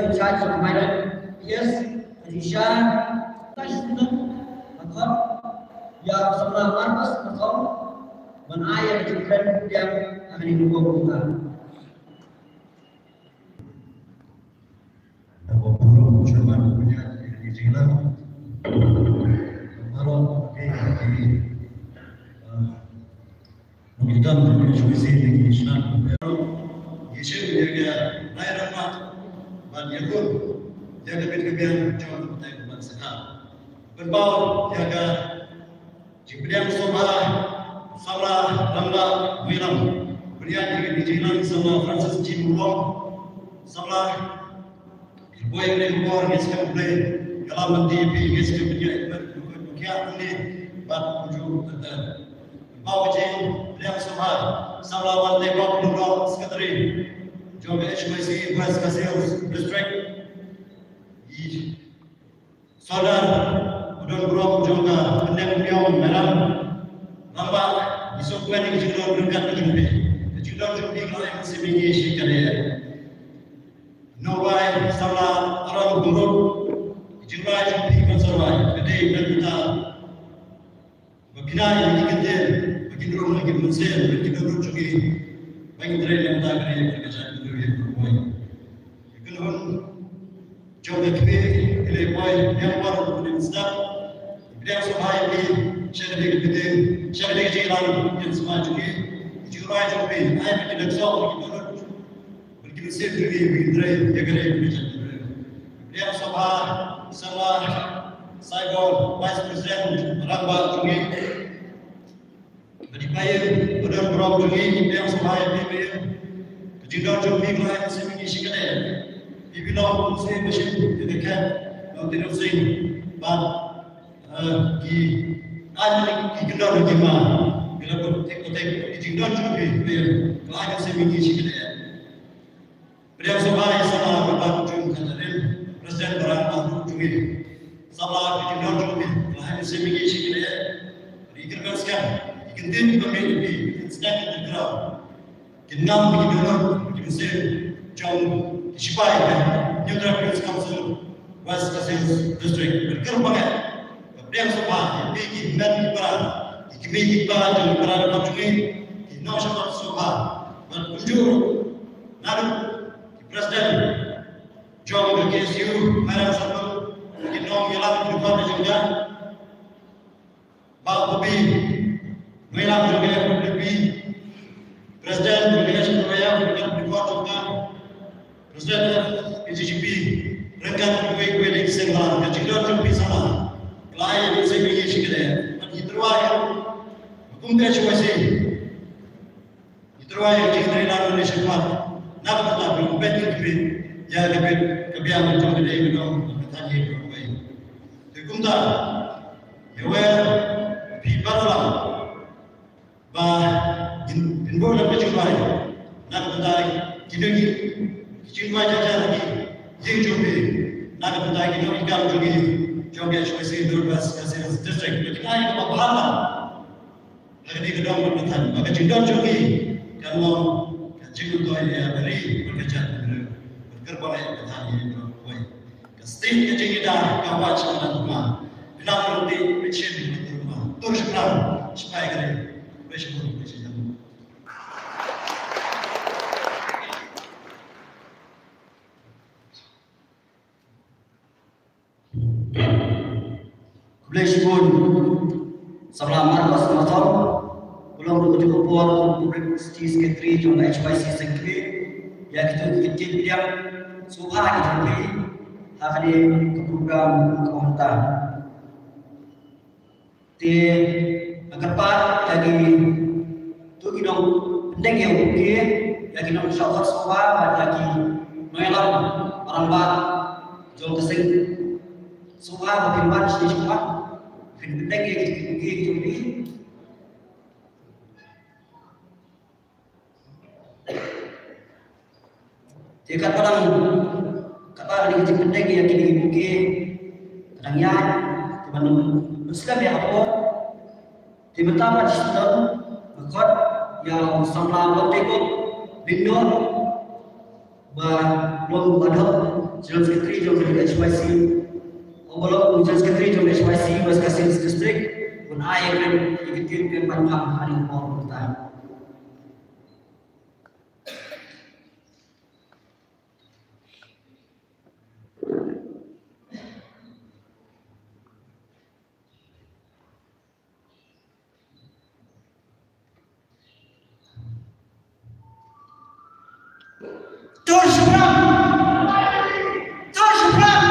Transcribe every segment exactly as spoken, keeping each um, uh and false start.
in charge of minor P S, Adisha, Tashna, Mathon, ya Samla Marcos, Mathon, ban ai ya jingkren yang akan dibuka. Daba burom u chairman u pynïaid ïa kane ka jingïalang. Baroh ki, ki, ah, nonghikai jong ka H Y C, ki shnong, ki shnong ïa ka Lai Rangbah bad ïa ka, ïa ka bit ka biang jong ka pyrthei ban sngap. Pynpaw ïa ka jingpdiang sngewbha Samla Rangbah Nongïalam, pynïaid ïa ka jingïalang Samla Francis G Mawlong, Samla Ki boi ne bor ngi skhem Blei ka lam lynti phi, ngi skhem pynïaid ïa ka kiad ni bad kumjuh kata. Pynpaw ka jingpdiang sngewbha Samla Wantei Bok Lyngdoh, Secretary jong ka H Y C West Khasi Hills District. I Sordar, u don burom jong ka Pyndengumiong Meram Rangbah, ngi sngewkmen ïa ka jingdon ryngkat ka jong phi. Ka jingdon jong phi ka la ai mynsiem ïa ngi shikaddei. Nongrwai Samla Aaron Hurut, ka jingrwai jong phi kan sa rwai, ka dei na ka bynta ba phin ai ïa ki kyntien, ba kin rung ha ki mynsiem, ba kin rung jong ki, ba ngin trei na ka bynta ka ri bad ka jaitbynriew ïa ka rwai. Ki kynhun jong ka kmie, ki lehboi, ki lehbor, ki lehbor sdang, ki pdiang sngewbha ïa phi sha kane ka meeting, sha kane ka jingïalang, ïa ka sngewbha jong ki, ki jingrwai jong phi, ai ba ki dang sngewbha, ki dohnud. Bad ki mynsiem jong ngi ba kin trei ïa ka ri bad ka jaitbynriew. Pdiang sngewbha Samla Saibor, Vice President Rangbah jong ngi. Bad i Paiem, ba don burom jong ngi, pdiang sngewbha ïa phi Paiem. Ka jingdon jong phi ka la ai mynsiem ïa ngi shikaddei. Phi phi long u mynsiem ba shim ïa ka khet Nongthied Rynsim. Bad, eh, ki ai ki kyndon ki ma, ki la kut thik kut thik, ki jingdon jong phi Paiem ka la ai mynsiem ïa ngi shikaddei. Pdiang sngewbha ïa Samla Robert Jung Khatharin, President Rangbah jong ngi. Samla, ka jingdon jong phi ka la ai mynsiem ïa ngi shikaddei. Ngi kyrmen skhem, ki kyntien kiba mih na phi kin sdang kin kyrkhu, kin ngam ïa ki dohnud, ki mynsiem jong ki shipai ka Hynñiewtrep Hills Council, West Khasi Hills District. Bad kyrpang eh, ka pdiang sngewbha ïa phi ki hynmen ki para, ki kmie ki kpa jong ki para jong ngi, ki nongshong sngewbha. Bad kumjuh ruh naduh ki president jong ka K S U, Mairang Sahpung, ki nongïalam ki dkhot jong ka, Bah Bobby, nongïalam jong ka F W B, president jong ka H W B, ki dkhot jong ka, president K G G P, ryngkat kiwei kiwei de ki seng bhalang, ka jingdon jong phi Samla ka la ai mynsiem ïa ngi shikaddei. Bad ngi tyrwa ïa ka kum ka H Y C. Ngi tyrwa ïa ka jingtrei lang lane shakhmat na ka bynta ban pynbeit ïa ka bit ka biang jong ka dei ka dong ka thaiñ ïa ka rwai. Te kumta ïa wer phi baroh lang ba ngin pynbeit ïa ka jingrwai na ka bynta kine ki jingrwai jar jar ki ïing jong phi na ka bynta ki nonghikai jong ngi jong ka H Y C North West Khasi Hills District. Ba ki ai kaba bha lang. Ha kane ka dong bad ka thaiñ, ba ka jingdon jong ngi kan long ka jingmyntoi ïa ka ri bad ka jaitbynriew. Bad kyrpang ïa ka thaiñ ïa ka rwai. Ka sting ka jingïada ka wad sha madan thma. Khnang ba ngi pynshim ïa ka thma. Tur shaphrang, shipai ka ri. Khublei shibun, khublei shibun. Khublei shibun Samla Marcos Mathong, u long ruh utu u por u Publicity Secretary jong ka H Y C Seng Kmie, ïa kito ki kyntien pdiang sngewbha ki jong phi ha kane ka program kaba mynta. Te nga kyrpad ïa kito ki nongpyndeng ïa u bouquet, ïa ki nongshah khot sngewbha bad ïa ki nongïalam rangbah jong ka seng sngewbha ba phin wan shane shakhmat, phin pyndeng ïa ki bouquet ki jong phi. Te katba dang, katba dang ki jingpyndeng ïa kine ki bouquet ka dang ïaid, te ban ym slem ïa ka por. Te mynta pat shisien nga khot ïa u samla Bantei Bok Lyngdoh ba long u ad hoc General Secretary jong ka H Y C, overall General Secretary jong ka H Y C West Khasi Hills District, un ai ïa ka ktien kren ban phang ha kane ka por mynta. Tur shaphrang! Tur shaphrang!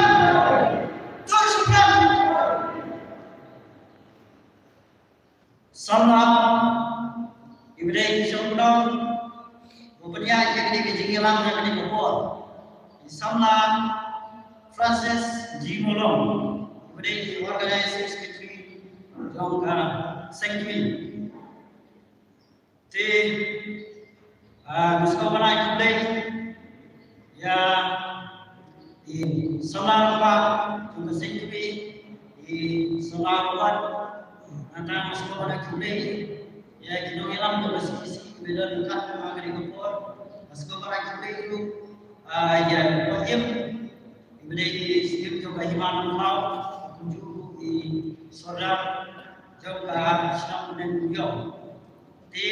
Tur shaphrang! Samla, iba dei i shong pynlong, ba pynïaid ïa kane ka jingïalang ha kane ka por. I Samla Francis G Molong, iba dei i Organizing Secretary jong ka seng jong ngi. Te, ah, nga sngewbha ban ai khublei ïa i Samla Rangbah jong ka seng jong ngi, i Samla Rangbah, nangta nga sngewbha ban ai khublei ïa ki nongïalam jong ka C E C kiba don ryngkat ha kane ka por. Nga sngewbha ban ai khublei ruh, ah, ïa i Bah Im, iba dei i Siem jong ka Hima Nongkhlaw, kumjuh ruh i Sordar jong ka shnong Nongïaw. Te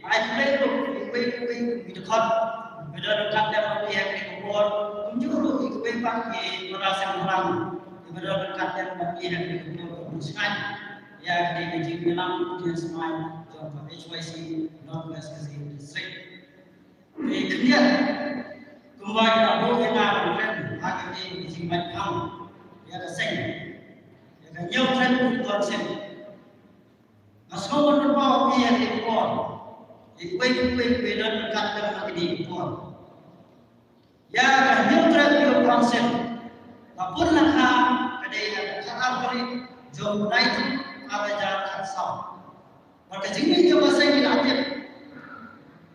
ai khublei ruh ïa kiwei kiwei ki dkhot kiba don ryngkat lem bad ngi ha kane ka por, kumjuh ruh ïa kiwei pat ki para seng bhalang kiba don ryngkat lem bad ngi ha kane ka por, ban pynshngaiñ ïa kane ka jingïalang jingïasmai jong ka H Y C North West Khasi Hills District. Te khyndiat, kumba ngi la buh ïa nga ban kren ha kane ka jingmait phang ïa ka seng, ïa ka Hynñiewtrep Youth Council. Nga sngew ban pynpaw ïa kane ka por ïa kiwei kiwei kiba don ryngkat lem ha kane ka por. Ïa ka Hynñiewtrep Youth Council, ka pun lyngkha ka dei ha ka khatar tarik jong u Naitung ar hajar khatsaw. Bad ka jingmih jong ka seng ngi la tip,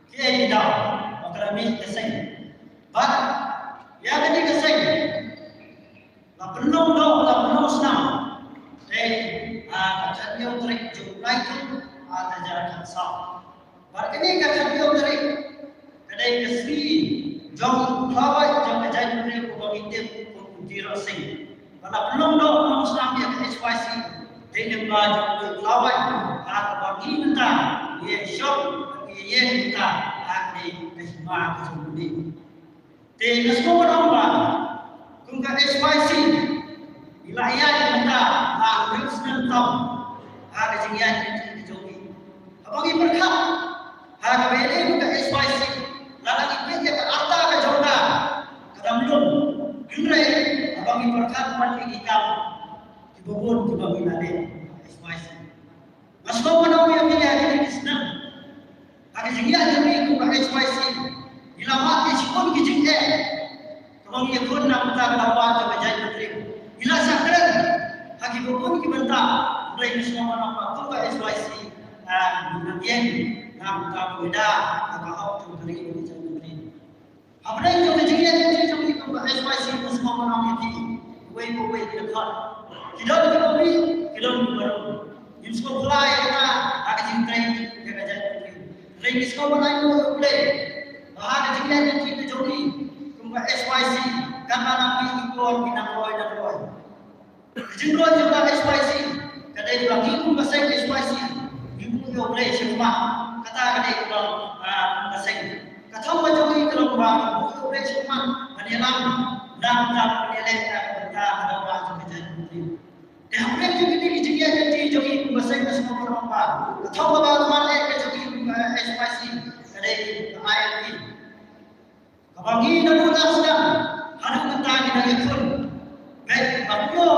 ki ei ki daw ba ka la mih ka seng. Bad ïa kane ka seng la pynlong doh, la pynlong snam, dei, ah, ka khathynñiew tarik jong u Naitung ar hajar khatsaw. Bad kane ka khathynñiew tarik ka dei ka sngi jong u khlawait jong ka jaitbynriew uba ngi tip kum u Tirot Sing. Bad la pynlong doh pynlong snam ïa ka H Y C, dei lyngba jong u khlawait ha kaba ngi mynta ngi ïeng shong, ngi ïeng mynta ha kane ka hima ka jong u. Te nga sngewbha ban ong ba kum ka H Y C ngi la ïaid mynta ha hynriew snem tam ha ka jingïaid lynti ka jong ngi. Haba ngi pyrkhat ha kaba ïadei bad ka H Y C, lada ngi peit ïa ka rta ka jong ka, ka dang lum. Hynrei haba ngi pyrkhat pat ïa ki kam kiba bun kiba ngi la leh ha ka H Y C, nga sngewbha ban ong ïa phi, ïa kine ki snem ha ka jingïaid jong ngi kum ka H Y C, ngi la mad ïa shibun ki jingeh kaba ngi ïakhun na ka bynta ka daw ban jong ka jaitbynriew. Ngi la shah kren ha kiba bun ki bynta, hynrei nga sngewbha ban ong ba kum ka H Y C, ah, ngi nang ïeng na ka bynta ka bynta ka hok jong ka ri bad ka jaitbynriew. Hapdeng jong ka jingïaid lynti jong ngi kum ka H Y C, nga sngewbha ban ong ïa phi, uwei pa uwei ki dkhot, ki don kiba mih, ki don kiba rung. Ngim sngewphylla ïa kata ha ka jingtrei ïa ka jaitbynriew. Hynrei ngi sngewbha ban ai nguh ïa U Blei ba ha ka jingïaid lynti ka jong ngi kum ka H Y C, katba nang mih ki por ngi nang roi nang roi. Ka jingroi jong ka H Y C ka dei ba ngi kum ka seng H Y C ngi buh ïa U Blei shakhmat. Kata ka dei kaba, ah, kum ka seng. Ka thong ka jong ngi ka long ba ngi buh ïa U Blei shakhmat ban ïalam na ka bynta ban ïaleh na ka bynta ka daw ban jong ka jaitbynriew. Te hapdeng jong kine ki jingïaid lynti jong ngi kum ka seng, nga sngewbha ban ong ba ka thong kaba thymmai eh ka jong ngi kum ka H Y C ka dei ka I L P. Kaba ngi naduh la sdang haduh mynta ngi dang ïakhun beit ba kumno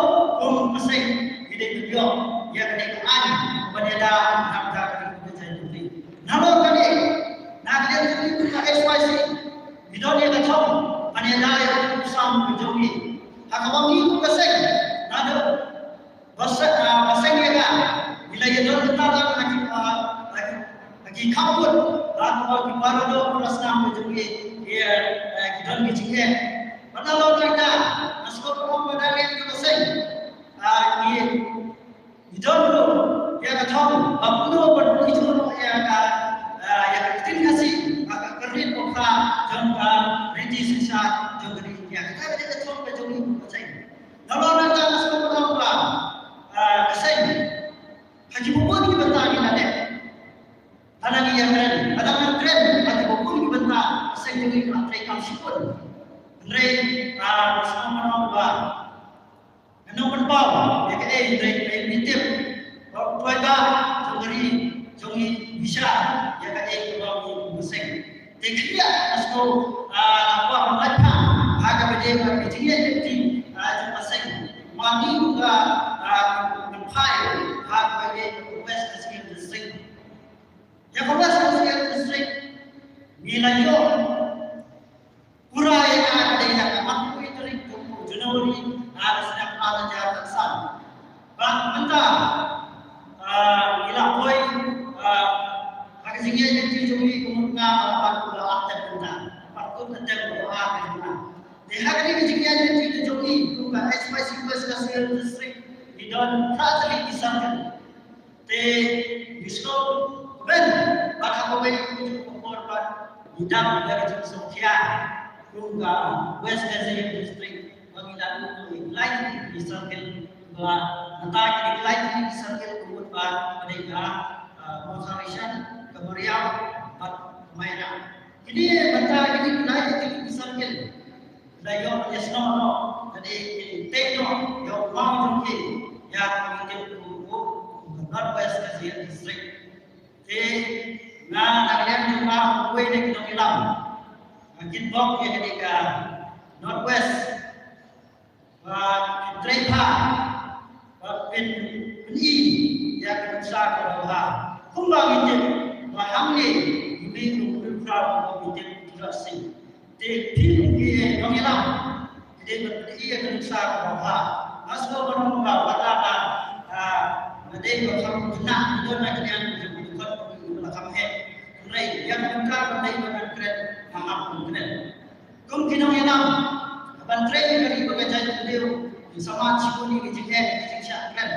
kum ka seng ngi dei ban ïoh ïa kane ka aiñ ban ïada na ka bynta ka ri bad ka jaitbynriew. Nalor kane, na ka liang jong ngi kum ka H Y C ngi don ïa ka thong ban ïada ïa ka kusam ka jong ngi. Ha kaba ngi kum ka seng naduh ba seng, ah, ba seng ïa ka, ngi la ïadon ryngkat ha ki, ah, ha ki, ha ki khappud, ha kaba ki para doh para snam ka jong ngi, ki, eh, ki don ki jingeh. Bad nalor kata, nga sngewbha ban ong ba na liang jong ka seng, ah, ngi, ngi don ruh ïa ka thong ba kumno ban pynithuh noh ïa ka, ah, ïa ka ktien Khasi ha ka kyrdan pokhara jong ka riti synshar jong ka ri. Ïa kata ka dei ka thong ka jong ngi u Mynsiem. Nalor nangta nga sngewbha ba, ah, ka seng ha kiba bun ki bynta ngi la leh. Lada ngi ïakren, lada ngi kren ha kiba bun ki bynta, ka seng jong ngi ka la treikam shibun. Hynrei, ah, nga sngewbha ba Nga nang pynpaw ïa kaei hynrei kaei ngi tip ba u paidbah jong ka ri jong ngi bishar ïa kaei kaba u mynsiem. Te khyndiat nga sngew, ah, nga kwah ban lait phang ha kaba ïadei bad ka jingïaid lynti, ah, jong ka seng. Mane ruh ka, ah, ban phai ha kaba ïadei bad ka West Khasi Hills District. Ïa ka West Khasi Hills District ngi la ïoh pura ïa ka dei ha ka arphew tarik jong u January, ar snem ar hajar arphew san. Bad mynta, ah, ngi la poi, ah, ha ka jingïaid lynti jong ngi ka mut nga, ah, pat kut la ar term mynta. Pat kut la term ba ar ka jong nga. Te ha kane ka jingïaid lynti ka jong ngi kum ka H Y C West Khasi Hills District ngi don phra tylli ki circle. Te ngi sngewkmen bad ha kawei ka por pat ngi dap da ka jingsngewkhia kum ka West Khasi Hills District ba ngi la duh ïa ki lai tylli ki circle ba nangta ki dei ki lai tylli ki circle ka mut ba ka dei ka, ah, Mawthadraishan, ka Mawriaw bad Mairang. Kine bynta kine ki lai tylli ki circle la ïoh ïasnoh noh, ka dei ki tei noh ïa u maw jong ki ïa ka ngi tip kum u North West Khasi Hills District. Te nga na ka liang jong nga uwei na ki nongïalam, nga kitbok ïa kane ka North West ba phin trei bha, ba phin pyni ïa ka nuksa kaba bha. Kumba ngi tip ba hangne ngi mih u Prince Proud, ba ngi tip u Tirot Sing. Te phi ki nongïalam, phi dei ban pyni ïa ka nuksa kaba bha. Nga sngewbha ba wat la ka, ah, nga dei ba kham khynnah, ngi don na ka liang jong u dkhot, u la kham heh. Hynrei ïa ka bynta ba dei ba ngan kren, nga hap ban kren. Kum ki nongïalam, ban trei ïa ka ri bad ka jaitbynriew, ngin sa mad shibun ïa ki jingeh, ki jingshah kren.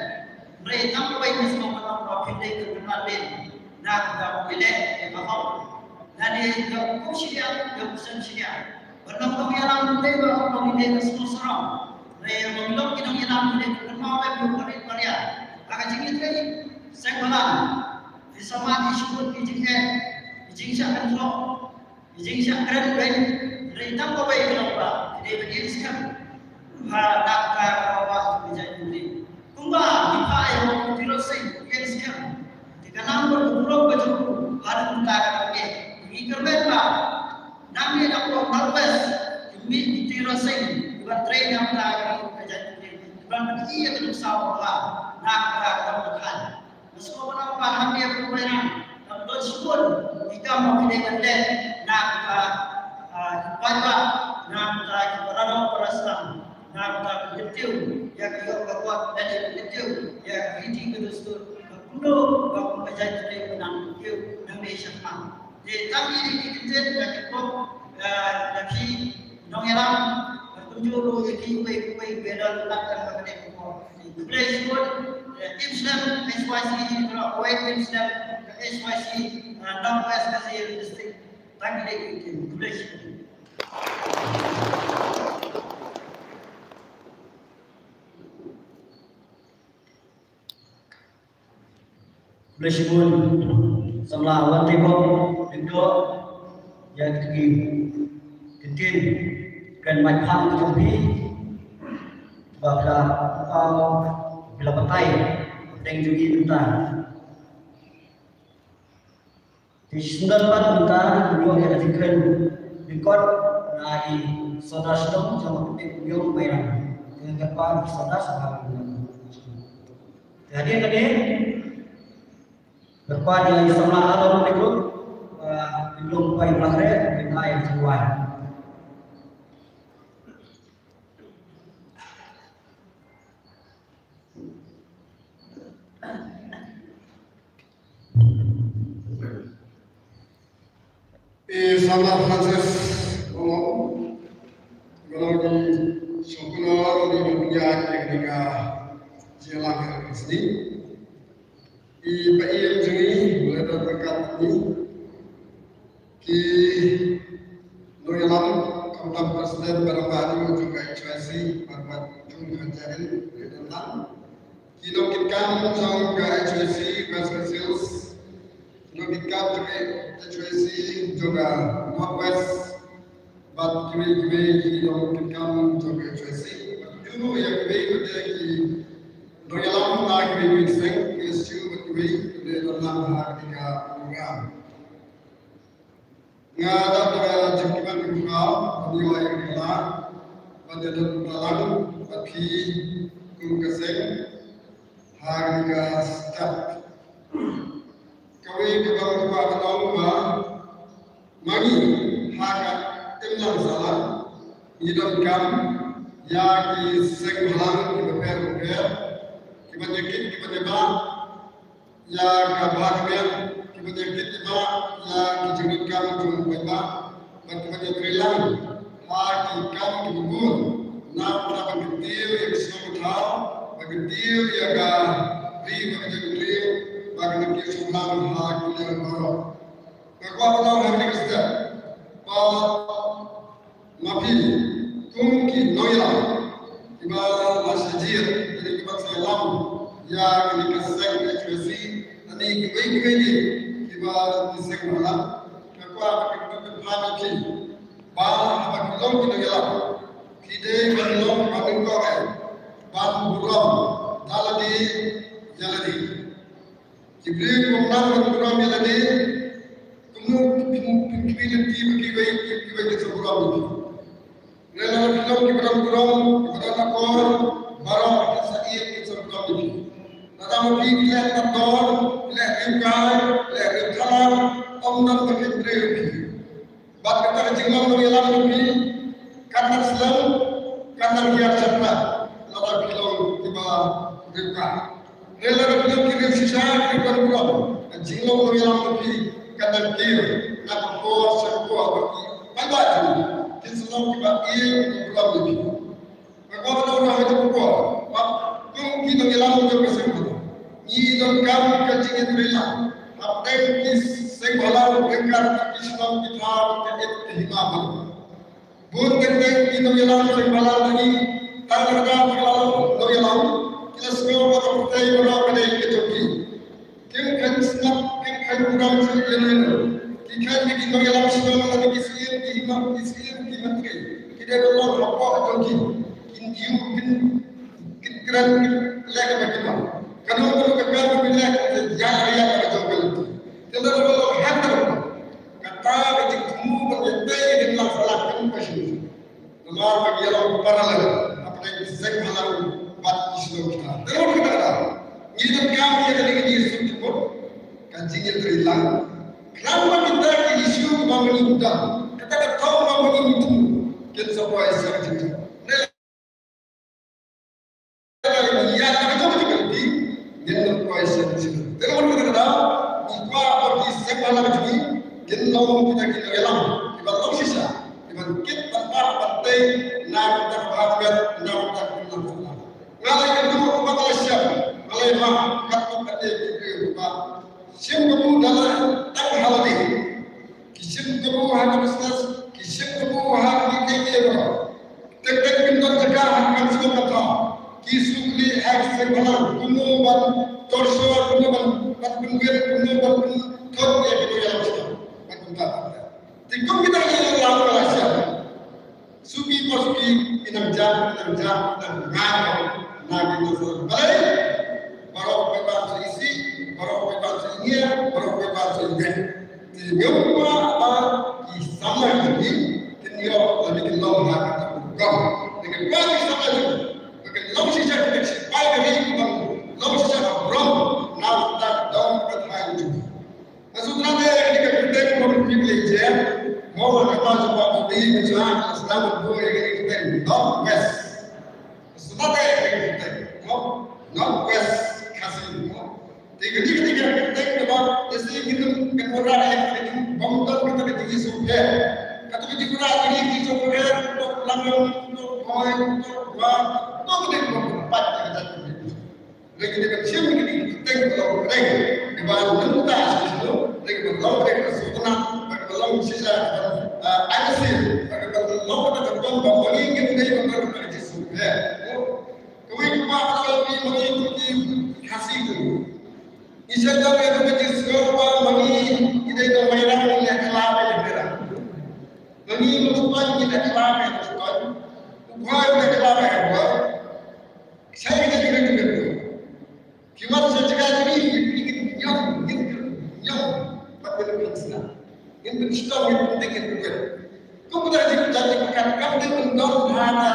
Hynrei tang kawei nga sngewbha ba phin dei ban kynmaw lem na ka bynta ba phi leh ïa ka hok. Lane ïa u khup shiliang, ïa u sem shiliang. Ban long nongïalam ym dei ba phin dei ban sngewsarong. Hynrei ban long ki nongïalam phin dei ban kynmaw lem ïa u barit baria. Ha ka jingïatrei seng bhalang, phin sa mad ïa shibun ki jingeh, ki jingshah kynhok. Ki jingshah kren beiñ, hynrei tang kawei ka long ba ki dei ban ïeng skhem ha ka bynta ka ri bad ka jaitbynriew. Kumba ngi phah ïa u Tirot Sing u ïeng skhem, te ka nam bad ka burom ka jong u ha ka bynta ka ri. Ngi kyrmen ba nangne na ka North West kin mih u Tirot Sing uban trei na ka bynta ka ri bad ka jaitbynriew, uban pyni ïa ka nuksa kaba bha na ka bynta ka ri. Nga sngewbha ba hangne ha Mairang dang don shibun ki kam ba phi dei ban leh na ka bynta, ah, ki paidbah, na ka bynta ki para doh para snam, na ka bynta ban kyntiew ïa ka ïoh ka kot, lane ban kyntiew ïa ka riti ka dustur, ka kumno ba kum ka jaitbynriew kan nang kyntiew nangne shakhmat. Te tang ïa kine ki kyntien nga kitbok, eh, ïa phi nongïalam, bad kumjuh ruh ïa kiwei kiwei kiba don lad kan ba kane ka por. Khublei shibun, eh, team snem H Y C, baroh kawei team snem ka H Y C, eh, North West Khasi Hills District. Tang ïa kine ki kyntien. Khublei shibun. Khublei shibun Samla Wanteibok Lyngdoh ïa kine ki kyntien kren mait phang ka jong phi ba phi la pynpaw, phi la batai hapdeng jong ngi mynta. Te shisien pat mynta ngin ïoh ïa ka jingkren lyngkot na i Sordar Shnong jong ka Pyllun Mairang. Te ngan kyrpad ïa i Sordar Shnong. Te hadien kane kyrpad ïa i Samla Along Lyngdoh, ah, Lyngdoh Pai Blakre, ngin ai ïa ka jingwan. I Samla Francis Ongom, ngi long ki shongkun, ngi long ki, ïa kane ka jingïalang ka Khristan. I Bah Ïing jong ngi, u la don ryngkat ngi. Ki nongïalam, khamtam president. President Barambah Adu jong ka H Y C, bad bad jong ka Jain, President Lang. Ki nongkitkam jong ka H Y C West Khasi Hills, ki nongkitkam jong ka H Y C jong ka North West, bad kiwei kiwei ki nongkitkam jong ka H Y C, bad kiwei ïa kiwei pat ki nongïalam na kiwei kiwei ki seng, ki S G, bad kiwei kiwei nongïalam ha kane ka program. Nga da ka jingkyrmen ka khraw ban ïoh ïa ka la ban ïadon balang bad phi kum ka seng ha kane ka step. Kawei kaba nga kwah ban ong ba ma ngi ha ka imlang sahlang ngi donkam ïa ki seng bhalang kiba pher bapher kiban ïakit kiban ïabah ïa ka bha ka miat, kiban ïakit ïabah ïa ki jingdonkam jong u paidbah, bad kiban ïatreilang ha ki kam kiba bun, na ka bynta ban kyntiew ïa ka shnong ka thaw, ban kyntiew ïa ka ri bad ka jaitbynriew, bad ban kyntiew sngewbha ha ki liang baroh. Nga kwah ban ong ha kane ka step ba ma phi kum ki nongïalam kiba la shah jied, lane kiba shah ïalam ïa kane ka seng H Y C, lane kiwei kiwei de kiba ki seng bhalang, nga kwah ban kyntu kynpham ïa phi ba haba phi long ki nongïalam, phi dei ban long ba nyngkong eh ban burom da lade ïa lade. Ki briew kim nang ban burom ïa lade, kumno phin, phin khmih lynti ba kiwei, kiwei kin sa burom ïa phi. Lada phi long kiba don burom, kiba don akor, baroh kin sa ïeit, kin sa burom ïa phi. Lada ma phi ki leh tat don, ki leh riewkai, ki leh riewthalang, ym don ba kin briew ïa phi. Bad kata ka jinglong nongïalam jong phi kan nang slem, kan nang hiar shaphrang lada phi long kiba riewkai. Hynrei lada phi long ki riew shisha, ki riew ban burom, ka jinglong nongïalam jong phi kan nang kiew na ka por sha ka por, bad ki paidbah jong phi kin sa long kiba ïeit, kiba burom ïa phi. Nga kwah ban ong ha kane ka por ba kum ki nongïalam jong ka seng bhalang, ngi donkam ka jingïatreilang hapdeng ki seng bhalang ryngkat ki shnong ki thaw, ka ïeit ka hima bad bun teng teng ki nongïalam seng bhalang jong ngi, tang lada ki la long nongïalam, ki la sngew ba ka pyrthei baroh ka dei ka jong ki. Kim kheiñ sngap, kim kheiñ burom sha ïano ïano. Ki kheiñ ba ki nongïalam shnong lane ki syiem, ki hima, ki syiem, ki myntri, ki dei ban long hapoh jong ki. Kin ïoh, kin, kin kren, kin leh kaba kin long. Kano kano ka kam ba kin leh, kin ïaid ïa ka jong ka lynti. Te lada ba long hangta, kata ka jingthmu ban ïatei ïa ka imlang sahlang kam ka shisha. Namar ba ngi ïalong parallel hapdeng ki seng bhalang bad ki shnong kita. Te ruh kita kata, ngi donkam ïa kane ka jingsuk jukut, ka jingïatreilang. Khlem ba kita ki issue ba ngi muda, kata ka thong ba ngi muda, kin sa poi sha ka jingthmu. Ïa ka jong ka jong ka lynti ngin ym poi sha ka jong. Te ka mut kata ka daw ngi kwah ba ki seng bhalang jong ngi kin long kita ki nongïalam kiba long shisha, kiban kit ban ap ban tei na ka bynta ka bha ka miat, na ka bynta ka imlang sahlang. Nga la ïakynduh ba nga la shem, nga la ïamah katto katne ki briew ba shim kabu da la tang ha lade. Ki shim kabu ha ka business, ki shim kabu ha ki leit leit baroh. Te peit kin don jaka ha ka shnong ka thaw, ki shu kylli ha ki seng bhalang kumno ban torshor, kumno ban, ban pynwit, kumno ban pynthut ïa ki nongïalam shnong. Ban pynthut. Te kum kita ki nongïalam ka la shem. Suki pa suki, ki nang jah, ki nang jah, ki nang ngai na ki nongïalam. Balei? Baroh ki ban sa isih, baroh ki ban sa ingiah, baroh ki ban sa ingiah. Te nga kwah ba ki samla jong ngi kin ïoh lane kin long ha kata ka rukom. Te nga kwah ki samla jong ngi ba kin long shisha kita ki sipai ka ri, ban long shisha ka burom na ka bynta ka dong ka thaiñ jong ngi. Nga sngewtynnat ïa kane ka kyrteng ba phi la ïa jem, mo, ha ka kyrteng jong u Bah Bobby Mynshwa, ka la sdang ban buh ïa kane ka kyrteng North West. Sngewtynnat ïa kane ka kyrteng, mo, North West Khasi, mo. Te kane, kane ka kyrteng kaba lehse ngin ym, ngin wanrah ïa kane, bym don kata ka jingsngewpher. Kata ka jingwanrah ka jingsngewpher, to Langlang, to Bhoi, to Gwa, to kane kaba pat ïa ka jaitbynriew. Hynrei kane ban shim kane ka kyrteng ka long kyrteng kaba nangta shisha, hynrei kaba long kyrteng kaba sngewtynnat, kaba long shisha, ah, ai lashai, kaba Long kata ka don ba ma ngi ngin dei ban don ka jingsngew. Kawei ka ba ka la ïohi ma ngi kum ki Khasi kum. Ngi sngewthuh ïa ka jingsngew ba ma ngi ngi dei na Mairang ngi leh khlem ïa Mairang. Ma ngi ma Lupan ngi leh khlem ïa Lupan. U Bhoi u leh khlem ïa Bhoi. Sa ïa ka jingkyrkhu. Ki wan sha jaka jong ngi, ngi, ngi, ngin, ngin, ngin, ngin, pat ngin pynsngew. Ngin pynshitom, ngin pyntip, ngin pynwit. Kum ka jingkyrkhu, jingkyrkhu, kam dei ban don ha ka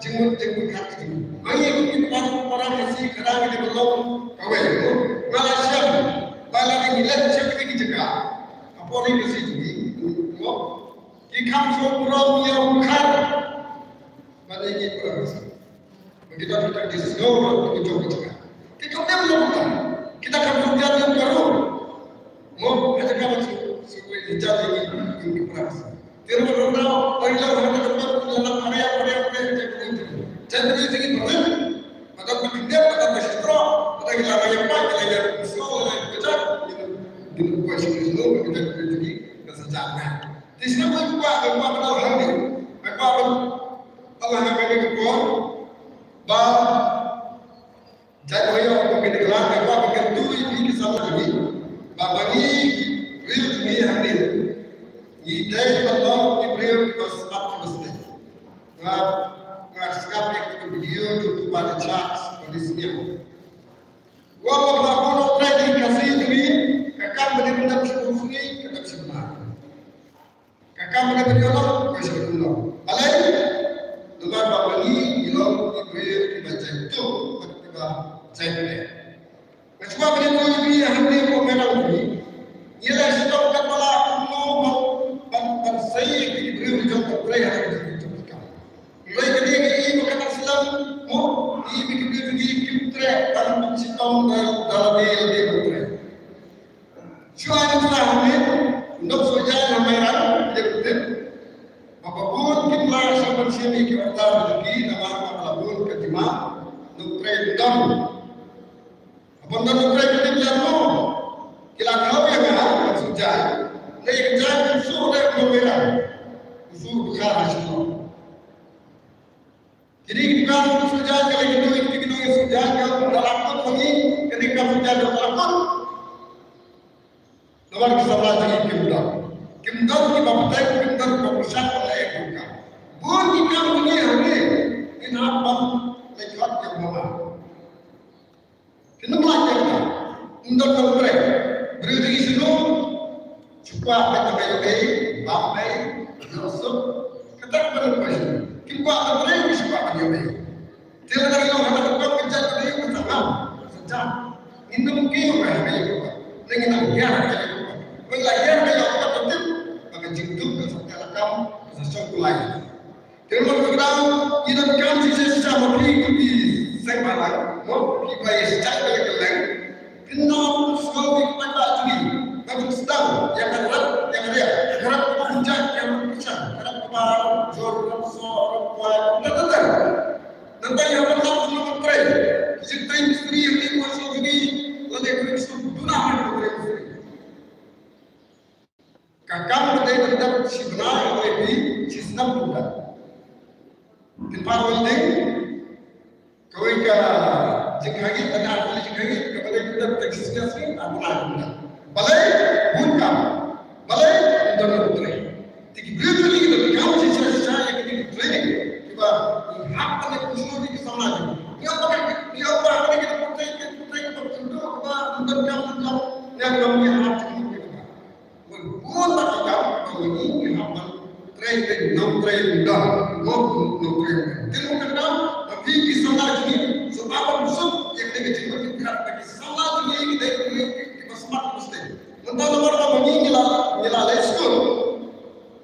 jingmut jingpyrkhat jong ngi. Ma ngi kum ki para, para Khasi, Khara ngi dei ban long kawei. Nga la shem, ba la ngi leh sha kine ki jaka. Hapoh ri Khasi jong ngi, ki kham sngewburom ïa u Khar. Ba dei ki para Khasi. Kita, kita discover, kita jom kita. Kita dem lo kita. Kita kan sudah yang baru. Mo, kita kan su su kita jadi ini kita. Terus orang tahu, orang yang orang tempat dalam area area area jadi ini. Jadi ini jadi baru. Maka kita maka kita sitra, maka kita yang apa, kita yang besar, kita yang kecil, kita buat sini semua, kita jadi kita sejarah. Di sini pun buat apa apa hal ini, apa apa Allah ha kane ka por ba jait ba ïoh kum kane ka lad, ba ba kyntu ïa phi ki samla jong ngi ba ma ngi ki briew jong ngi hangne ngi dei ban long ki briew kiba sngap kiba sngewthuh. Nga nga sngap ïa ka video jong u Bah Richard ba dei sniang. Wat la ba bun u trei ki Khasi jong ngi ka kam ba dei ban dep shu sngi ka dep shu bnai. Ka kam kaba dei ban ïoh long, ka shah ban long. Balei? Namar ba ma ngi ngi long ki briew kiba jaituh bad kiba jaitbynriew. Nga sngewbha ban ïathuh ïa phi hangne ko Mairang jong ngi. Ngi la shitom katba lah kumno ban ban ban sei ïa ki briew jong ka briew ha ka jaituh ki kam. Hynrei ka dei ka i ba ka dang slem mo, i ba ki briew jong ngi kim treh ban ban shitom da da lade lade ban treh. Shuwa ngi sdang hangne, u nongsoh jaiñ ha Mairang, u dei u tip ba ba bun kim lah shuh ban shim ïa ki order jong ki namar ba ka la bun ka demand, nong trei ym don. Haba ym don nong trei ki tip ïa no, ki la khaw ïa nga ban soh jaiñ. Nga ïa ka jaiñ u soh leh u nong Mairang, u soh u dkhar ha Shillong. Kine ki dukan soh jaiñ ka la ïa kino, kine ki dukan soh jaiñ ka la kut ma ngi, kine ki kam soh jaiñ ka la kut. Namar ki samla jong ngi kim don. Kim don kiba bteng, kim don kiba pyrshang ban leh ïa ki kam. Bun ki kam jong ngi hangne ngin hap ban leit khot ïa u mama. Kin ym lah ïa kata. Ym don nongtrei. Briew jong ngi shu nud. Shu kwah beit ba ïoh ei, bam ei, ïoh suk. Kata ka ban nongtrei. Kim kwah ban trei, kim shu kwah ban ïoh ei. Te lada ngi long ha kata ka kyrteng ka jait ka dei ka sangam, ka sangam. Ngin ym kiew ba ha ka ïa ka. Ne ngin ym hiar ha ka ïa ka. Ba la hiar ha ka ïa ka tip ba ka jingduk ka sa ka la kam, ka sa shong kulai. Te mo ka dang ngi donkam shisha shisha ma phi ki seng balang, mo phi ba ïa shisha ka ïa ka leng. Phin nang sngew ïa ka paidbah jong ngi ba phin sdang ïa ka rat ïa ka riat, ka rat kaba bujat ïa ka kyrshan, ka rat kaba jor, rat soh, rat kwai, rat rat rat. Nangta ïa ka rat kaba trei, ki jingtrei mistri ïa ki kwah sngewthuh jong ngi, lane ki jingtrei duna ha ki trei mistri. Ka kam ka dei ban dep shi bnai, kawei phi shi snem ban dep. Pynpaw welding, kawei ka jingkhangit, kawei ka jingkhangit kaba dei ban dep tang shi sngi, ar bnai ban dep. Balei? Bun kam. Balei? Ym don nongtrei. Te ki briew jong ngi ki donkam shisha shisha ïa kine ki training kiba ngi hap ban ïa kyntu ïa ki samla jong ngi. Ngi ong ba ngi ong ba kine ki training, ki training kiba kyntu kiba ym donkam, ym donkam. Ngi ong ba ngi hap ban ïa kyntu. Bun bun ba ki kam ba ngi ngi hap ban trei, trei, nongtrei ym don, nong nongtrei ym don. Te ngi kyrpad ba phi ki samla jong ngi sngewbha ban suk ïa kane ka jingmut jingpyrkhat ba ki samla jong ngi ki dei ki briew kiba smat kiba steng. Nangta namar ba ma ngi ngi la ngi la leit skul.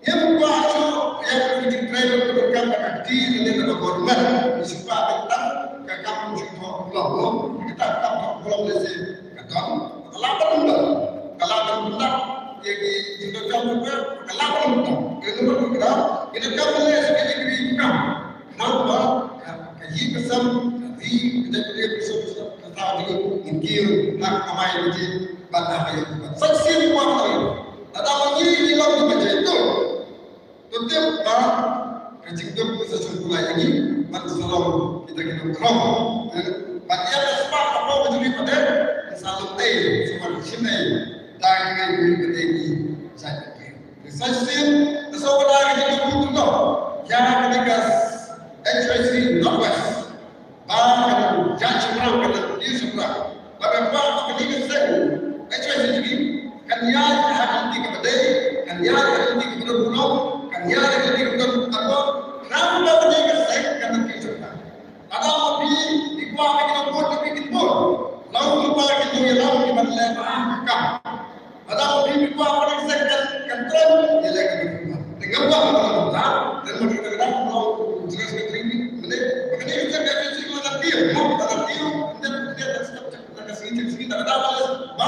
Ngim kwah shuh ïa ka jingtrei ban pyndonkam da ka kti lane da ka government. Ngi shu kwah ban tang ka kam shu thoh burom. Kata ka kam thoh burom lehse ka don, ka lah ban ym don, ka lah ban pynlong ïa ki jingdonkam jong ka, ka lah ban ym don. Ka namar ka, ka donkam ban leh ïa ki jingdonkam. Namar ka, ka ïing ka sem, ka ri, ka jaitbynriew, ka suk ka sa, ka sa jong ngi, ngin kiew ha ka kamai kajih bad ha ka ïing ka sem. Sa shisien kwah ka ïing. Lada ma ngi ngi long kiba jaituh, to tip ba Ka jingduk ka sa shong pula ïa ngi ban sa long kita ki nongkhrong. Bad ïa ka spah ka phew ka jong ngi pat de sa long ei, sa long shim ei da ki ngai ki pat de ki jait ki. Sa shisien ka shu wan da ka jingduk ka sa ïa kane ka H Y C North West. Ba ka nang ïaid shaphrang, ka nang kiew shaphrang. Ba ka kwah ba kane ka seng H Y C jong ngi kan ïaid ha ka lynti kaba dei, kan ïaid ha ka lynti kaba don burom, kan ïaid ha ka lynti kaba don akor. Khnang ba kane ka seng kan nang kiew shaphrang. Lada ma phi, phi kwah ba ki nongbud, phi kin bud. Long lypa ki nongïalam kiban leh bha ka kam. Lada ma phi, phi kwah ba ka seng kan, kan trei, ïa leh ka bha. Te ngam kwah ba ka long bha. Te ma phi, ka dang long General Secretary ni, mynne ba kane ka seng ka seng ka la dei, mo, ka la dei, mynne ka dei ka step, ka sngi, ka sngi, ka dang ba, ba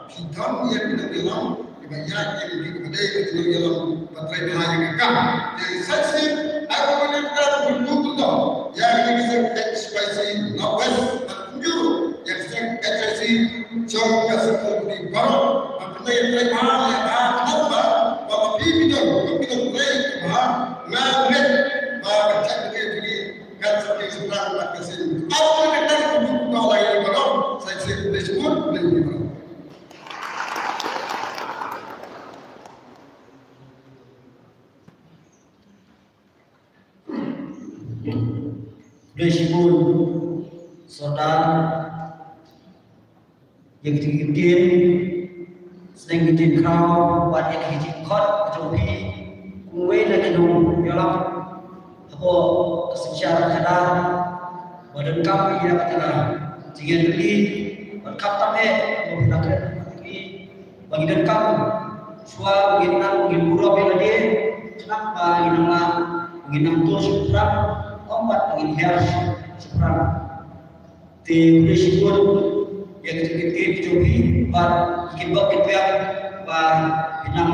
phi don ïa ki nongïalam kiba ïaid ïa ki, kiba dei ki nongïalam ba trei bha ïa ka kam. Te sa shisien, ai ba mynne ka dang ba mynne ka dang ïa kane ka seng H Y C North West, ban kumjuh ïa ka seng H Y C jong ka Central Committee baroh, ban pynlong ïa trei bha, ïa bha, khnang ba, ba ma phi phi don, ba phi don trei bha, nga ngeit ba ka jaitbynriew jong ngi kan sa kiew shaphrang bad kan sa ïoh. Ai ba mynne ka dang ba mynne ka dang ïa baroh, sa shisien khublei shibun, khublei shibun. Khublei shibun Sordar, ïa ki ktien, sneng ki ktien khraw, bad ïa ki jingkhot ka jong phi kum uwei na ki nongïalam hapoh ka synshar khadar ba donkam ïa kata ka jingïatylli bad khamtam eh ba phi la kren ha kane ka sngi. Ba ngi donkam shuwa ba ngin nang, ba ngin burom ïa lade, khnang ba ngin nang lah, ba ngin nang tur shaphrang, ym pat ba ngin hiar shaphrang. Te khublei shibun ïa ki ktien ki jong phi bad ki bok ki biang ba phi nang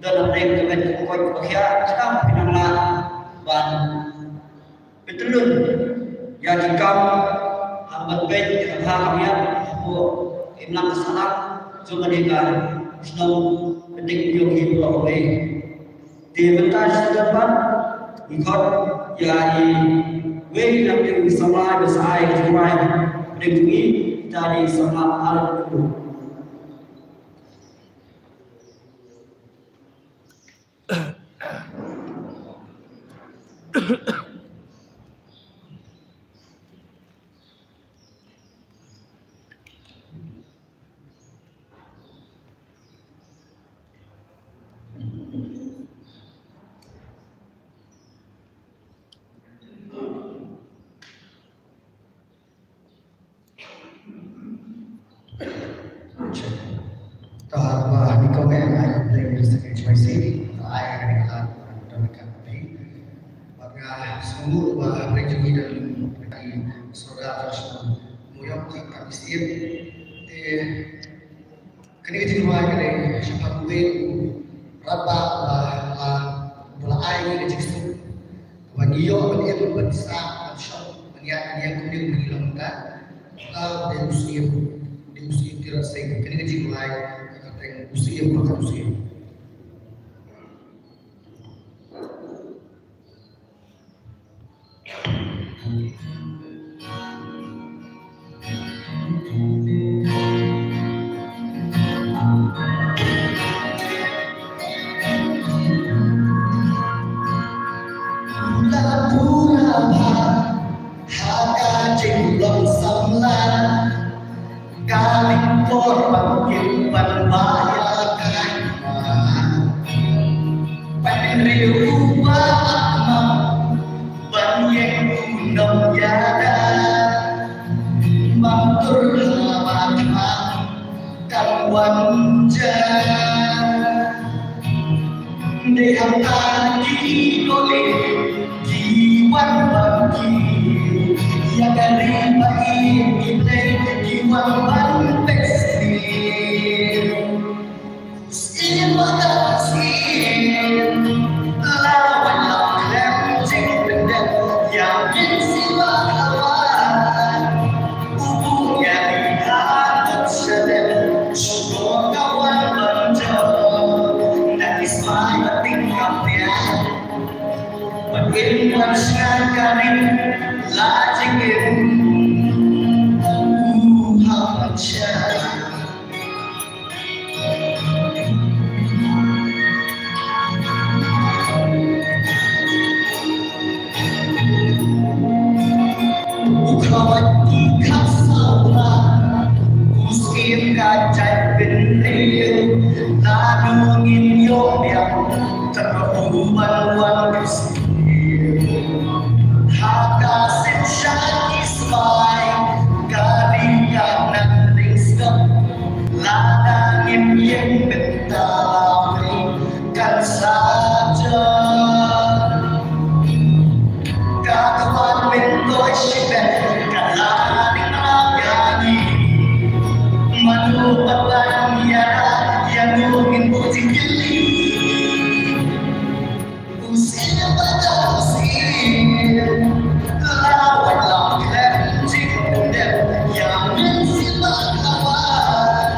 don hapdeng ka met ka koit ka khiah, khnang ba phi nang lah ban pyntyllun ïa ki kam ha ban peit ïa ka bha ka miat hapoh ka imlang ka sahlang jong kane ka shnong Pyntip Hynñiewkynnoh baroh kawei. Te mynta shi taïew pat ngi khot ïa iwei na ki samla ba sa ai ka jingrwai hapdeng jong ngi, kita ki samla Arngut. Ta ba ni ko me ai ko play music H Y C. Ta ai ka ni ka don ka pi. Ba ka sungguh ba play jong i dan ka i Sordar Rashmu Muyok ka ka bisiet. Te kane ka jingrwai ka dei shaphang uwei u rangbah ba la, ba la ai ka jingsuk kaba ngi ïoh ban im, ban sah, ban shong, ban ïaid, ban ïeng kumne kumne, ngi long mynta. Ka dei u Syiem, dei u Syiem Tirot Sing. Kane ka jingrwai ka kyrteng U Syiem, Pyrkhat U Syiem. La pura bha ha ka jinglong samla. Ka ling por ban kit ban ba ïa ka. Ban ri u ba ma ban ïeng u nong ïa ka. Ban tur ha ba ka kan wan ja. Dei hangta ki koli ki wan ban ki ïa ka ri ba i ki plei ki wan ban test ni. Sien wa ka sien la wan la klem jing pendek ïa min si wa ka wan. U bu ïa ni ha tut sha dep shu ko ka wan ban jam. Na ki smai ba ting kam pia. Ban La jingim u hap ban shah. U khawai ki kha saw phra, u syiem ka jait bynriew, naduh ngin ïoh biang, tang u ban wan u syiem. Ha ka sien sha ki spah, ka dei ka nang ring sngap, lada ngim ïeng bynta, kan sa jot. Ka kwah myntoi shibit, ka la ring ap ïa ngi. Mano ba ban ïarap ïa u, ngin buh jingkylli. U syiem ba dang u syiem, la wan lam khlem jingdep ïa u mynsiem ba ka wan.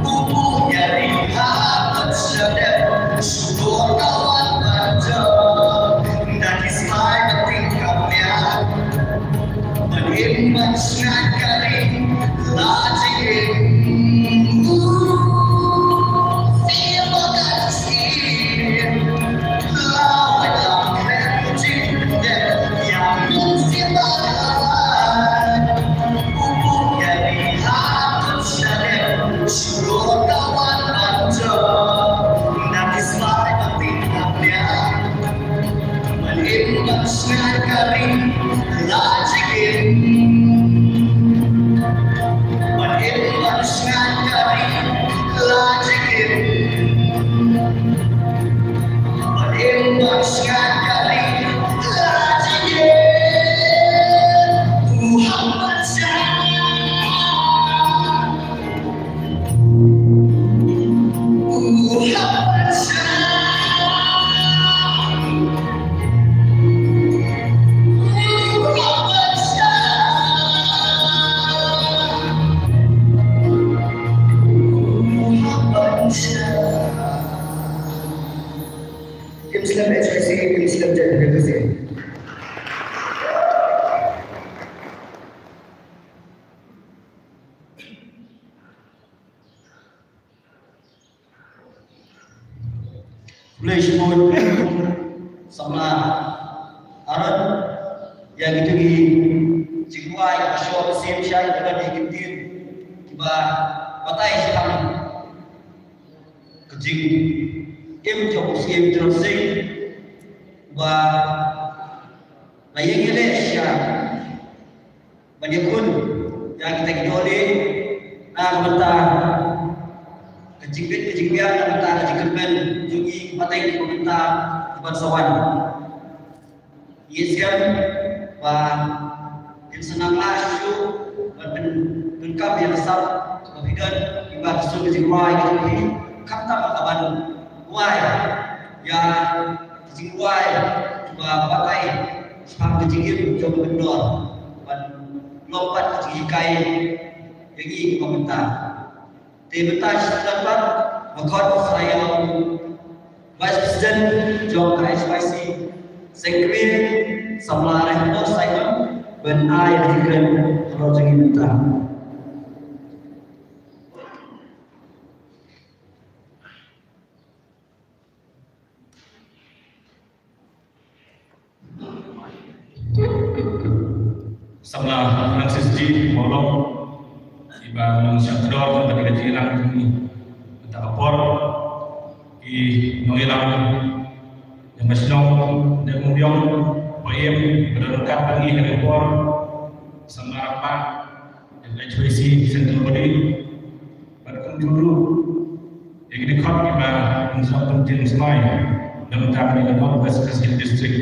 U buh ïa ri ha kut shadep, shu dur ka wan ban jop. Da ki spah ba tyngkhuh ïa, ban im ban sngap ka ri, la jingim. U syiem ba dang u syiem, la wan lam khlem jingdep ïa u mynsiem ba ka wan. U buh ïa ri ha kut shadep, shu dur ka wan ban jop. Na ki spah ba tyngkhuh ïa, ban im ban sngap ka ri, la jingim. Ban im ban sngap ka ri, la jingim. Ban im ban sngap ka ri, la jingim. U hap ban sngap. Kim slem H Y C, kim slem J P K C. Khublei shibun Samla Aaron ïa kito ki jingrwai kiba shong shisha ïa kane ka ktien kiba batai shaphang ka jingim jong u Syiem Jairam Singh ba la ïeng ïaleh shisha ban ïakhun ïa kita ki dohlieh na ka bynta ka jingbit ka jingbiang, na ka bynta ka jingkyrmen jong ngi ki pateng ki bynta ki ban sa wan. Ngi skhem ba kin sa nang lah shuh ban pyn-, pyndonkam ïa ka sap kaba phi don, kiba ka suk ka jingrwai ka jong phi, khamtam ka ban wai ïa ka jingrwai kiba batai shaphang ka jingim jong ka myndor, ban long pat ka jinghikai ïa ngi kiba mynta. Te mynta shi tarik ba khot sa ïa u Vice President jong ka H Y C, Seng Kmie, Samla Rehnos Simon, ban ai ka jingkren halor jong ngi mynta. Samla Francis G Mawlong, iba long shakdor jong kane ka jingïalang jong ngi mynta ka por, ki nongïalang jong ka shnong Nongmyntoi, Paiem, ba don ryngkat bad ngi ha kane ka por, Samla Rangbah jong ka H Y C Central Body, bad kumjuh ruh ïa ki dkhot kiba ngi sngewbha ban pyntieng sngewbha na ka bynta ka North West Khasi Hills District.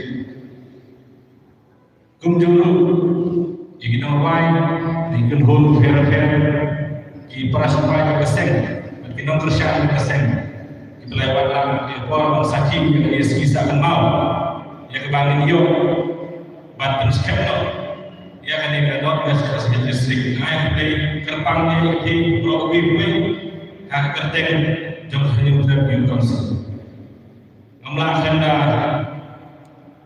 Kumjuh ruh ïa ki nongrwai, ïa ki kynhun pher pher, ki para shynrwai jong ka seng bad ki nongkyrshan jong ka seng, kiba la ïa wad lang ïa ka por ban sakhi ïa ka sngi sah kynmaw, ïa kaba ngin ïoh ban pynskhem noh ïa kane ka North West Khasi Hills District. Ai khublei kyrpang ïa phi baroh kawei kawei ha ka kyrteng jong ka Hynñiewtrep Youth Council. Ngam lah khlem da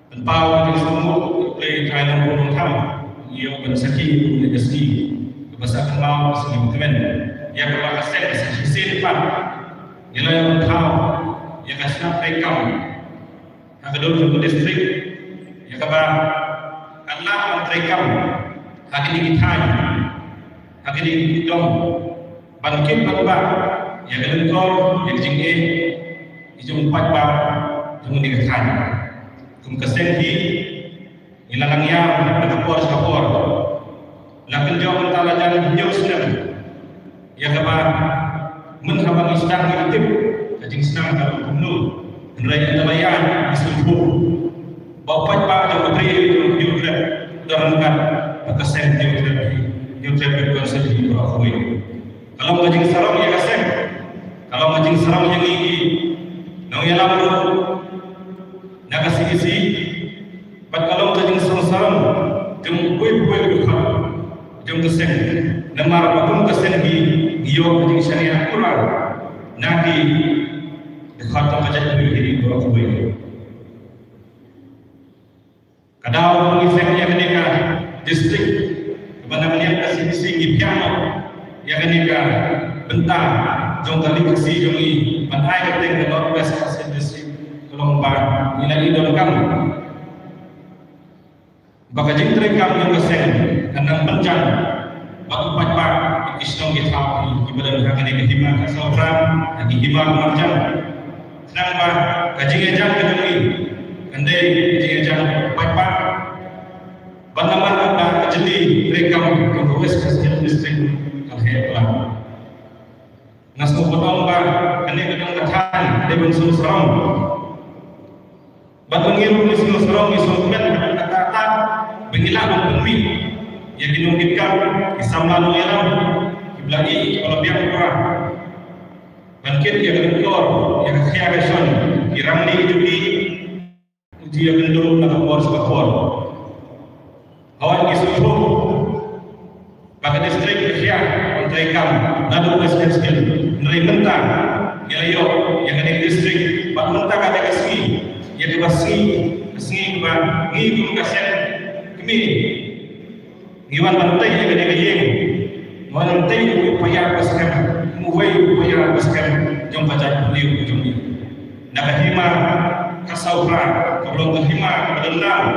pynpaw ïa ka jingsngewnguh, khublei Ngan kum nongthaw, ïoh ban sakhi kum ne ka sngi kaba sah kynmaw, ka sngi ba kmen, ïa kaba ka seng ka shisien pat ngi la ïoh ban thaw ïa ka shnong treikam ha ka dur jong ka district, ïa kaba kan lah ban treikam ha kine ki thaiñ, ha kine ki dong, ban kit ban bah ïa ka lyngkor, ïa ka jingeh, ïa jong u paidbah jong kane ka thaiñ. Kum ka seng hi, ngi la nang ïar na ka por sha ka por, la kynjoh mynta la jan hynñiew snem, ïa kaba myn haba ngi sdang ngi tip ka jingsdang ka long kumno. Hynrei ynda la ïaid ngi sngewthuh ba u paidbah jong ka Bri Hynñiewtrep u don ryngkat bad ka seng Hynñiewtrep hi, Hynñiewtrep Youth Council hi baroh kawei. Ka long ka jingsarong ïa ka seng, ka long ka jingsarong ïa ngi ki nongïalam ruh na ka C E C, bad ka long ka jingsarong jong uwei pa uwei u dkhot jong ka seng. Namar ba kum ka seng hi ngi ïoh ka jingshaniah pura na ki dkhot jong ka jaitbynriew hi baroh kawei. Ka daw ba ngi seng ïa kane ka district kaba na ka liang ka C D C ngi biang noh ïa kane ka bynta jong ka Ri Khasi jong ngi ban ai kyrteng ka North West Khasi District, ka long ba ngi la ïoh donkam ba ka jingtreikam jong ka seng kan nang pynjah bad u paidbah bad ki shnong ki thaw kiba don ha kane ka hima ka sawpram, ha ki hima ka marjan. Khnang ba ka jingïajan ka jong ngi kan dei ka jingïajan paidbah. Ban namar ba ka jingtreikam jong ka West Khasi Hills District kan heh palat. Nga sngewbha ong ba kane ka dong ka thaiñ dei ban sngewsarong. Bad ngi ruh ngi sngewsarong, ngi sngewkmen ha kata kata ba ngi lah ban pynmih ïa ki nongkitkam, ki samla nongïalam kiba la ïeit, kiba la biang bra ban kit ïa ka lyngkor, ïa ka khia ka shon, ki rangli ki juki, u ji ïa kynduh na ka por sha ka por. Hooid, ngi sngewthuh ba ka district ka khia ban treikam naduh West Khasi Hills, hynrei mynta ngi la ïoh ïa kane ka district bad mynta ka dei ka sngi, ïa kaba sngi, ka sngi kaba ngi kum ka seng kmie ngi wan ban tei ïa kane ka ïing, ngi wan ban tei ïa uwei u paidbah ba skhem, uwei u paidbah ba skhem jong ka jaitbynriew jong ngi. Na ka hima ka sawpra, kaba long ka hima kaba dang nang,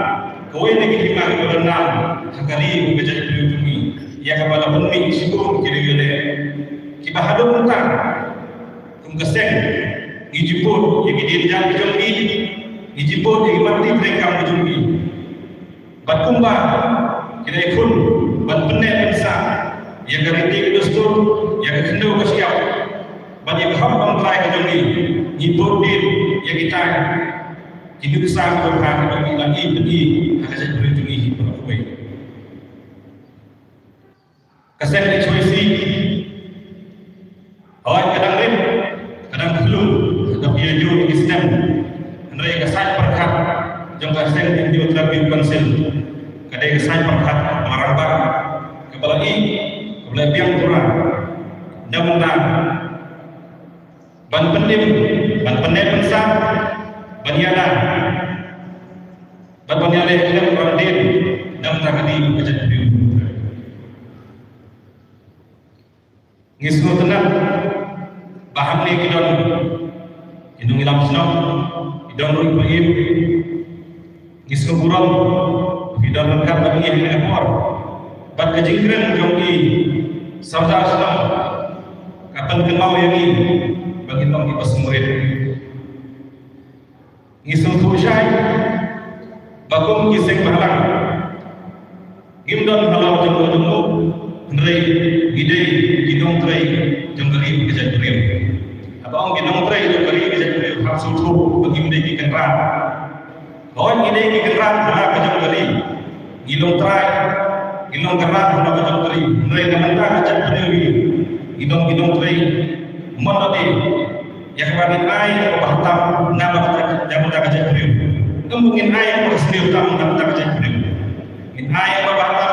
kawei na ki hima kaba dang nang ha ka ri bad ka jaitbynriew jong ngi, ïa kaba la pynmih shibun ki riewïaleh kiba haduh mynta kum ka seng ngi ju bud ïa ki dien jam ki jong ngi, ngi ju bud ïa ki mat treikam ki jong ngi. Bad kumba ki dei khun ban pynneh pynsah ïa ka riti ka dustur, ïa ka khyndew ka shyiap bad ïa ka hok ban trai ka jong ngi, ngi bud dien ïa kita ki nuksa ki dohkha kiba ngi la ïohi ha ka jaitbynriew jong ngi hi baroh kawei. Ka seng H Y C hooid ka dang rit, ka dang khlung, ka dang ïa jur ïa ki snem. Hynrei ka saiñ pyrkhat jong ka seng Hynñiewtrep Youth Council ka dei ka saiñ pyrkhat ba rangbah, kaba la ïeit, kaba la biang bura. Ynda mynta ban pynim, ban pynneh pynsah, ban ïada bad ban ïaleh khlem ban dien na ka bynta ka ri bad ka jaitbynriew. Ngi sngewtynnat ba hangne ki don ki nongïalam shnong, ki don ruh ki paid, ngi sngewburom ki don ryngkat bad ngi ha kane ka por. Bad ka jingkren jong ki sordar shnong ka pynkynmaw ïa ngi ba ngin long kiba sngewrit. Ngi sngewthuh shai ba kum ki seng bhalang ngim don halor jong u jong u, hynrei ngi dei ki nongtrei jong ka ri ka jaitbynriew. Haba ong ki nongtrei jong ka ri ka jaitbynriew, hap sngewthuh ba ngim dei ki kynrad. Hooid, ngi dei ki kynrad ha ka jong ka ri. Ngi long trai, ngi long kynrad ha ka jong ka ri. Hynrei na ka bynta ka jaitbynriew ngi long ki nongtrei. Mon ba dei ïa kaba ngin ai kaba ha tam na ka bynta ka jaitbynriew. Ym ngin ai kaba sniew tam na ka bynta ka jaitbynriew. Ngin ai kaba ha tam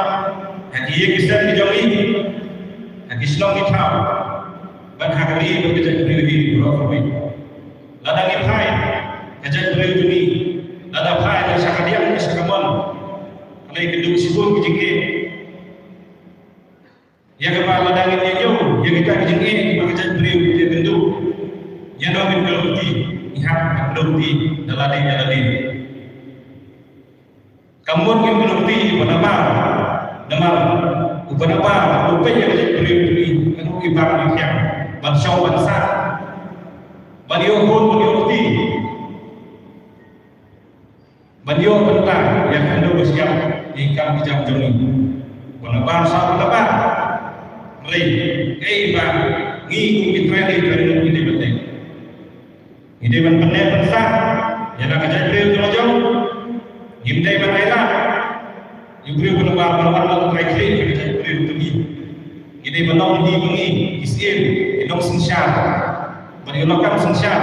ha ki ïing ki sem ki jong ngi, ha ki shnong ki thaw, bad ha ka ri bad ka jaitbynriew hi baroh kawei. Lada ngi phai ka jaitbynriew jong ngi, lada phai ka sha ka diang ka sha ka mon, ka dei Ïa u shibun ki jingeh. Ïa kaba lada ngin ïa ñiew ïa kita ki jingeh kiba ka jaitbynriew ki ïa kynduh, ïa no ngin kylluid, ngi hap ban kylluid da lade da lade. Ka mut ngin kylluid ïa u Bah Nabar, namar u Bah Nabar u peit ïa ka jaitbynriew jong ngi kum i bang i khiang ban shong ban sah, ban ïoh hun ban ïoh kti. Ban ïoh bynta ïa ka khyndew ka shyiap ïa ki kam ki jam jong ngi. Ban ban sa ban ban. Hynrei kaei ba ngi kum ki trai, ki trai ngi dei ban dei. Ngi dei ban pynneh pynsah ïa la ka jaitbynriew jong ngi. Ngim dei ban ailad ïa u briew ban ban ban ban trai khlieh ïa ka jaitbynriew jong ngi. Ngi dei ban long ngi ba ngi ki siem, ki nongsynshar. Ban ïoh lakam synshar.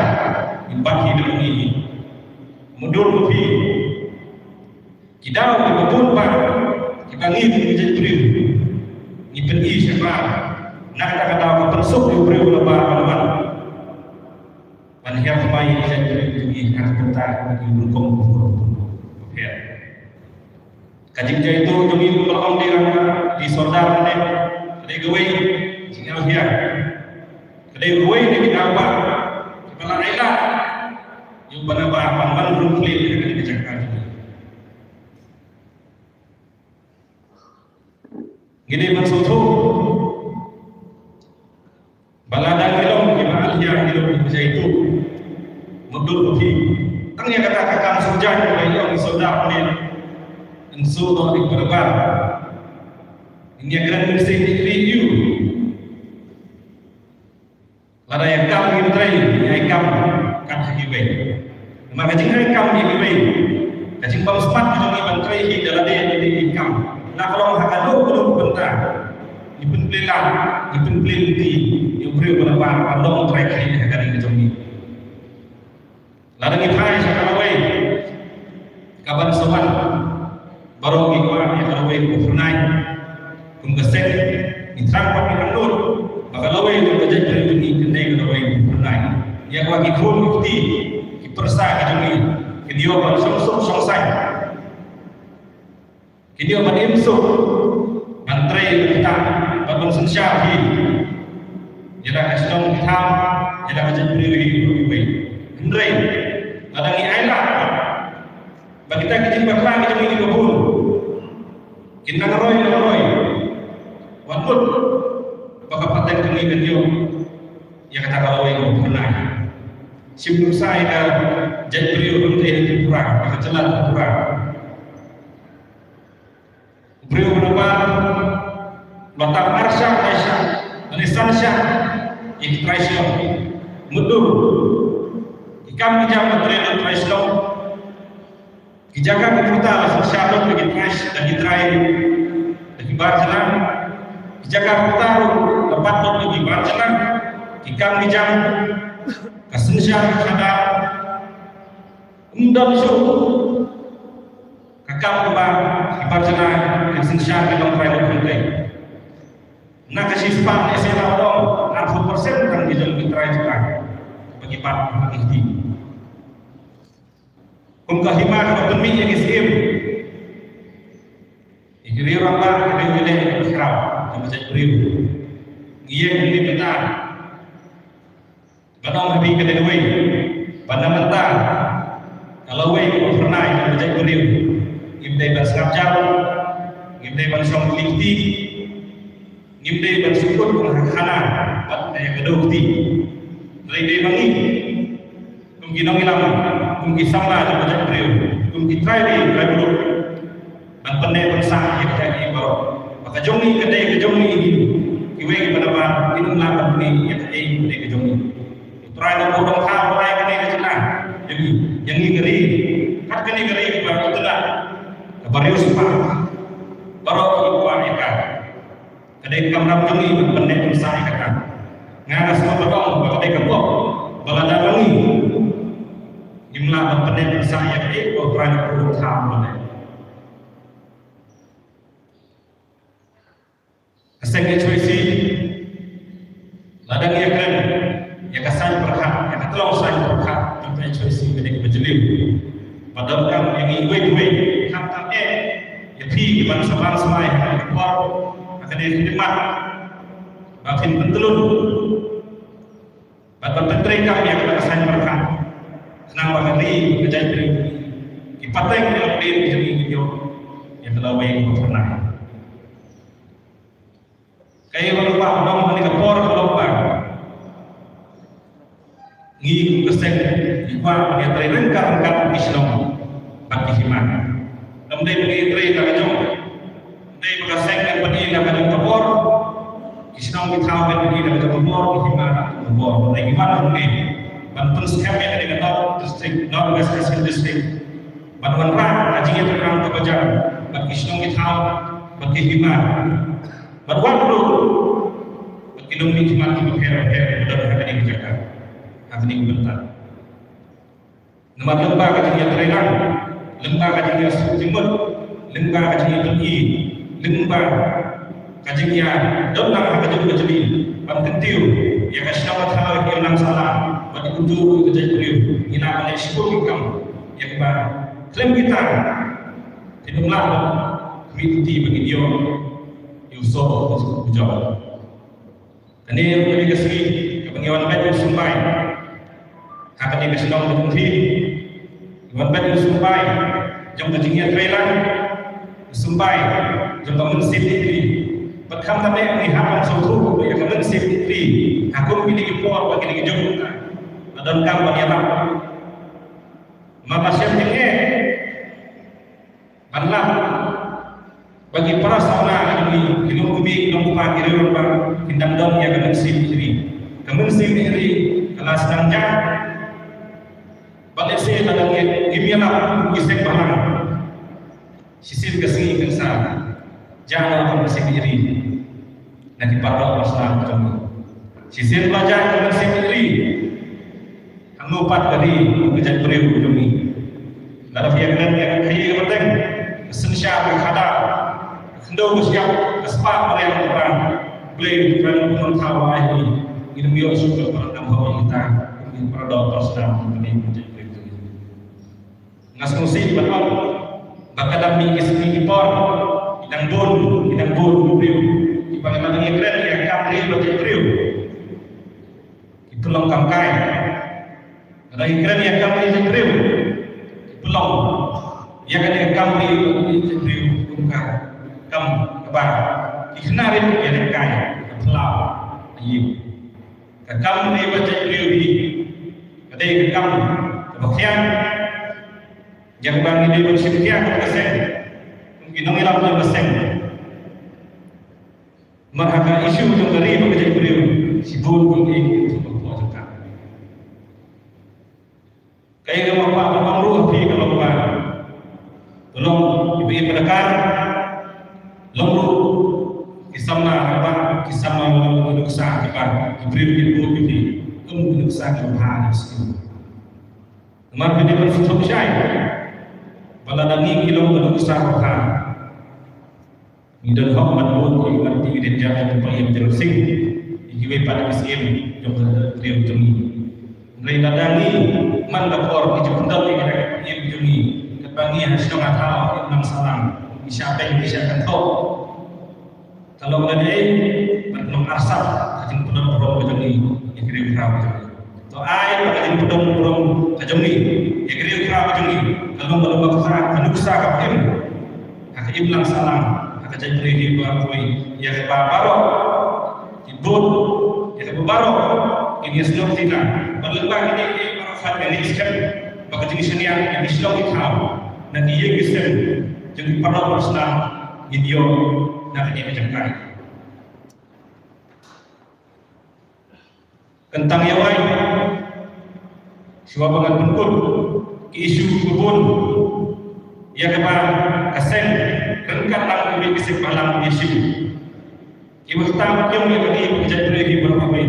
Ngi bat hi da ngi. Mutdur ma phi. Ki daw kiba bun bah kiba ngi ki jaitbynriew ngi pyni shabar na kata ka daw ka pynsuk ïa u briew uba ban ban ban hiar thymmai ïa ki jaitbynriew jong ngi ha ka bynta ka rukom ba pher. Ka jingjia ito jong ngi kumba ong dei rangbah, dei sordar ne, ka dei kawei ka jingïahiar, ka dei kawei na ki daw bah kiba la ailad ïa u Bah Nabar ban ban rung khlieh ïa kane ka jaka jong ngi. Ngi dei ban sngewthuh ba lada ngi long kiba ailad, ngi long kiba jia ito, mutdur ma phi. Tang ïa kata ka kam shu jia ba ïa ngi sordar ne, ngi shu don ïa u Bah Nabar. Ngi ïa kren mynsiem ïa ki ri ïa u. Lada ïa kam ngim trei, ïa kam kat ha kiwei. Namar ka jingai kam ïa kiwei, ka jingbym smat ka jong ngi ban trei hi da lade lade ïa kam. Na ka long ha ka dei ka dei ka bynta, ngi pynplie lad, ngi pynplie lynti ïa u briew ba na ba ba long trai khlieh ha ka ri ka jong ngi. Lada ngi phai sha ka lawei kaban sa wan, baroh ngi kwah ïa ka lawei kaba phyrnai. Kum ka seng ngi thrang bad ngi angnud ba ka lawei jong ka jaitbynriew jong ngi kan dei ka lawei kaba phyrnai. Ïa kaba ki khun ki kti ki pyrsa ki jong ngi kin ïoh ban shong suk shong saiñ. Kin ïoh ban im suk, ban trei, ban ktah, ban, ban synshar hi ïa la ka shnong ka tham, ïa la ka jaitbynriew hi ruh iwei. Hynrei lada ngi ailad ba kita ki jingbakla ki jong ngi kiba bun kin nang roi nang roi, wat mut ba ka pateng jong ngi kan ïoh ïa kata ka lawei kaba phyrnai. Shim nuksa ïa ka jaitbynriew ruh ïa ka Tripura, ïa ka jylla Tripura. U briew uba la tang ar shah, lai shah lane san shah ïa ki trai shnong. Mutdur ki kam ki jam ka trai, trai shnong. Ki jaka ki puta la synshar lut da ki trai, da ki trai, da ki bar jylla. Ki jaka puta ruh la bat lut da ki bar jylla. Ki kam ki jam ka synshar ka khadar. Ym don shuh ka kam kaba ki bar jylla ki synshar ki long trai lut hynrei na ka shispah ne shisha ba dong arphew percent tang ki jong ki trai jylla ba ki bat ba ki kti. Kum ka hima kaba pynmih ïa ki skim, ïa ki riew rangbah, ïa ki riew leh, ïa ki khraw, ïa ki jaitbynriew. Ngi ïeng ngi mynta ban ong ha phi ka dei kawei ba na mynta ka lawei kaba phyrnai ka jaitbynriew. Ngim dei ban sngap jar, ngim dei ban shong kli kti, ngim dei ban shu kut kum ha khana bad ïa ka dei kti. Hynrei dei ba ngi kum ki nongïalam, kum ki samla jong ka jaitbynriew, kum ki trai ri trai muluk, ban pynneh pynsah ïa kita kiei baroh ba ka jong ngi ka dei ka jong ngi. Kiwei kiba na ba kin ym lah ban pyni ïa kaei ka dei ka jong ngi. U Trai Nongbuh Donkha u ai kane ka jylla jong ngi, ïa ngi ka ri, kat kane ka ri kaba itynnad, kaba riewspah, baroh ki kwah ïa ka. Ka dei ka kamram jong ngi ban pynneh pynsah ïa kata. Nga nga sngewbha ban ong ba ka dei ka pop ba lada ma ngi ngim lah ban pynneh pynsah ïa kaei ba U Trai u la thaw ma ngi. Ka seng H Y C lada ngi ïakren ïa ka saiñ pyrkhat, ïa ka tlong saiñ pyrkhat jong ka H Y C ka dei kaba jylliew. Ba donkam ïa ngi iwei pa iwei, khamtam eh ïa phi kiba sa ban smai ha ka por ha kane ka khlieh mat ba phin pyntlun bad ban pyntrei kam ïa kata ka saiñ markha khnang ba ka ri ka jaitbynriew ki pateng ïa ka ri ka jong ngi ki ïoh ïa ka lawei kaba phyrnai. Kaei ba ka long ha kane ka por ka long ba ngi kum ka seng ngi kwah ban ïatrei ryngkat ryngkat ki shnong bad ki hima. Ym dei ban ïatrei na ka jong, ym dei ba ka seng kan pyni na ka jong ka bor, ki shnong ki thaw kan pyni na ka jong ka bor, ki hima na ka jong ka bor. Hynrei ngi wan hangne ban pynskhem ïa kane ka North District, North West Khasi Hills District, ban wanrah ka jingïatreilang kaba jan bad ki shnong ki thaw bad ki hima. Bad wat ruh bad ki nongmihkhmat kiba pher bapher kiba don ha kane ka jaka, ha kane ka bynta. Namar lyngba ka jingïatreilang, lyngba ka jingïasuk jingmut, lyngba ka jingïapyni, lyngba ka jingïadon lang ha ka jong ka jong ngi ban kyntiew ïa ka shnong ka thaw, ïa ka imlang sahlang bad ïa kumjuh ka jaitbynriew, ngi lah ban leh shibun ki kam ïa kiba khlem kita phin ym lah ban khmih lynti ba ngin ïoh ïa u soh u jop. Kane ruh ka dei ka sngi kaba ngi wan beit u symbai ha kane ka shnong Laitumkhrih. Ngi wan beit u symbai jong ka jingïatreilang, u symbai jong ka mynsiem ïeit ri. Bad khamtam eh ngi hap ban sngewthuh ïa ka mynsiem ïeit ri ha kum kine ki por bad kine ki jingmut ba donkam ban ïalap. Namar lada shem jingeh ban lap ba ki para samla, ki nongkmie, ki nongkpa, ki rangbah kin dang don ïa ka mynsiem ïeit ri. Ka mynsiem ïeit ri ka la sdang jah. Bad lehse lada ngim ïalap kum ki seng balang, shisien ka sngi kan sa jah noh ka mynsiem ïeit ri na ki paralok parasnam ka jong ngi. Shisien ba la jah ka mynsiem ïeit ri, hangno pat ka ri ka jaitbynriew ka jong ngi? Lada phi ïakren ïa ka khaïi ka pateng, ka synshar ka khadar, ka khyndew ka shyiap, ka spah mariang ka ban, Blei u Trai u nongthaw u ai hi. Ngin ym ïoh shuh ka para nongthaw ïa kita, kum ki paralok parasnam ka ri ka jaitbynriew ka jong ngi. Nga sngewsih ban ong ba ka dang mih ki sngi ki por ki dang bun, ki dang bun ki briew kiba lada ngi kren ïa ka kam ri bad jaitbynriew ki pynlong kam kai. Lada ngi kren ïa ka kam ri jaitbynriew ki pynlong ïa kane ka kam ri bad jaitbynriew kum ka kam kaba ki khynnah rit ki lehkai ka phyllaw ka ïing. Ka kam ri bad jaitbynriew hi ka dei ka kam kaba khia. Ïa kaba ngi dei ban shim khia kum ka seng, kum ki nongïalam jong ka seng. Namar ha ka issue jong ka ri bad ka jaitbynriew shibun ki ïing ki jong ka pyrthei jong ka. Kaei kaba nga kwah ban ong ruh ha phi ka long ba to long kiba ïeit ba dakar, long ruh ki samla, kaba ki samla, long ki nuksa kiba ki briew ki bud ki, kum ki nuksa kiba bha ki sniew. Namar ba dei ban sngewthuh shai ba lada ngi ki long ki nuksa ba bha, ngi don hok ban bud ïa ki mat ïa ki dienjat jong ki paidbah jong ka sing, ïa kiwei pat ki syiem jong ka ri jong ngi. Hynrei lada ngi man ka por ngi ju pyndon ïa ki paidbah jong ngi, katba ngi ha shnong ha thaw, ha imlang sahlang ngi shah beiñ ngi shah kynthoh. Ka long lane ban long arsap ka jingpynlong burom ka jong ngi ïa ka ri u khraw ka jong ngi. To ai ba ka jingpynlong burom ka jong ngi ïa ka ri u khraw ka jong ngi ka long, ka long ka nuksa, ka nuksa kaba im ha ka imlang sahlang ha ka jaitbynriew hi, ba poi ïa kaba baroh ki bun, ïa kaba baroh kin ïasnoh kti na. Bad lyngba kine ki baroh pat ngi skhem ba ka jingshaniah ïa ki shnong ki thaw na ki ïing ki sem jong ki paralok parasnam ngin ïoh na kane ka jaka. Kyntang ïa wai, shuwa ba ngan pynkut ki issue kiba bun ïa kaba ka seng ryngkat lang ki seng balang ki issue kiba kyrpang ïa ka ri bad ka jaitbynriew hi baroh kawei.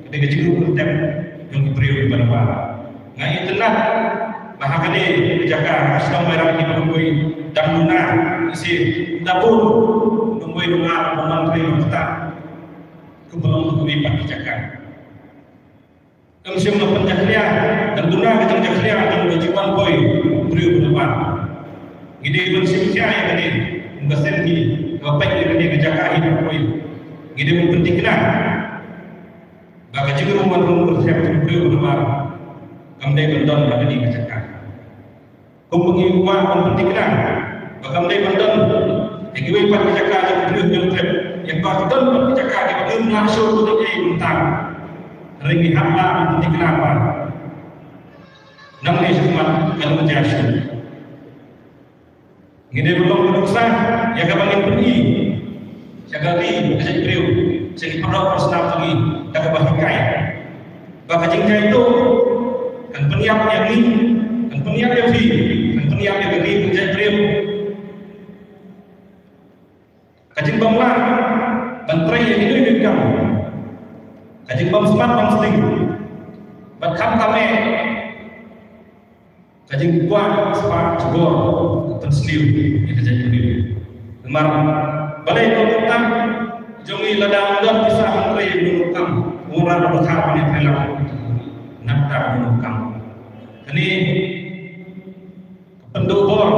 Ka dei ka jingmut kyntang jong ki briew kiba na ba. Nga itynnad ba ha kane ka jaka ha shnong Mairang hi baroh kawei dang duna isi da bun dong wei dong ar dong man trei dong kata. Kumba long ha kawei pat ki jaka. Kam shym la pynjakhlia, dang duna ka jingjakhlia, dang duna jingwan poi briew bun ban. Ngi dei ban shim khia ïa kane. Kum ka seng hi, kaba peit ïa kane ka jaka hi, ngi dei ban pynthikna ba ka jingrung ban rung ban thep jong u briew namar kam dei ban don ha kane ka jaka. Kumba ngi kwah ban pynthikna ba kam dei ban don ha kiwei pat ki jaka jong u briew jong u thep, ïa ba ki don pat ki jaka kiba ngim lah shuh ban ïa mynta. Hynrei ngi hap lah ban pynthikna ba nangne shakhmat kan ym jia shuh. Ngi dei ban long ka nuksa ïa kaba ngin pyni sha ka ri, ka jaitbynriew, sha ki paralok parasnam jong ngi da kaba hikai ba ka jingjia ito kan pynïap ïa ngi, kan pynïap ïa phi, kan pynïap ïa ka ri, ka jaitbynriew. Ka jingbym lah ban trei ïa kino kino ki kam, ka jingbym smat bym sdang, bad khamtam eh ka jingkwah spah jubor ka pynsniew ïa ka jaitbynriew. Namar balei ka nongkam jong ngi lada ym don pisa ban trei ïa ka nongkam, u wanrah ba ka thar ban ïa trei lang. Nangta ka nongkam kane ka pynduh bor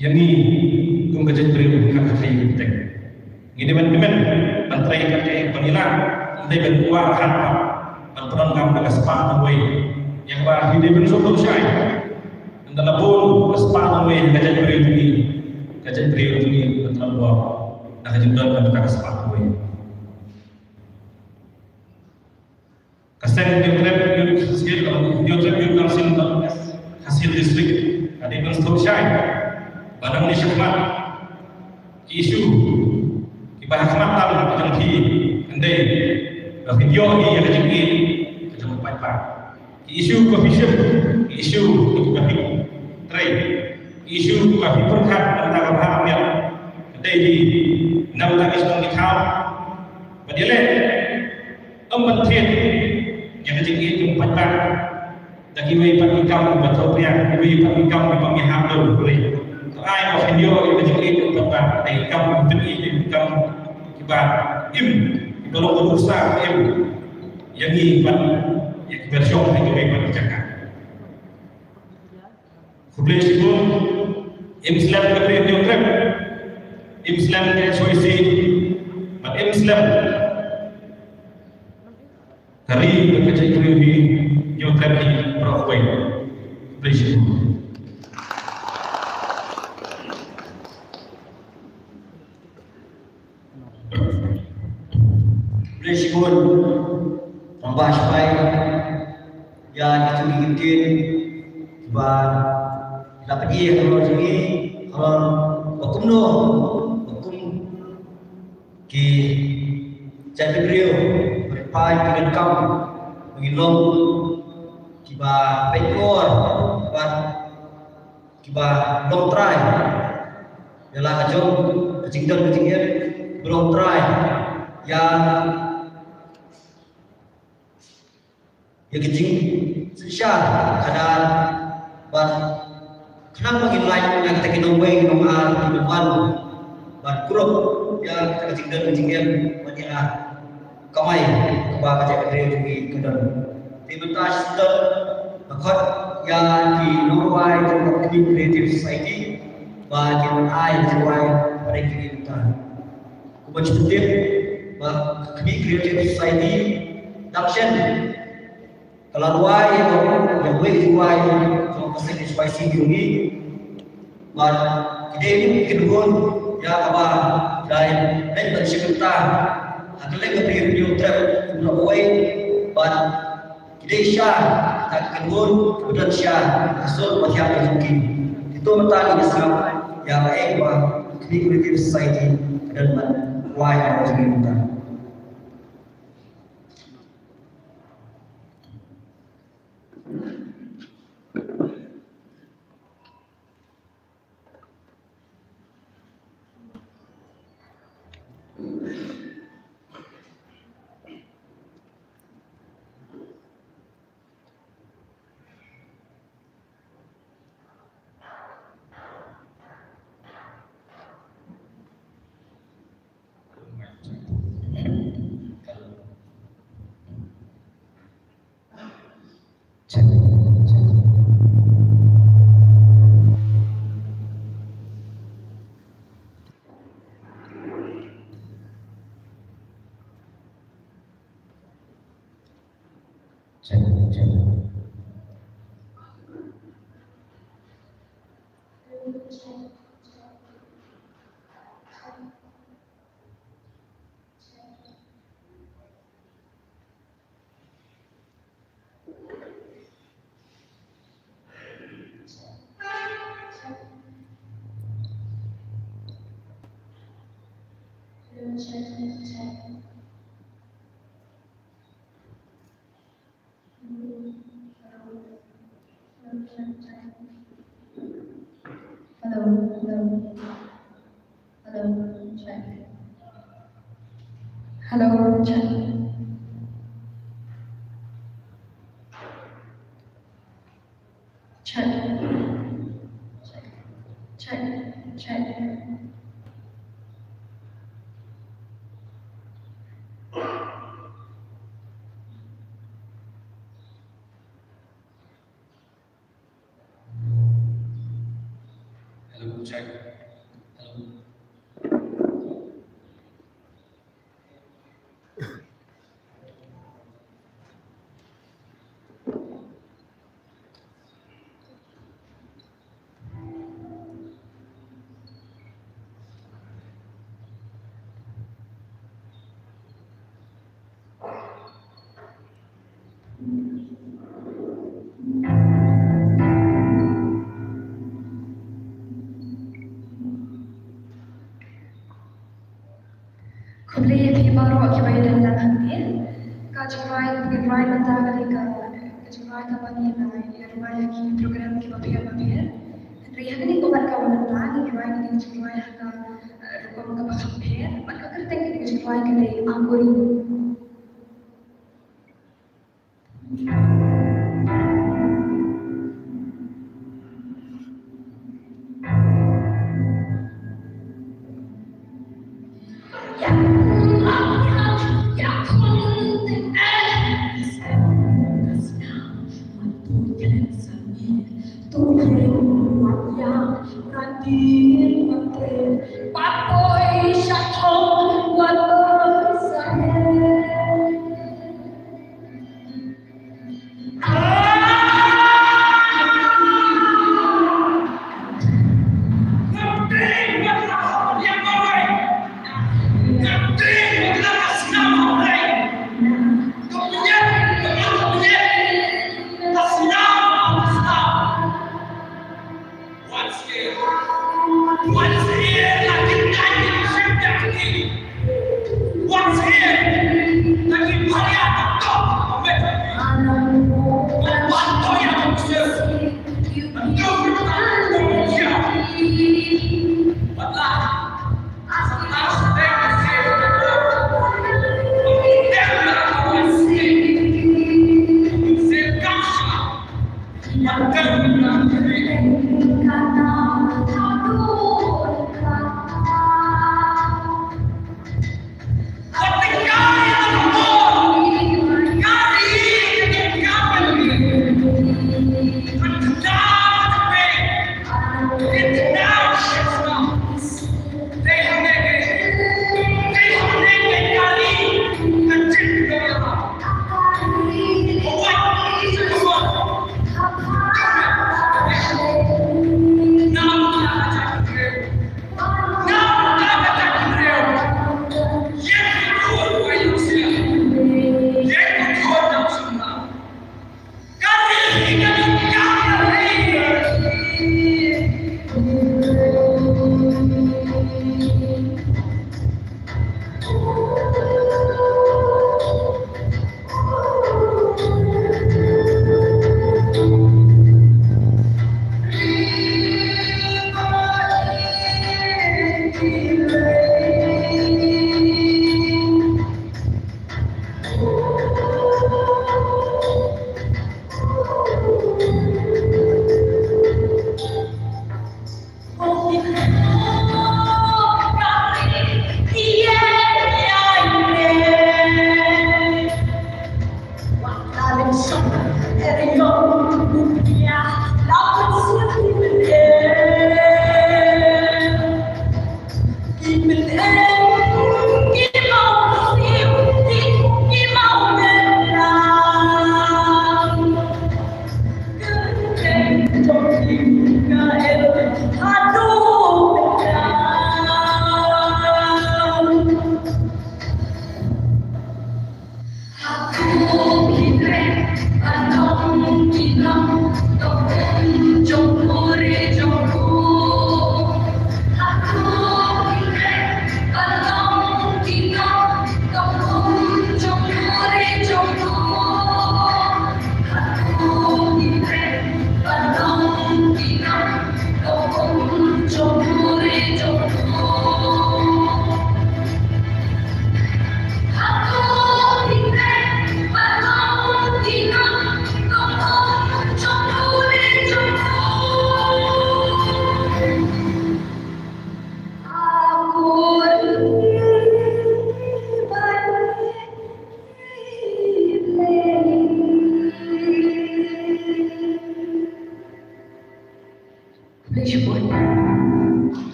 ïa ngi kum ka jaitbynriew ha ka thaiñ Umteng. Ngi dei ban kmen ban trei katei ban ïalam, ngi dei ban kwah ha ban pyndonkam da ka spah tangwei ïa kaba ngi dei ban sngewthuh shai. Ynda la bun ka spah tangwei ha ka jaitbynriew jong ngi, ka jaitbynriew jong ngi kan tlot bor da ka jingdon kata ka spah tangwei. Ka seng Hynñiewtrep Youth Council, Hynñiewtrep Youth Council Khasi Hills District ka dei ban sngewthuh shai ba nangne shakhmat ki issue kiba ha khmat tam ka jong phi kan dei ba phin ïoh ïa ka jingïeit ka jong u paidbah. Ki issue kiba phi shim, ki issue kiba phi trei, ki issue kiba phi pyrkhat na ka bynta ka bha ka miat ka dei hi na ka bynta ki shnong ki thaw. Ba dei leh ym ban thied ïa ka jingïeit jong u paidbah da kiwei pat ki kam kiba thew pyrshah, kiwei pat ki kam kiba ngi hap don hynrei to ai ba phin ïoh ïa ka jingïeit jong u paidbah da ki kam kiba phin ïeit, ki kam kiba im, kiba long ka nuksa ba im ïa ngi bad ïa kiba shong ha kiwei pat ki jaka. Khublei shibun. Im slem ka ri Hynñiewtrep, im slem ka H Y C, bad im slem ka ri bad ka jaitbynriew hi Hynñiewtrep hi baroh kawei. Khublei shibun. Khublei shibun Rangbah Shuai ïa kito ki ktien kiba la pyni halor jong ngi, halor ba kumno, ba kum ki jaitbynriew, ba ki paid ki donkam ba ngin long kiba peit por bad kiba long trai ïa la ka jong ka jingdon ka jingem, kiba long trai ïa, ïa ka jingsynshar khadar bad khnang ba ngin lait na kita ki nongwei nongar kiba wan bad kurup ïa kita ka jingdon ka jingem bad ïa kamai kaba ka jaitbynriew jong ngi ka don. Te mynta shisien nga khot ïa ki nongrwai jong ka Khmih Creative Society ba kin ai jingwai ha ri ki mynta. Kumba shu tip ba ka Khmih Creative Society dang shen ka la rwai ïa uwei u rwai jong ka seng H Y C jong ngi. Bad ki dei ki kynhun ïa kaba dei ban shim bynta ha kylleng ka ri Hynñiewtrep kumno uwei bad ki dei sha ka kynhun kiba don sha ka sur ba thiang ka jong ki. Kito mynta ngi sngap ïa kaei ba ka Khmih Creative Society ka don ban rwai ha ka jong ngi mynta. Check, check. Hello, hello. Hello, check. Hello, check. Check. Check. Check. Check. Hello, check. Hello. Khublei ïa phi baroh kiba ïadon lang hangne. Ka jingrwai kaba ngin rwai mynta ka dei ka, ka jingrwai kaba ngi la ïa rwai ha ki program kiba pher ba pher. Hynrei ha kane ka mat kaba mynta ngin rwai kane ka jingrwai ha ka, eh, rukom kaba kham pher. Bad ka kyrteng kane ka jingrwai ka dei Anguri.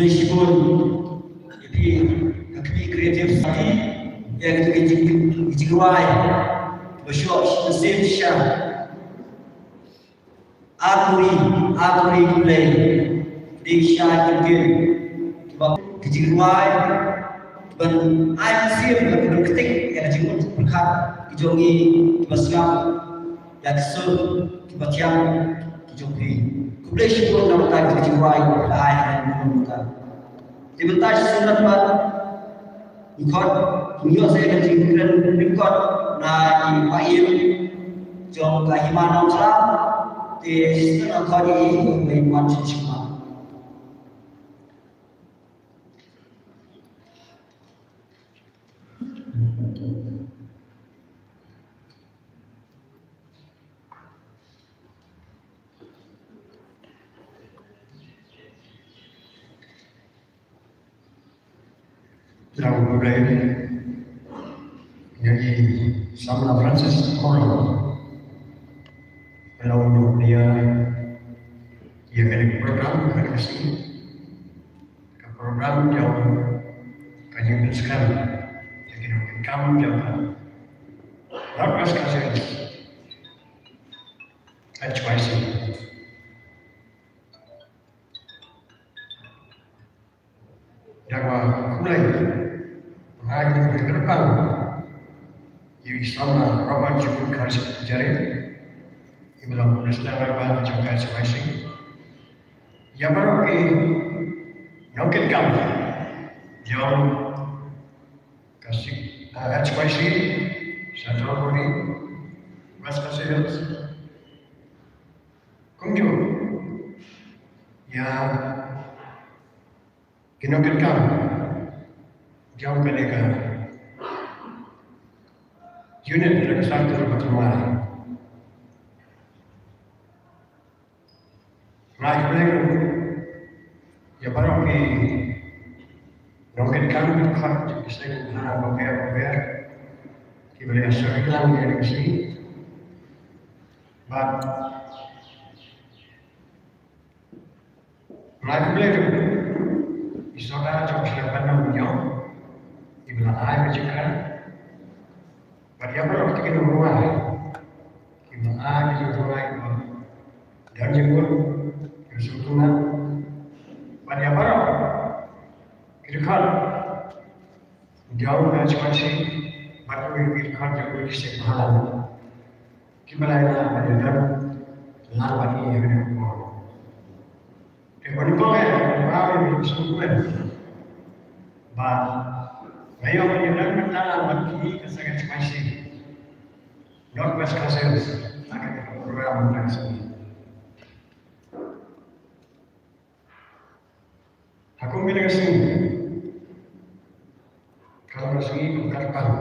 Shibun ïa phi ka Kmie Creative Society ïa ka jing, ka jingrwai ba shoh shisien sha Akuri, Akuri Blei. Dei sha ki kin kiba ki jingrwai ban ai mynsiem ban kynting ïa ka jingmut pyrkhat ki jong ngi kiba sngap ïa ki sur kiba thiang ki jong phi. Khublei shibun na ka bynta ki jingrwai kiba phi la ai ha ngi. Te mynta shisien pat ngi khot, ngi ïoh sa ka jingkren lyngkot na i paim jong ka Hima Nongtlang. Te shisien ngi khot ïa i Wan Shin Shima. Khublei ïa i Samla Francis Koro. Ïa u ïa ïa ka program ka ka program jong ka jingpynskhem ïa ki nongkitkam jong ka North West Khasi Hills H Y C. Ïa ka khublei nga ai ka kyrpang ïa i Samla Robert Jukut Kharshit Jare, i ba long President Rangbah jong ka H Y C. Ïa baroh ki nongkitkam jong ka H Y C, Central Body, West Khasi Hills. Kumjuh ïa ki nongkitkam jong kane ka unit, kane ka circle ba thymmai. Nga ai khublei ïa baroh ki nongkitkam, ki khot ki seng ha bapher bapher kiba la ïa sngewthuh ïa kane ka sngi. Bad nga ai khublei ruh ïa i Sordar jong ka Shnong Banjong, iba la ai ka jingkren. Bad ïa baroh ki nongrwai kiba ai ka jingkren ïa ka don jingmut, ka sngewthuh. Bad ïa baroh ki dkhot jong ka H Y C bad ki dkhot jong ki seng bhalang kiba la ïa don lang bad ngi ha kane ka por. Te ban ïa kong eh, ban ïa kong eh, ba nga ïoh ban ïa don mynta lang bad ki ka seng H Y C North West Khasi Hills ha kane ka program mynta ka sngi. Ha kum kane ka sngi, ka long ka sngi kaba kyrpang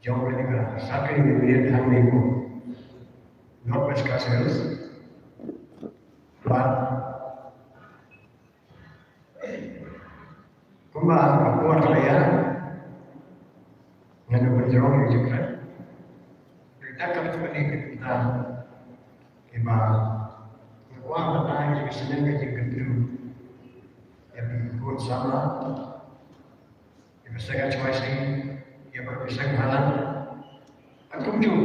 jong kane ka Circle Unit hangne ha North West Khasi Hills. Bad kumba ka por ka la ïaid, ngan ïa pynjrong ïa ka jingkren. Te da kaba kane ka bynta kaba nga kwah ban ai ïa ka snem ka jingkyntu ïa ki khun samla, ïa ka seng H Y C, ïa baroh ki seng bhalang. Bad kumjuh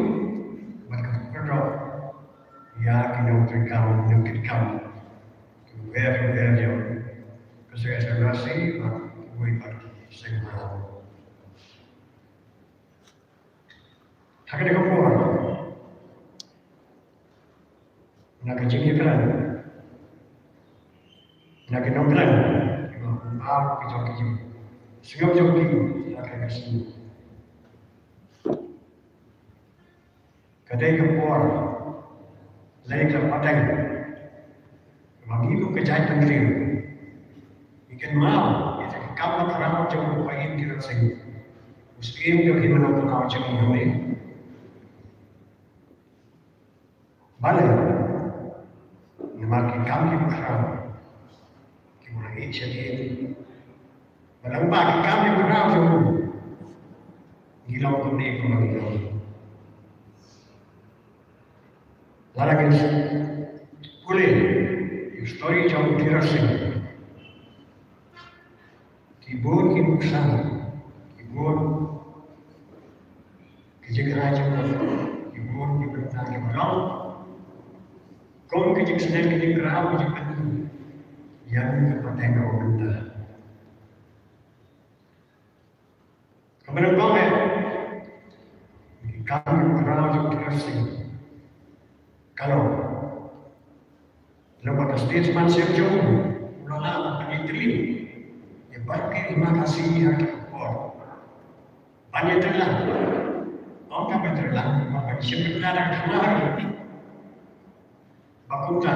bad ka kyrdoh ïa ki nongtrei kam, nongkitkam kiba wer kiba wer jong ka seng H Y C bad kiwei pat ki seng bhalang. Ha kane ka por, na ka jingïakren, na ki nongkren, kiba bun ki jong ki jingsngew jong ki ha kane ka sngi. Ka dei ka por leit la pateng ba ngi kum ka jaitbynriew ngi kynmaw ïa ka kam bakhraw jong u Paiem Tirot Sing, u Syiem jong ki hima nongkyndong jong ngi hangne. Balei? Namar ki kam ki bakhraw kiba u la ïeit shadien. Bad lyngba ki kam ki bakhraw jong u, ngi long kumne kumba ngi long. Lada ngin pule ïa u story jong u Tirot Sing, ki nuksan, ki bun ki jingrai jingkut, ki bun ki bynta ki ba long kum ki jingsneng ki jingkraw ki jingpyni ïa kane ka pateng kaba mynta. Kaba nyngkong eh, ki kam ki kraw jong u Trevor Singh ka long, lada ka statesmanship jong u, u la lah ban ïatylli ïa baroh ki hima Khasi ha ki por. Ban ïatylli, ym ka ban ïatylli, ban ïashim bynta da ka thma. Ba kumta,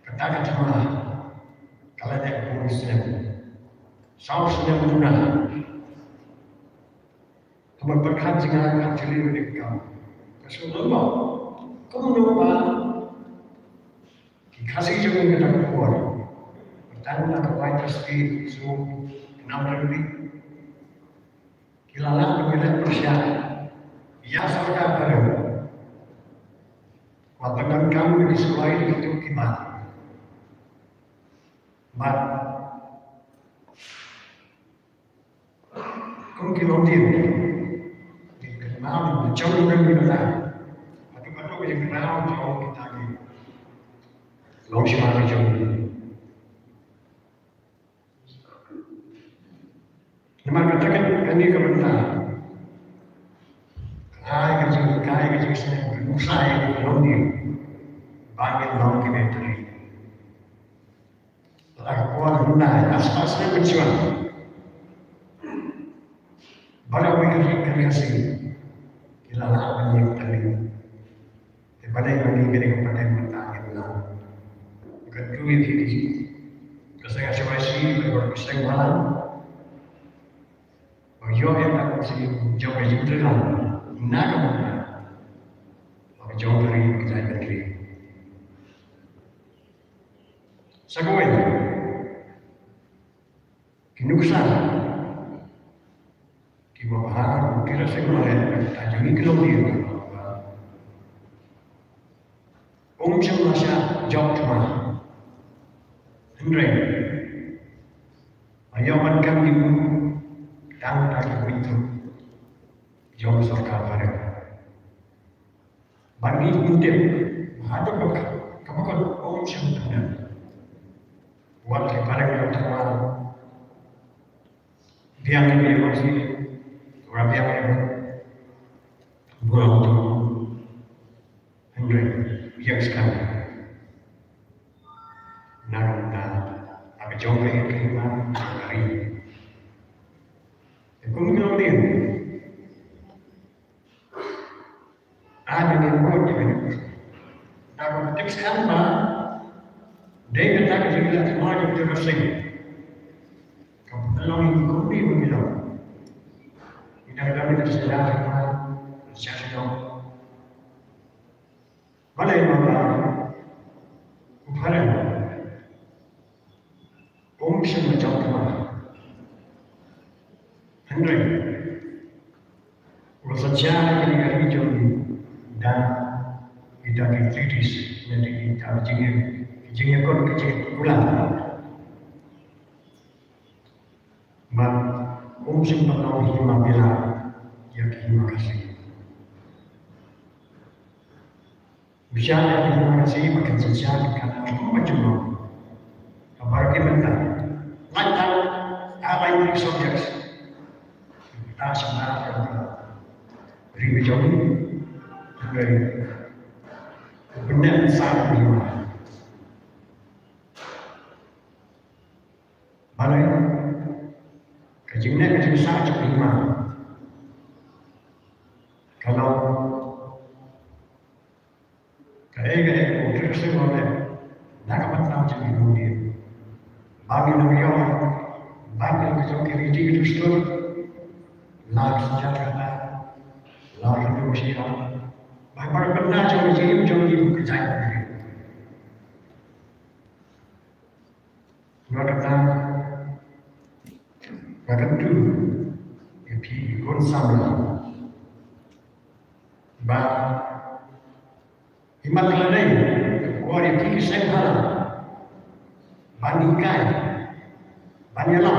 kata ka thma ka la dep bun snem, saw snem duna. Ka mut pyrkhat jingïalang ka jylliew ne ka kam. Ka shu long ba kumno ba ki Khasi jong ngi kata ka por, ba tang na ka wai ka state, shu nam rem ri, ki la lah ban ïaleh pyrshah ïa sorkar baroh. Wat ban donkam ïa ki shuwai ïa kito ki mat. Bad kum ki longdien, ki kynmaw, ki jong ki kynmaw, haduh haduh ki kynmaw jong kita ki longshiwa ki jong ngi. Namar kata ka, kane ka bynta, ai ka jing, ai ka jingsneng, ka nuksa ïa ki longdien ba ngin long ki Meitei. Lada ka por hynda, aspas ne mynshwa, ba la wei ka ri ka Khasi, ki la lah ban ïeng tali. Te balei ma ngi, kane ka pateng mynta ngim lah? Ka tu ïa ki, ka seng H Y C, ka seng Balang, ba ïoh ïa ka seng jong ka jingtreilang na ka bynta ba ka jong ka ri, ka jaitbynriew. Sa kawei, ki nuksa kiba bha, ki la seng mareh, ta jong ngi ki longdien, um shym la shah jop thma. Hynrei ba ïoh ban kam ïa u tang da ki buit jong sorkar baroh. Ba ngi tip, haduh ba ka, kaba ka um shym tang. Wat ki pareng ïa ka, biang ïa ka, ura biang ïa ka, burom tu. Hynrei ïa ka skan na ka bynta ka jong ka ïa ka hima ka ri. Kum ki longdien, ah, ngi ïa bud ïa ka. Nga tip skhem ba dei kata ka jingïaid thma jong u Trevor Singh. Ka long ïa ngi kumne ba ngi long. Ngi dang dang ngi sdang ha sdang. Balei ma ba u phareng um shym la jop thma? Hynrei u la synshar ïa kane ka ri jong ngi da kita ki treaties, ne da kita ki jingïa, ki jingïakut, ki jingïakular. Bad um shym pat long hima bilar ïa ki hima Khasi. Bishar ïa ki hima Khasi ba kin synshar, kin kynmaw kumba jong ngi. Kaba ki bynta, lait tang, ah, lait tang subjects. Ta shynna ïa ka ri ka jong ngi. Hynrei u bynta sa ka hima. Balei? Ka jingneh ka jingsah jong ka hima ka long kaei kaei ba u Trevor Singh u la leh na ka bynta jong ngi longdien. Ba ngin ym ïoh, ba ngin ym ïoh ki riti ki dustur, la ka synshar kata, la ka dustur, ba ka bynta jong ngi, jong ngi ka jaitbynriew. Nga kata, nga kyntu ïa phi ki khun samla ba imat lane ka por ïa phi ki seng bhalang ban hikai, ban ïalam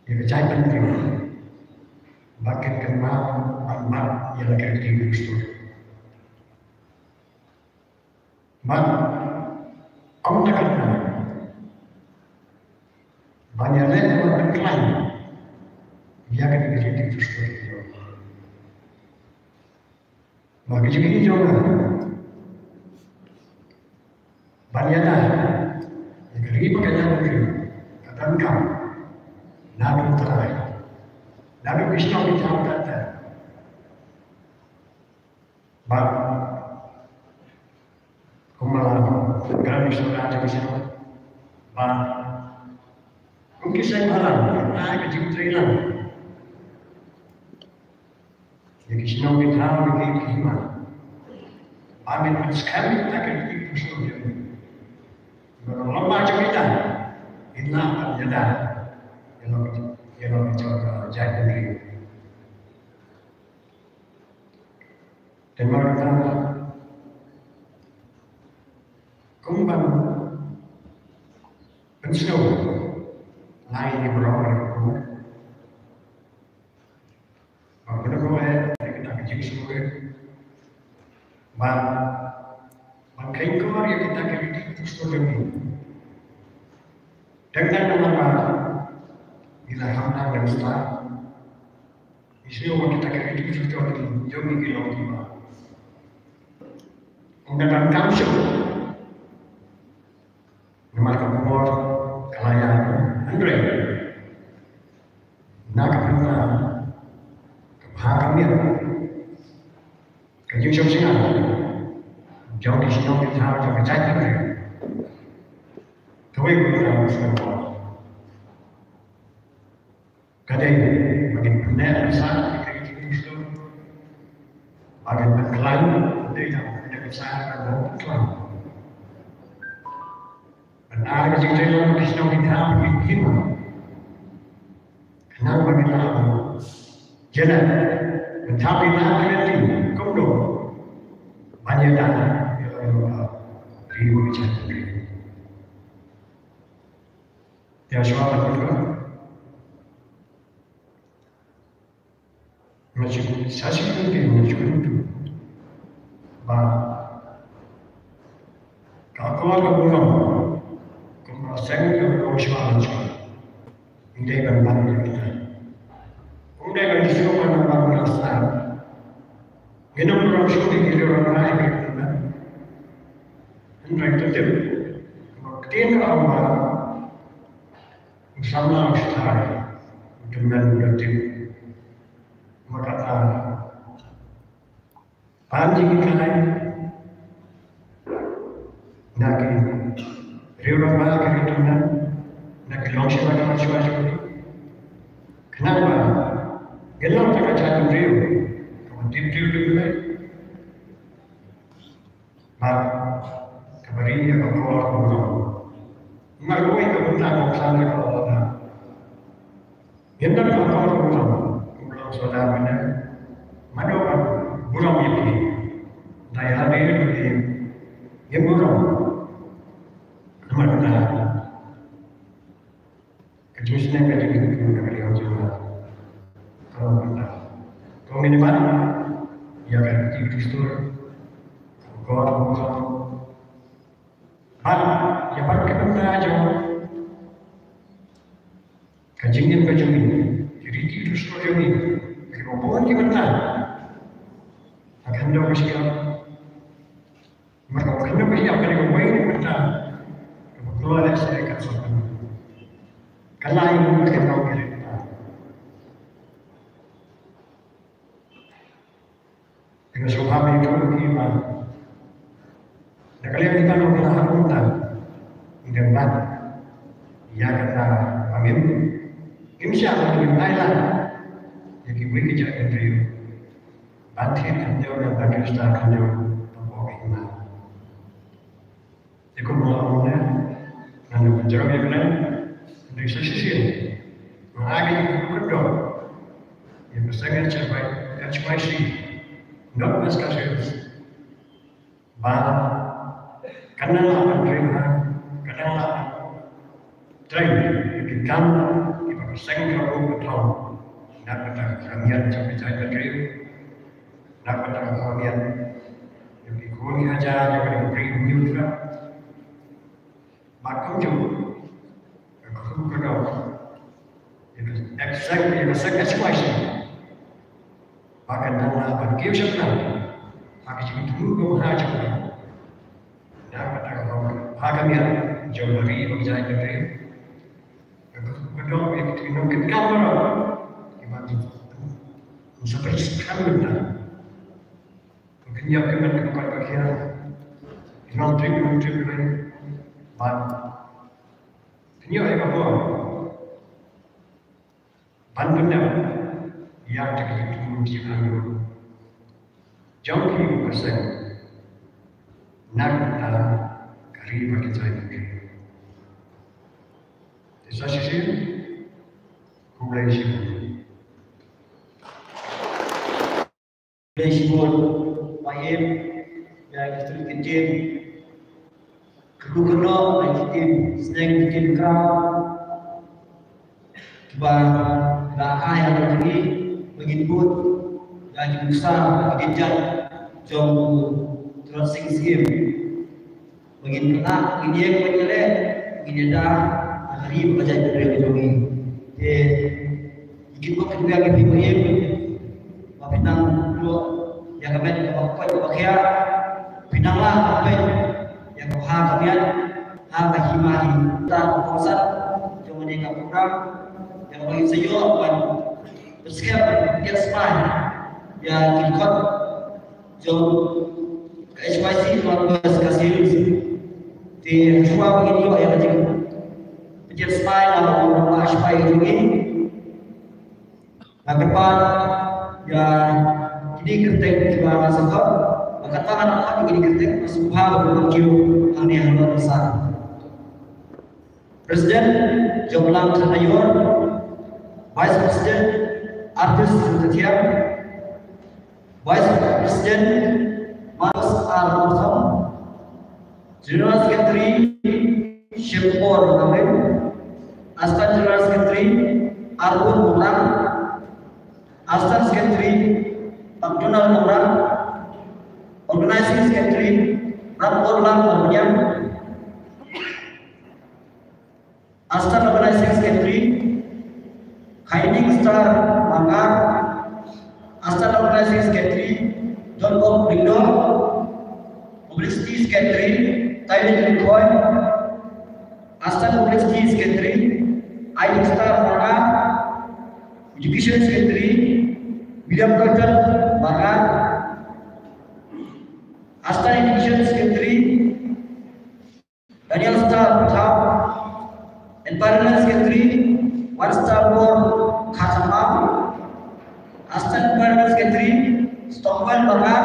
ïa ka jaitbynriew ba kin kynmaw ban mad ïa la ka ktien Khristan. Bad ym da kata ban ïaleh ban pynkhlaiñ ïa ka ktien Khristan. Ba ka jingim jong nga ban ïada ïa ka ri bad ka jaitbynriew ka donkam naduh U Trai, naduh ki shnong ki thaw, kata ba kumba la kren ïa u Sohra te, ba kum ki seng bhalang, ai ka jingtreilang ïa ki shnong ki thaw, ïa ki hima, ba ngin pynskhem ïa ka ktien Khristan jong ngi. Ba ka longba jong ngi, ngin lah ban ïada ïa la, ïa la ka jong ka jaitbynriew. Te namar kata, kum ban pynsngew, nga ai ïa baroh, ba kane ka, eh, ïa kata ka jingsngew, ba ban kheiñ khyndiat ïa kata ka ri, ka ri Khristan jong ngi. Dang dang namar ba ngi la kham dang dang stad. Ngi sngew ba kita ki ri Khristan jong ngi ki long kiba ym da donkam shuh. Namar ka por ka la ïaid, hynrei na ka bynta ka bha ka miat, ka jingshong shngain jong ki shnong ki thaw, jong ka jaitbynriew, kawei ka bynta ka sngewbha. Ka dei ba ngin pynneh pynsah ïa ka ri Khristan, ba ngin pynkhlaiñ ïa ka ri Khristan, ban pynkhlaiñ, ban ai ka jingtreilang ïa ki shnong ki thaw, ki hima, khnang ba ngin lah ban ïaleh, ban thap ïa ka ri, kumno ban ïada ïa la ka ri, ka jaitbynriew. Te shuwa ban kut, nga shu sa shisien te nga shu kyntu ba ka akor ka burom, kumba seng ka burom shuwa ban shuwa, ngi dei ban mad ïa kata. Ym dei ban shu ban ban ban sah. Ngin ym burom shuh ïa ki riew rangbah, ïa ki riew rangbah. Hynrei to tip, ba ka ktien ka ong ba u samla u sthai, u tymmen u da tip. Namar kata, pan jinghikai na ki riew rangbah, ki riew tymmen, na ki longshuwa, ki longshuwa jong ngi, khnang ba ngin long tang ka jaitbynriew kaba tip briew tip Blei. Bad kaba ri ïa ka akor ka burom. Namar kawei ka bynta ka Khristien ka ong ba ngin don ka akor ka burom, ka burom sawdong mynne. Mano ban burom ïa phi? Dei ha ri, ngin burom. Namar kata, ka jingsneng, ka jingkyrkhu, ka jingkyrkhu jong nga ka long kata. To ngin ïa mad ïa ka ri Khristan, ka akor ka burom. Bad ïa baroh ki bynta jong ka jingim ka jong ngi, ki riti ki dur shnong jong ngi, kiba bun ki bynta. Ha khyndew ka shyiap, namar ka khyndew ka shyiap ka dei kawei ka bynta kaba kloi lehse ka sngewthuh. Ka lai ka khyndew ka shyiap. Te nga sngewbha ban ïathuh ïa phi ba na ka liang kita nongkylla ha kumta, ngin ïa mad ïa kata ba ngim, ngim shah ban ïa ai lad ïa kiwei ki jaitbynriew ban thied khyndew ne ban register khyndew hapoh ka hima. Te kumba nga ong mynne, ngan ïa pynjrong ïa kane, hynrei sa shisien nga ai ka jingkyrkhu kyrdoh ïa ka seng H Y C North West Khasi Hills ba kan nang lah ban ring ha, kan nang lah ban Tang ïa ki kam kiba ka seng ka buh ka thong na ka bynta ka khamiat jong ka jaitbynriew, na ka bynta ka khamiat jong ki khun ki hajar jong ka ri Hynñiewtrep. Bad kumjuh ka kyrkhu ka doh ïa ka seng, ïa ka seng H Y C ba kan nang lah ban kiew shaphrang ha ka jingthmu kaba ha jong ka, na ka bynta ka khamiat jong ka ri bad ka jaitbynriew. Ka kyrkhu ka doh ïa ki nongkitkam baroh kiba ngin sa pyrshang mynta. Ngin ïa kynmaw ka bynta ka khia ki nongtrei, ki nongtrei bad ngin ïa ka bor ban pyndep ïa ka jingthmu jingangnud jong ki ba seng na ka bynta ka ri bad ka jaitbynriew. Te sa shisien, khublei shibun. Khublei shibun Bah Im ïa ki, ki team, kyrkhu kyrdoh ïa ki team sneng, ki team kraw kiba la ai ha ngi ba ngin bud ïa ki nuksa, ki kjat jong u Tirot Sing Syiem. Ba ngin kynnoh, ngin ïeng, ngin ïaleh, ngin ïada ha ka ri bad ka jaitbynriew ka jong ngi. Te ngin bud kynnoh ïa ki, phi Bah Im, ba phi nang duh ïa ka met kaba koit kaba khiah, phi nang lah ban peit ïa ka bha ka miat ha ka hima hi. Tang ka kongsan jong kane ka program, ïa kaba ngin sa ïoh ban pynskhem, pynskhem ïa ki dkhot jong ka H Y C North West Khasi Hills. Te shuwa ba ngin ïoh ïa ka jingpynjah smai na u rangbah shipai jong ngi, nga kyrpad ïa kine ki kyrteng kiba nga sa khot, ba katba nga khot ïa kine ki kyrteng, nga sngewbha ba kin kiew hangne halor ka sar. President Joplang Kharnaior, Vice President Artis Sangkathiang, Vice President Manus R Murthon, General Secretary Shemkor Lamrin, Assistant General Secretary Arbun Murang, Assistant Secretary McDonald Murang, Organizing Secretary Ramkor Lam Murniang, Assistant Organizing Secretary Khaining Star Mangar, Assistant Organizing Secretary Don Bob Lingdon, Publicity Secretary Tylin Lingkoi, Assistant Publicity Secretary Aining Star Mangar, Education Secretary William Dalton Mangar, Assistant Education Secretary Daniel Star Pthaw, Environment Secretary One Star Bor Khasamam, Assistant Environment Secretary Stonewell Bakar,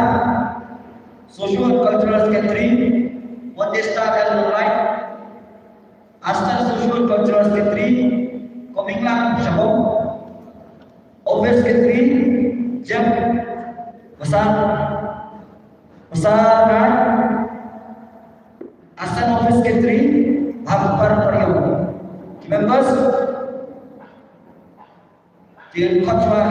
Social Cultural Secretary Modesta L Nonglait, Assistant Social Cultural Secretary Kominglang Shabong, Office Secretary Jeff Besar, Besar, Assistant Office Secretary Bhampar Pariong. Ki members, ki khot shuwa.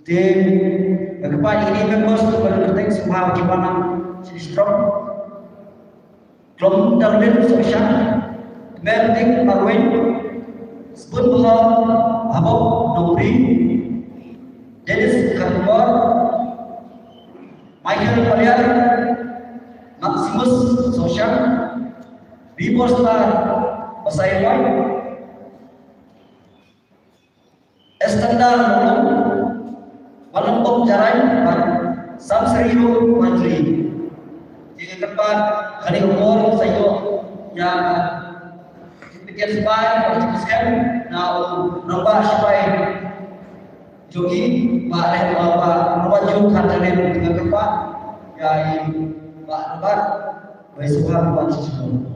Te, eh, kyrpad ïa ki members, ba don kyrteng, sngewbha ki wan shane shitom. Klom Darlin Sohshang, Kmer Ding Marwein, Sbun Bhor Bhabok Nongri, Dennis Kharkongor, Michael Paliar, Maximus Sohshang, Bimor Star Basaiawmoit, Estendal Nonglum, Wanlambok Jarain bad Samsrio Wanjri. Te nga kyrpad, ha kane ka por sa ïoh ïa ka jingpynjah smai bad jingpynskhem na u rangbah shipai jong ngi, Bah Reh, Bah, Bah Robert Jung Kharjahrin. Te nga kyrpad ïa i Bah Robert, ba i sngewbha ban shu sngewbha.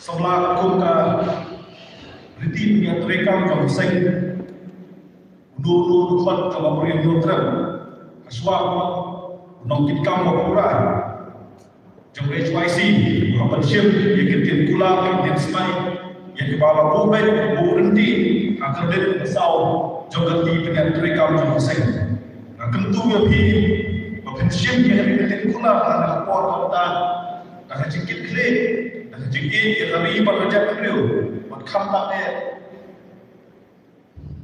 Samla kum ka riti pynïaid treikam jong ka seng. Uno uno u dkhot jong ka Bri Hynñiewtrep. Hashwa u nongkitkam ba pura jong ka H Y C, u la pynshim ïa ki ktien kular, ki ktien smai, ïa kiba la buh beit, buh rynti ha ka rit ka saw jong ka riti pynïaid treikam jong ka seng. Nga kyntu ïa phi ba phin shim ïa ki ktien kular ha ka por kaba mynta, da ka jingkitkhlieh, da ka jingïeit ïa ka ri bad ka jaitbynriew, bad khamtam eh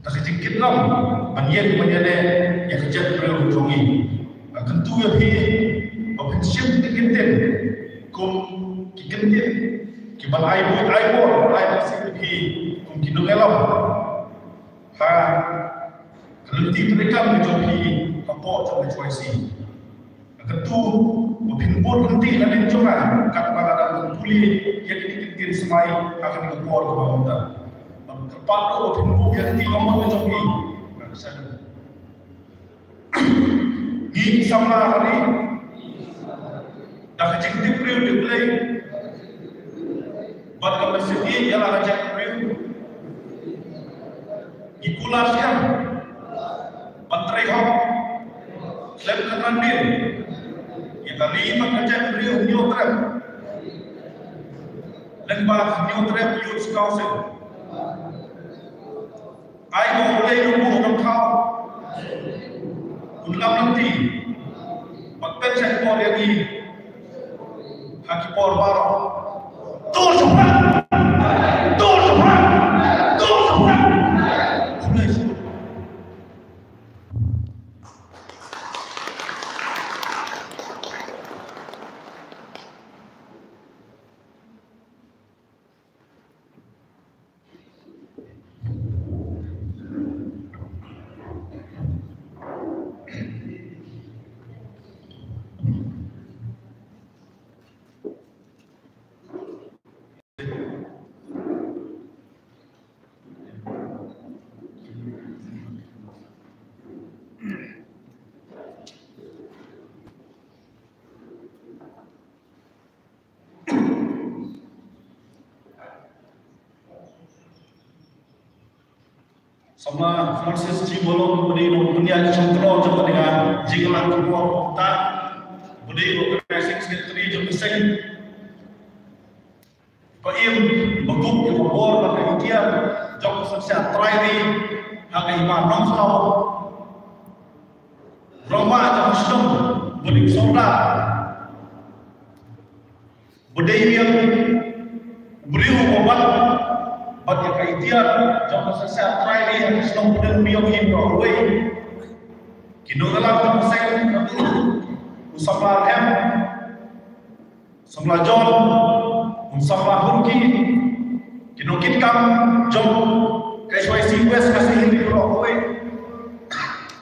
da ka jingkitlam ban ïeng ban ïaleh ïa ka jaitbynriew jong ngi. Nga kyntu ïa phi ba phin shim ki ktien kum ki ktien kiban ai buit ai bor, ban ai pasit ïa phi kum ki nongïalam ha ka lynti treikam ka jong phi hapoh jong ka H Y C. Nga kyntu ba phin bud lynti na liang jong nga katba nga dang pule ïa kine ki ktien smai ha kane ka por kaba mynta. Bad kyrpad ruh ba phin bud ïa lynti ka mon ka jong phi. Nga kyrpad. Ngi ki samla ka ri, da ka jingtip briew tip Blei bad ka mynsiem ïeit ïa la ka jaitbynriew, ngi kular skhem ban trei hok khlem kynran dien ïa ka ri bad ka jaitbynriew Hynñiewtrep lyngba Hynñiewtrep Youth Council. Ai ba U Blei Nongbuh Nongthaw un lam lynti bad pynshai bor ïa ngi ha ki por baroh. Dur shaphrang! Dur shaphrang! Dur shaphrang! Khublei shibun. Samla Francis G. Molong, ba dei u nongpynïaid shongknor jong kane ka jingïalang khubor, u ta ba dei u organizing secretary jong ka seng. Ba im ba kup ïa ka bor bad ka iktiar jong ka synshar trai ri ha ka hima Nongkhlaw. Rangbah jong ka shnong ba dei u Sordar. Ba dei ïa u briew uba bat bad ïa ka iktiar jong ka synshar trai ri ha ka shnong Pdeng Miaw hi baroh kawei. Ki nongïalam jong ka seng, u Samla Rhem, Samla John, u Samla Hunki, ki nongkitkam jong ka H Y C West Khasi Hills baroh kawei,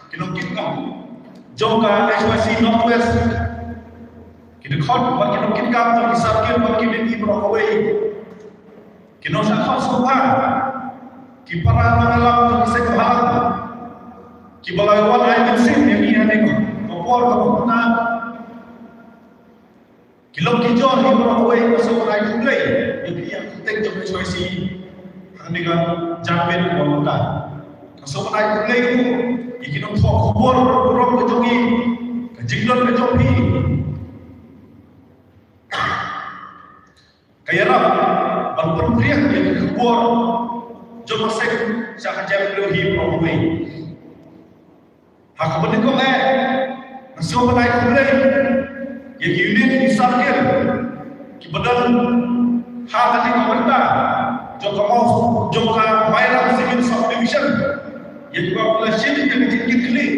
ki nongkitkam jong ka H Y C North West, ki dkhot bad ki nongkitkam jong ki circle bad ki lynti baroh kawei, ki nongshah khot sngewbha, ki para nongïalam jong ki seng bhalang, kiba la wan ai mynsiem ïa ngi ha kane ka por kaba mynta. Ki long ki jor hi baroh kawei, nga sngewbha ban ai khublei ïa phi ïa ka kyrteng jong ka H Y C ha kane ka janmiet kaba mynta. Nga sngewbha ban ai khublei ruh ïa ki nongthoh khubor burom ka jong ngi, ka jingdon ka jong phi ka ïarap ban pynphriang ïa ki khubor jong ka seng sha ka jaitbynriew hi baroh kawei. Ha kaba nyngkong eh, nga sngewbha ban ai khublei ïa ki unit, ki circle kiba don ha kane ka bynta jong ka Mawsynram, jong ka Mairang Civil Subdivision, ïa kiba la shim ïa ka jingkitkhlieh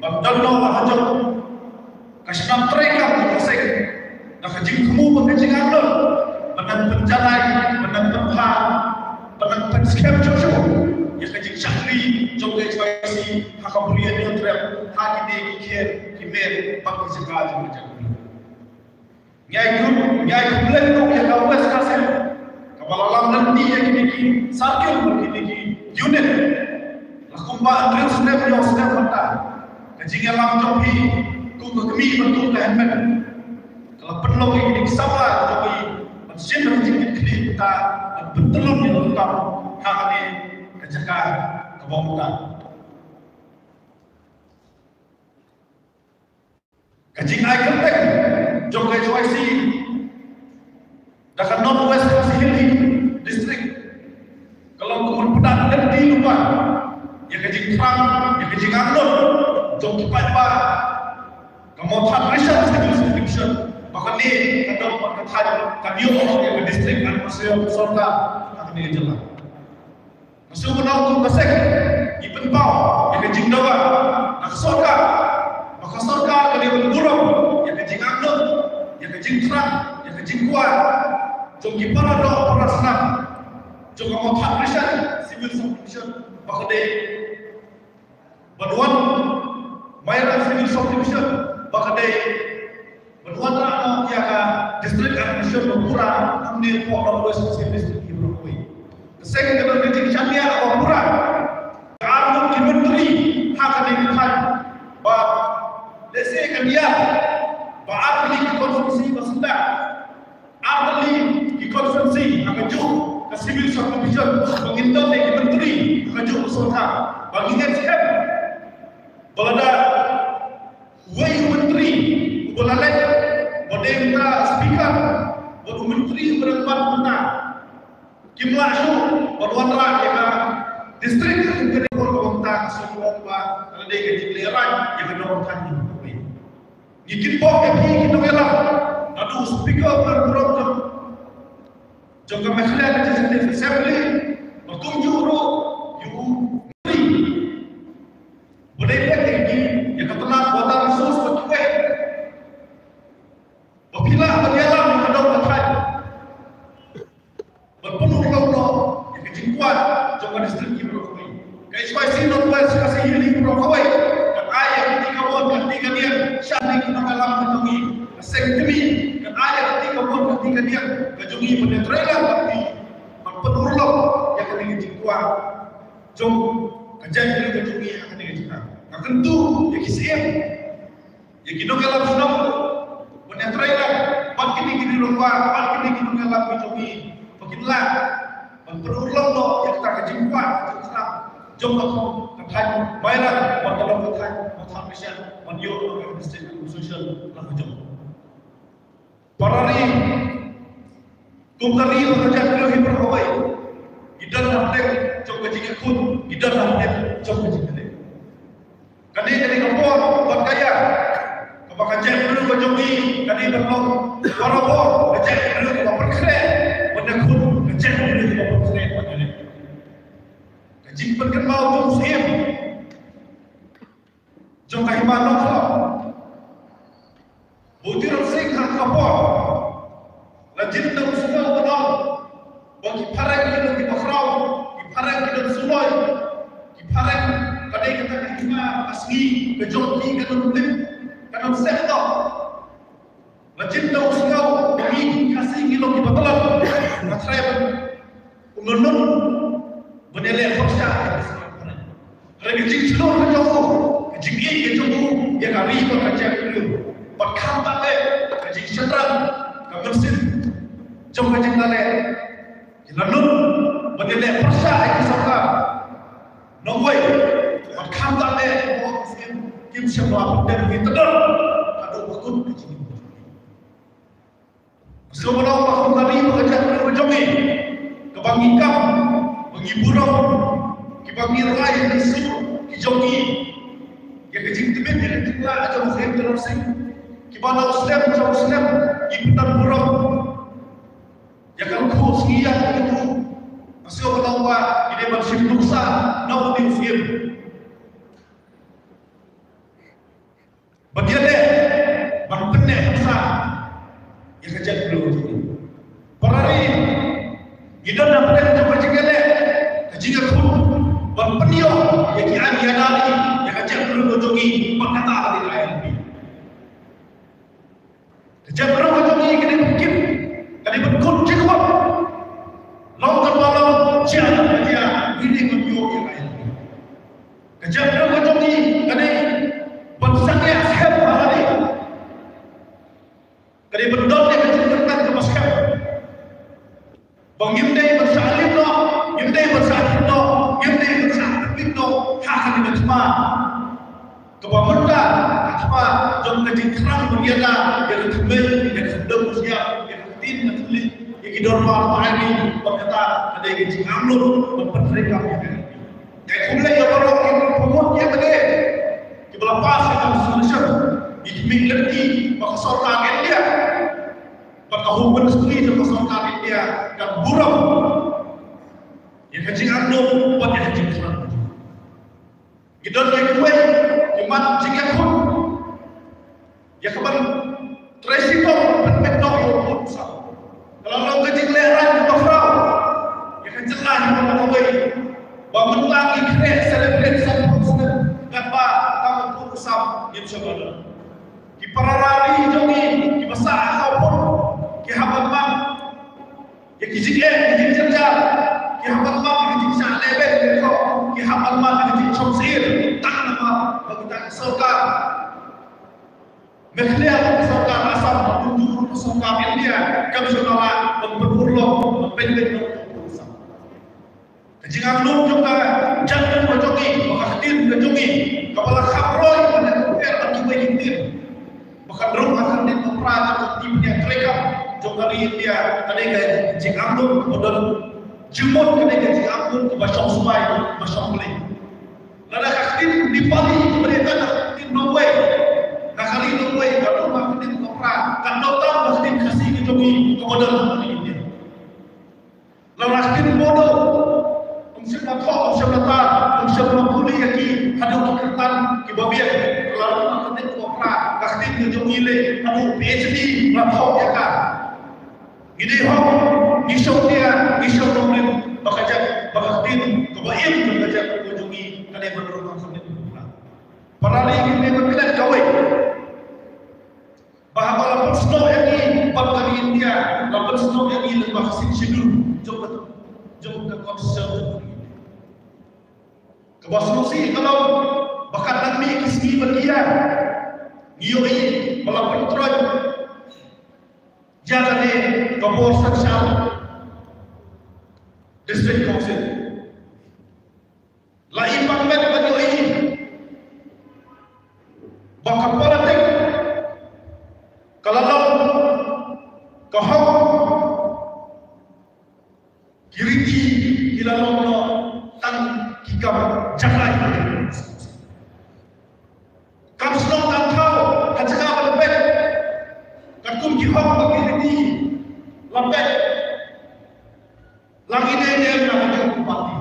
ban don noh la ha jong ka shnong treikam jong ka seng, da ka jingthmu bad ka jingarngut ban nang pynjanai, ban nang pynbha, ban nang pynskhem shuh shuh ïa ka jingshakri jong ka H Y C ha ka Bri Hynñiewtrep, ha kine ki kher ki mer bad ki jaka jong ka jaitbynriew. Ngi ai khublei ruh ïa ka West Khasi Hills kaba la lam lynti ïa kine ki circle bad kine ki unit. La kumba hynriew snem, hynñiew snem mynta, ka jingïalam jong phi kum ka kmie bad kum ka hynmen ka la pynlong ïa kine ki samla jong phi ban shim ka jingkitkhlieh mynta tam ha kane ka jaka kaba mynta. Ka jingai kyrteng jong ka H Y C da ka North West Khasi Hills District ka long kumno pyndonkam lynti lypa ïa ka jingthrang, ïa ka jingangnud jong ki paidbah. Ka Mawthadraishan Civil Sub Division ba kane ka dong ba ka thaiñ ka ïoh ïa ka District Administration sorkar ha kane ka jylla. Ka shu ba nang kum ka seng ngi pynpaw ïa ka jingdawa na ka sorkar ba ka sorkar ka dei ban burom ïa ka jingangnud, ïa ka jingthrang, ïa ka jingkwah jong ki para doh para snam jong ka Mawthadraishan Civil Sub Division ba ka dei ban wan Mairang Civil Sub Division ba ka dei ban wanrah noh ïa ka District Administration ba pura hangne hapoh North West Khasi Hills District hi baroh kawei. Ka seng ka don ka jingshaniah ba pura ka arngut ki myntri ha kane ka thaiñ ba lehse kan ïa ba ar tylli ki constituency ba syndah, ar tylli ki constituency ha kajuh ka Civil Sub Division ba ngin don ïa ki myntri ha kajuh ka sorkar ba ngin ïa skhem ba lada uwei u myntri uba la leit ba dei uta u speaker bad u myntri uba dang bat mynta kim lah shuh ban wanrah ïa ka district, ka dei por ba mynta ka shu ong ba ka la dei ka jinglehrain ïa ka nongthaw. Ngi kyrpad ïa phi ki nongïalam naduh u speaker ban burom jong jong ka Meghalaya Legislative Assembly ba kumjuh ruh ïa u myntri ba dei peit ïa ki, ïa ka tnat water resource bad kiwei. Ba phi lah ban ïalam ïa ka dong ka thaiñ ban pynurlong noh ïa ka jingkwah jong ka district hi baroh kawei. Ka H Y C North West Khasi Hills hi baroh kawei kan ai ïa ka kti kamon ka kti kadiang sha kine ki nongïalam ka jong ngi. Ka seng kmie kan ai ïa ka kti kamon ka kti kadiang ka jong ngi ban ïatreilang ka kti ban pynurlong ïa kane ka jingkwah jong ka jaitbynriew ka jong ngi ha kane ka jaka. Nga kyntu ïa ki syiem, ïa ki nongïalam shnong ban ïatreilang bad kine ki rangbah, bad kine ki nongïalam ki jong ngi ba kin lah ban pynurlong noh ïa kata ka jingkwah jingthrang jong ka thaiñ Mairang bad ka long ka thaiñ Mawthadraishan ban ïoh ïa ka District Administration la ka jong. Para ri, kum ka ri ba ka jaitbynriew hi baroh kawei ngi don hapdeng jong ka jingïakhun, ngi don hapdeng jong ka jingïaleh. Kane ka dei ka por bad ka ïa kaba ka jaitbynriew ka jong ngi ka dei ban long barabor ka jaitbynriew kaba pynkhreh ban ïakhun, ka jaitbynriew kaba pynkhreh ban ïaleh. Ka jingpynkynmaw jong u syiem jong ka hima Nongkhlaw, u Tirot Sing ha ka por la jied na u sngewbha ba ki phareng ki don kiba khraw, ki phareng ki don suloi, ki phareng ka dei kata ka hima ka sngi ka jong ki ka don lip ka don seh noh. La jied na u sngew ba ngi ki Khasi ngi long kiba tlot. Nga thrang u nonnon ban ïaleh pyrshah ïa ka sngew. Hynrei ka jingshlur ka jong u, ka jingïeit ka jong u ïa ka ri bad ka jaitbynriew, bad khamtam eh ka jingshynrang ka mynsiem jong ka jinglaleh. Ki la nud ban ïaleh pyrshah ïa ki sorkar nongwei bad khamtam eh ki sngewbha kim shym la pyndem ki tdor haduh ba kut ka jingim. Sngewbha ba kum ka ri bad ka jaitbynriew ka jong ngi kaba ngi kam, ba ngi burom, kiba ngi rai ngi sur ki jong ngi ïa ka jingtbit ïa ka jinglah jong u Tirot Sing, kiba na u slem jong u slem ngi pyntan burom. Ïa ka longkhuh sngi ïa ka longkhuh. Nga sngewbha ba ngi dei ban shim nuksa na u dei u syiem ba ïaleh ban pynneh nuksa ïa ka jaitbynriew jong ngi. Para ri, ngi don hapdeng jong ka jingïaleh, ka jingïakhun ban pynïoh ïa ki aiñ ïa ki ri ïa ka jaitbynriew jong ngi bad kata ka dei ka I L P. Ka jaitbynriew ka jong ngi ka dei ban kit, ka dei ban kut jingmut. Long kaba long, jia kaba jia, ngi dei ban ïoh ïa ka I L P. Ka jaitbynriew ka jong ngi ka dei ban shaniah skhem ha lade. Ka dei ban don ïa ka jingkyrmen kaba skhem. Ngim dei ban shah lip noh, ngim dei ban shah lip noh, ngim dei ban shah lip noh ha kane ka thma. Kaba mynta ka thma jong ka jingthrang ban ïada ïa ka thymmei, ïa ka sdang ka shyiap, ïa ka ktien ka thylliej, ïa ki dorbar ba ai ri, bad kata ka dei ka jingangnud ban pyntreikam ïa ka. Ngi khublei ïa baroh kiba la promote ïa kane, kiba la pass ïa ka resolution, ïa ki mih lynti ba ka sorkar India bad ka Home Ministry jong ka sorkar India kan burom ïa ka jingangnud bad ïa ka jingthrang. Ngi don ïa kiwei ki mat jingïakhun ïa ka ban trei shitom ban pynbeit noh ïa u pud u sam. Ka la long ka jinglehrain kaba khraw ïa ka jylla hi ba kawei ba mynta ngi khreh celebrate sanphew snem katba tang u pud u sam ngim shym la don. Ki para ri jong ngi kiba sah ha u pud ki hap ban mad ïa ki jingeh, ki jingjynjar, ki hap ban mad ïa ki jingshah lehbeiñ lehkhoh, ki hap ban mad ïa ki jingshong syier, tang namar ba kita ki sorkar Meghalaya, ka sorkar Assam, bad kumjuh ruh ka sorkar India kam shym la lah ban pynurlong, ban pynbeit noh ïa u pud u sam. Ka jingangnud jong ka jaitbynriew jong ngi, bad ka ktien ka jong ngi, kaba la kham roi ban ïa kumper bad kiwei ki ktien. Ba kan rung ha ka ktien ka pra jong ka ktien ka treikam jong ka ri India, ka dei ka jingangnud kaba don jingmut, ka dei ka jingangnud kaba shong sbai, ba shong Blei. Lada ka ktien Nepali kaba dei tang ka ktien nongwei, na ka ri nongwei ka rung ha ka ktien ka pra, kan don tang ka ktien Khasi ka jong ngi kaba don ha ka ri India. Lada ka ktien Bodo, ym shym la thoh, ym shym la tad, ym shym la pule ïa ki haduh ki kyrtan kiba biang. Lada ka ktien kaba pra, ka ktien ka jong ngi lei haduh PhD la thoh ïa ka. Ngi dei hok, ngi shong tia, ngi shong nongrim, ba ka jait, ba ka ktien kaba im jong ka jaitbynriew jong ngi ka dei ban rung ha ka ktien kaba pra. Para ri, ngi dei ban klet kawei. Ba haba la pynsnoh ïa ngi pat ka ri India, la pynsnoh ïa ngi lyngba ka sien schedule jong ka, jong ka constitution jong ka ri India. Kaba sngewsih ka long ba katba ngi mih ki sngi ban ïa, ngi ïohi ba la pyntroiñ ïa kane ka bor synshar District Council. La i pang met ban ïohi ba ka politik ka la long, ka hok, ki riti ki la long noh tang ki kam jakhlia. Kam shnong kam thaw ha jaka ba la peit, katkum ki hok bad ki riti la peit. La ngi dei ne em na ka jong ka party.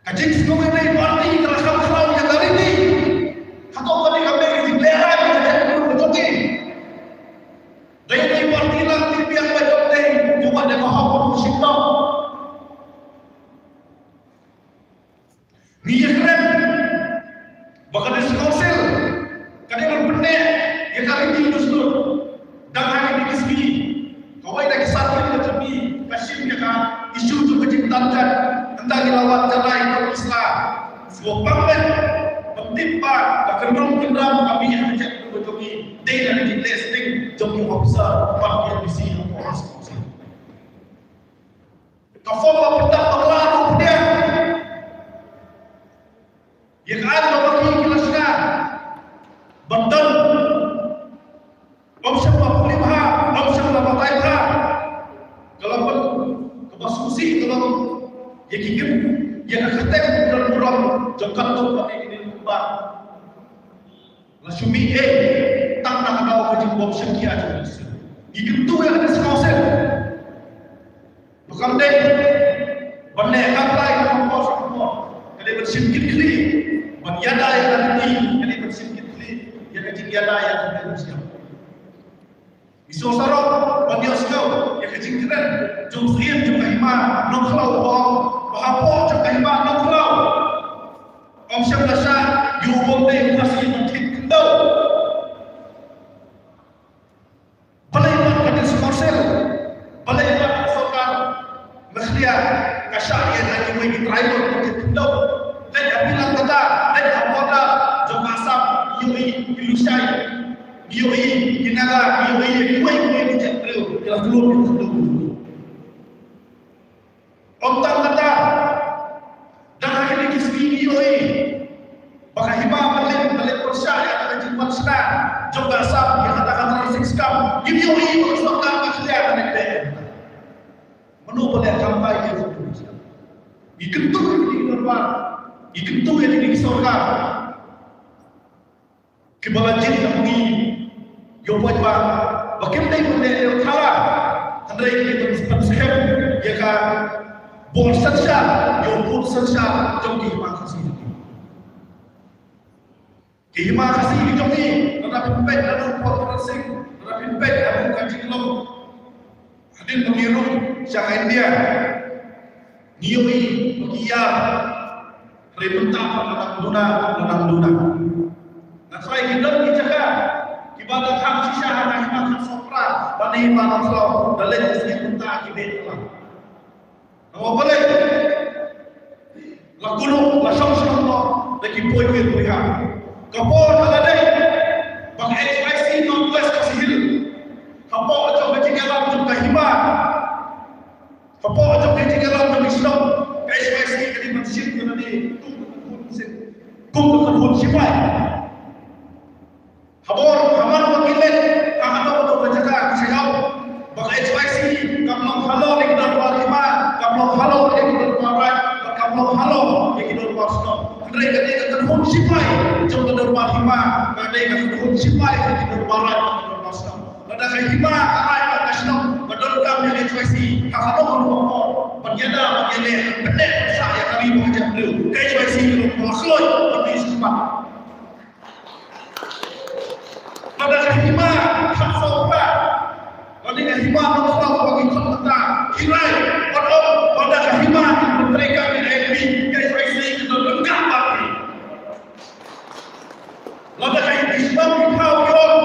Ka jingsngew ïa ka party ka la kham khraw ïa ka riti. Hato ka dei ka mei ka jinglehrain ka jong ka jong ngi. Dei ka party lang ti biang ba jong dei, jong ba dei ka hok ka shim noh. Ngi ïakren ba ka District Council ka dei ban pynneh ïa ka riti dustur. Dang ha kine ki sngi kawei na ki sat ki ka jong ngi ka shim ïa ka issue jong ka jingtan jait. Hynda ngi la wad janai ka Islam, sngewbha pang ban tip ba ka kynrum kynram ka mih ha ka jait ka jong ngi dei na ka jingleh sting jong ki officer bad ki M D C ha ka District Council. Ka form ba pyndonkam bakla ruh pdiang. Ïa ka aiñ ba ki, ki la shna ban don. Ym shym la pule bha, ym shym la batai bha. Ka la pyn, kaba sngewsih ka long ïa ki kin, ïa ka kyrteng ka don burom jong katto katne ki ri kumba. La shu mih eh tang na ka daw ka jingbym shim khia jong u Khristan. Ngi kyntu ïa ka District Council ba kam dei ban leh kam lai ka por sha ka por. Ka dei ban shim kit khlieh ban ïada ïa ka kti, ka dei ban shim kit khlieh ïa ka jingïada ïa ka kti. Ngi sngewsarong ban ïohsngew ïa ka jingkren jong u syiem jong ka hima Nongkhlaw, ba hapoh jong ka hima Nongkhlaw ym shym la shah ïa u bym dei u Khasi ban thied khyndew. Balei pat ka District Council, balei pat ka sorkar Meghalaya ka shah ïa kiwei ki tribal ban thied khyndew? Leit ha bilang kata, leit ha border jong ka Assam, ïohi ki Lushai, ïohi ki Naga, ki ïohi ïa kiwei kiwei ki jaitbynriew ki la khlad, ki la khlad. Ym tang kata, dang ha kine ki sngi ngi ïohi ba ka hima ba leit, ba leit pyrshah ïa ka jingwan shna jong ka Assam ïa kata ka Trade Six Camp, ngi ïohi ba ka sorkar ka khlieh ka nang dei. Mano ba leh kamai ïa ka? Ngi kyntu ïa kine ki dorbar, ngi kyntu ïa kine ki sorkar kiba la jied ïa ngi, ïoh poi ba, ba kim dei ban leh ïa ka la, hynrei ki dei ban pynskhem ïa ka bor synshar, ïa u bor synshar jong ki hima Khasi. Ki hima Khasi ki jong ngi, lada phin peit naduh por Pran Singh, lada phin peit naduh ka jinglong hadien ba ngi rung sha ka India, ngi ïohi ba ki ïar, hynrei mynta pat la dang duna, la dang duna. Nga tharai ki don ki jaka kiba dang kham shisha ha ka hima Khadsawphra bad hima Nongkhlaw, da leit shisha mynta ki beh la. Namar balei? La kuno, la shong shong noh da ki poiwir poiha. Ka por ka la dei ba ka H Y C North West Khasi Hills, hapoh jong ka jingïalam jong ka hima, hapoh jong ka jingïalam jong ka shnong, ka H Y C ka dei ban shim ka, ka dei kum ka kynhun shin, kum ka kynhun shipai. Habor, ha man ba ki leit ha kano kano ka jaka, ki sngewthuh ba ka H Y C kam long halor ïa ki dorbar hima, kam long halor ïa ki dorbar raid, bad kam long halor ïa ki dorbar shnong. Hynrei ka dei ka kynhun shipai jong ka dorbar hima, ka dei ka kynhun shipai jong ki dorbar raid bad ki dorbar shnong. Lada ka hima, ka raid bad ka shnong ka donkam ïa ka H Y C ha kano kano ka por ban ïada, ban ïaleh, ban pyndep pynsah ïa ka ri bad ka jaitbynriew, ka H Y C ka long kaba la khlaiñ ban ïa shisha. Lada ka hima Khadsawphra, lada ka hima Nongkhlaw ba ngi khot mynta, ki rai ban ong, lada ka hima ki pyntreikam ïa I L P, ka H Y C ka don ryngkat bad ngi. Lada ka hima ki shnong ki thaw ki ong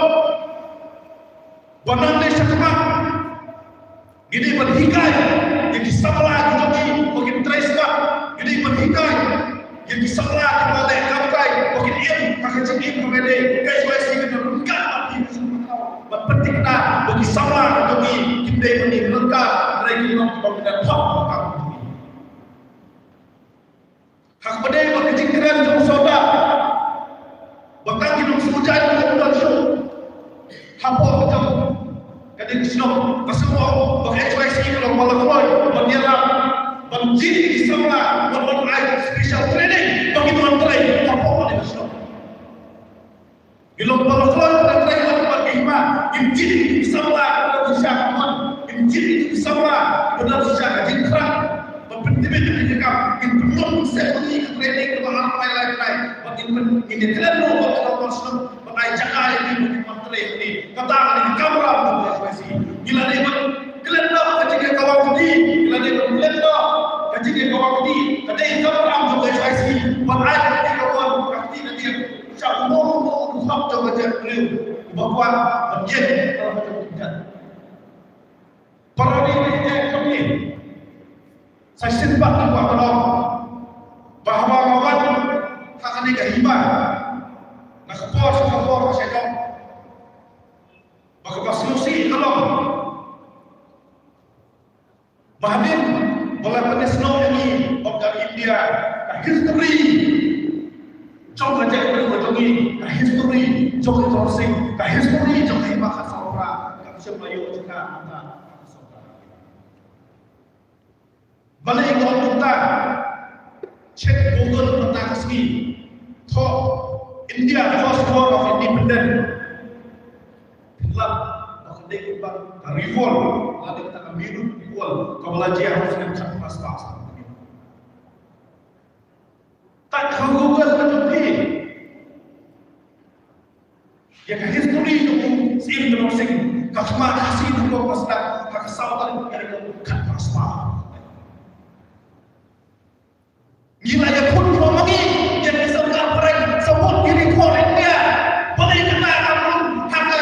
ba nang leit sha khmat, ngi dei ban hikai ïa ki samla ki jong ngi ba kin trei smat, ngi dei ban hikai ïa ki samla kiba leh kam kai ba kin im ha ka jingim kaba dei, ka H Y C ka don ryngkat bad ngi. Ban pynthikna ba ki samla ki jong ngi kin dei ban im ryngkat, hynrei kin long kiba kin da thok ha ka jingim. Ha kaba dei bad ka jingkren jong u sordar ba tang ki nongshong jait ki ym don shuh hapoh ka jong ka dei ka shnong, ka shnong ba ka H Y C ka long ba la kloi ban ïarap ban jied ki samla ban, ban ai special training ba kin wan trei hapoh ka dei ka shnong. Ngi long ba la kloi ban trei bad, bad ki hima, ngin jied ïa ki samla kiba don shisha ka mon, ngin jied ïa ki samla kiba don shisha ka jingthrang ban pyntbit ïa ka kam, ngin pynlong seh ïa ka training kaba ar bnai lai bnai, bad ngin pyn, ngin ïa klet noh bad ka dorbar shnong ban ai jaka ïa ki ban kin wan trei hangne. Kata ka dei ka kamram jong ka H Y C. Ngi la dei ban klet noh ka jingïakawang kti, ngi la dei ban klet noh ka jingïakawang kti. Ka dei ka kamram jong ka H Y C ban ai ka kti ka wan, ka kti ka tieng sha uno uno u hok jong ka jaitbynriew uba kwah ban ïeng ha la ka jong ka jingkit. Para ri, ri ïa ka kti. Sa shisien pat nga kwah ban ong ba haba nga wan ha kane ka hima, na ka por sha ka por nga shait ong ba kaba sngewsih ka long ba hadien ba la pynïasnoh ïa ngi bad ka India, ka history jong ka jaitbynriew jong ngi, ka history jong ka Tronsing, ka history jong ka hima Khadsawphra, kam shym la ïoh jaka mynta. Balei nga ong kumta? Check Google mynta ka sngi. Thoh India, first war of independence. Pynlong ba ka dei ka revolt, la dei ka Meerut Revolt, kaba la jia ha u snem khatphra spah. Tang ha Google ka jong phi ïa ka history jong u Syiem Dhorm Sing, ka khmat Khasi Nongpoh ba sdang ha ka saw tarik u Naiwieng khatphra spah. Ngi la ïakhun jong ma ngi ïa ki sorkar phareng, sa wad ki ri khor India. Balei kata kam rung ha ka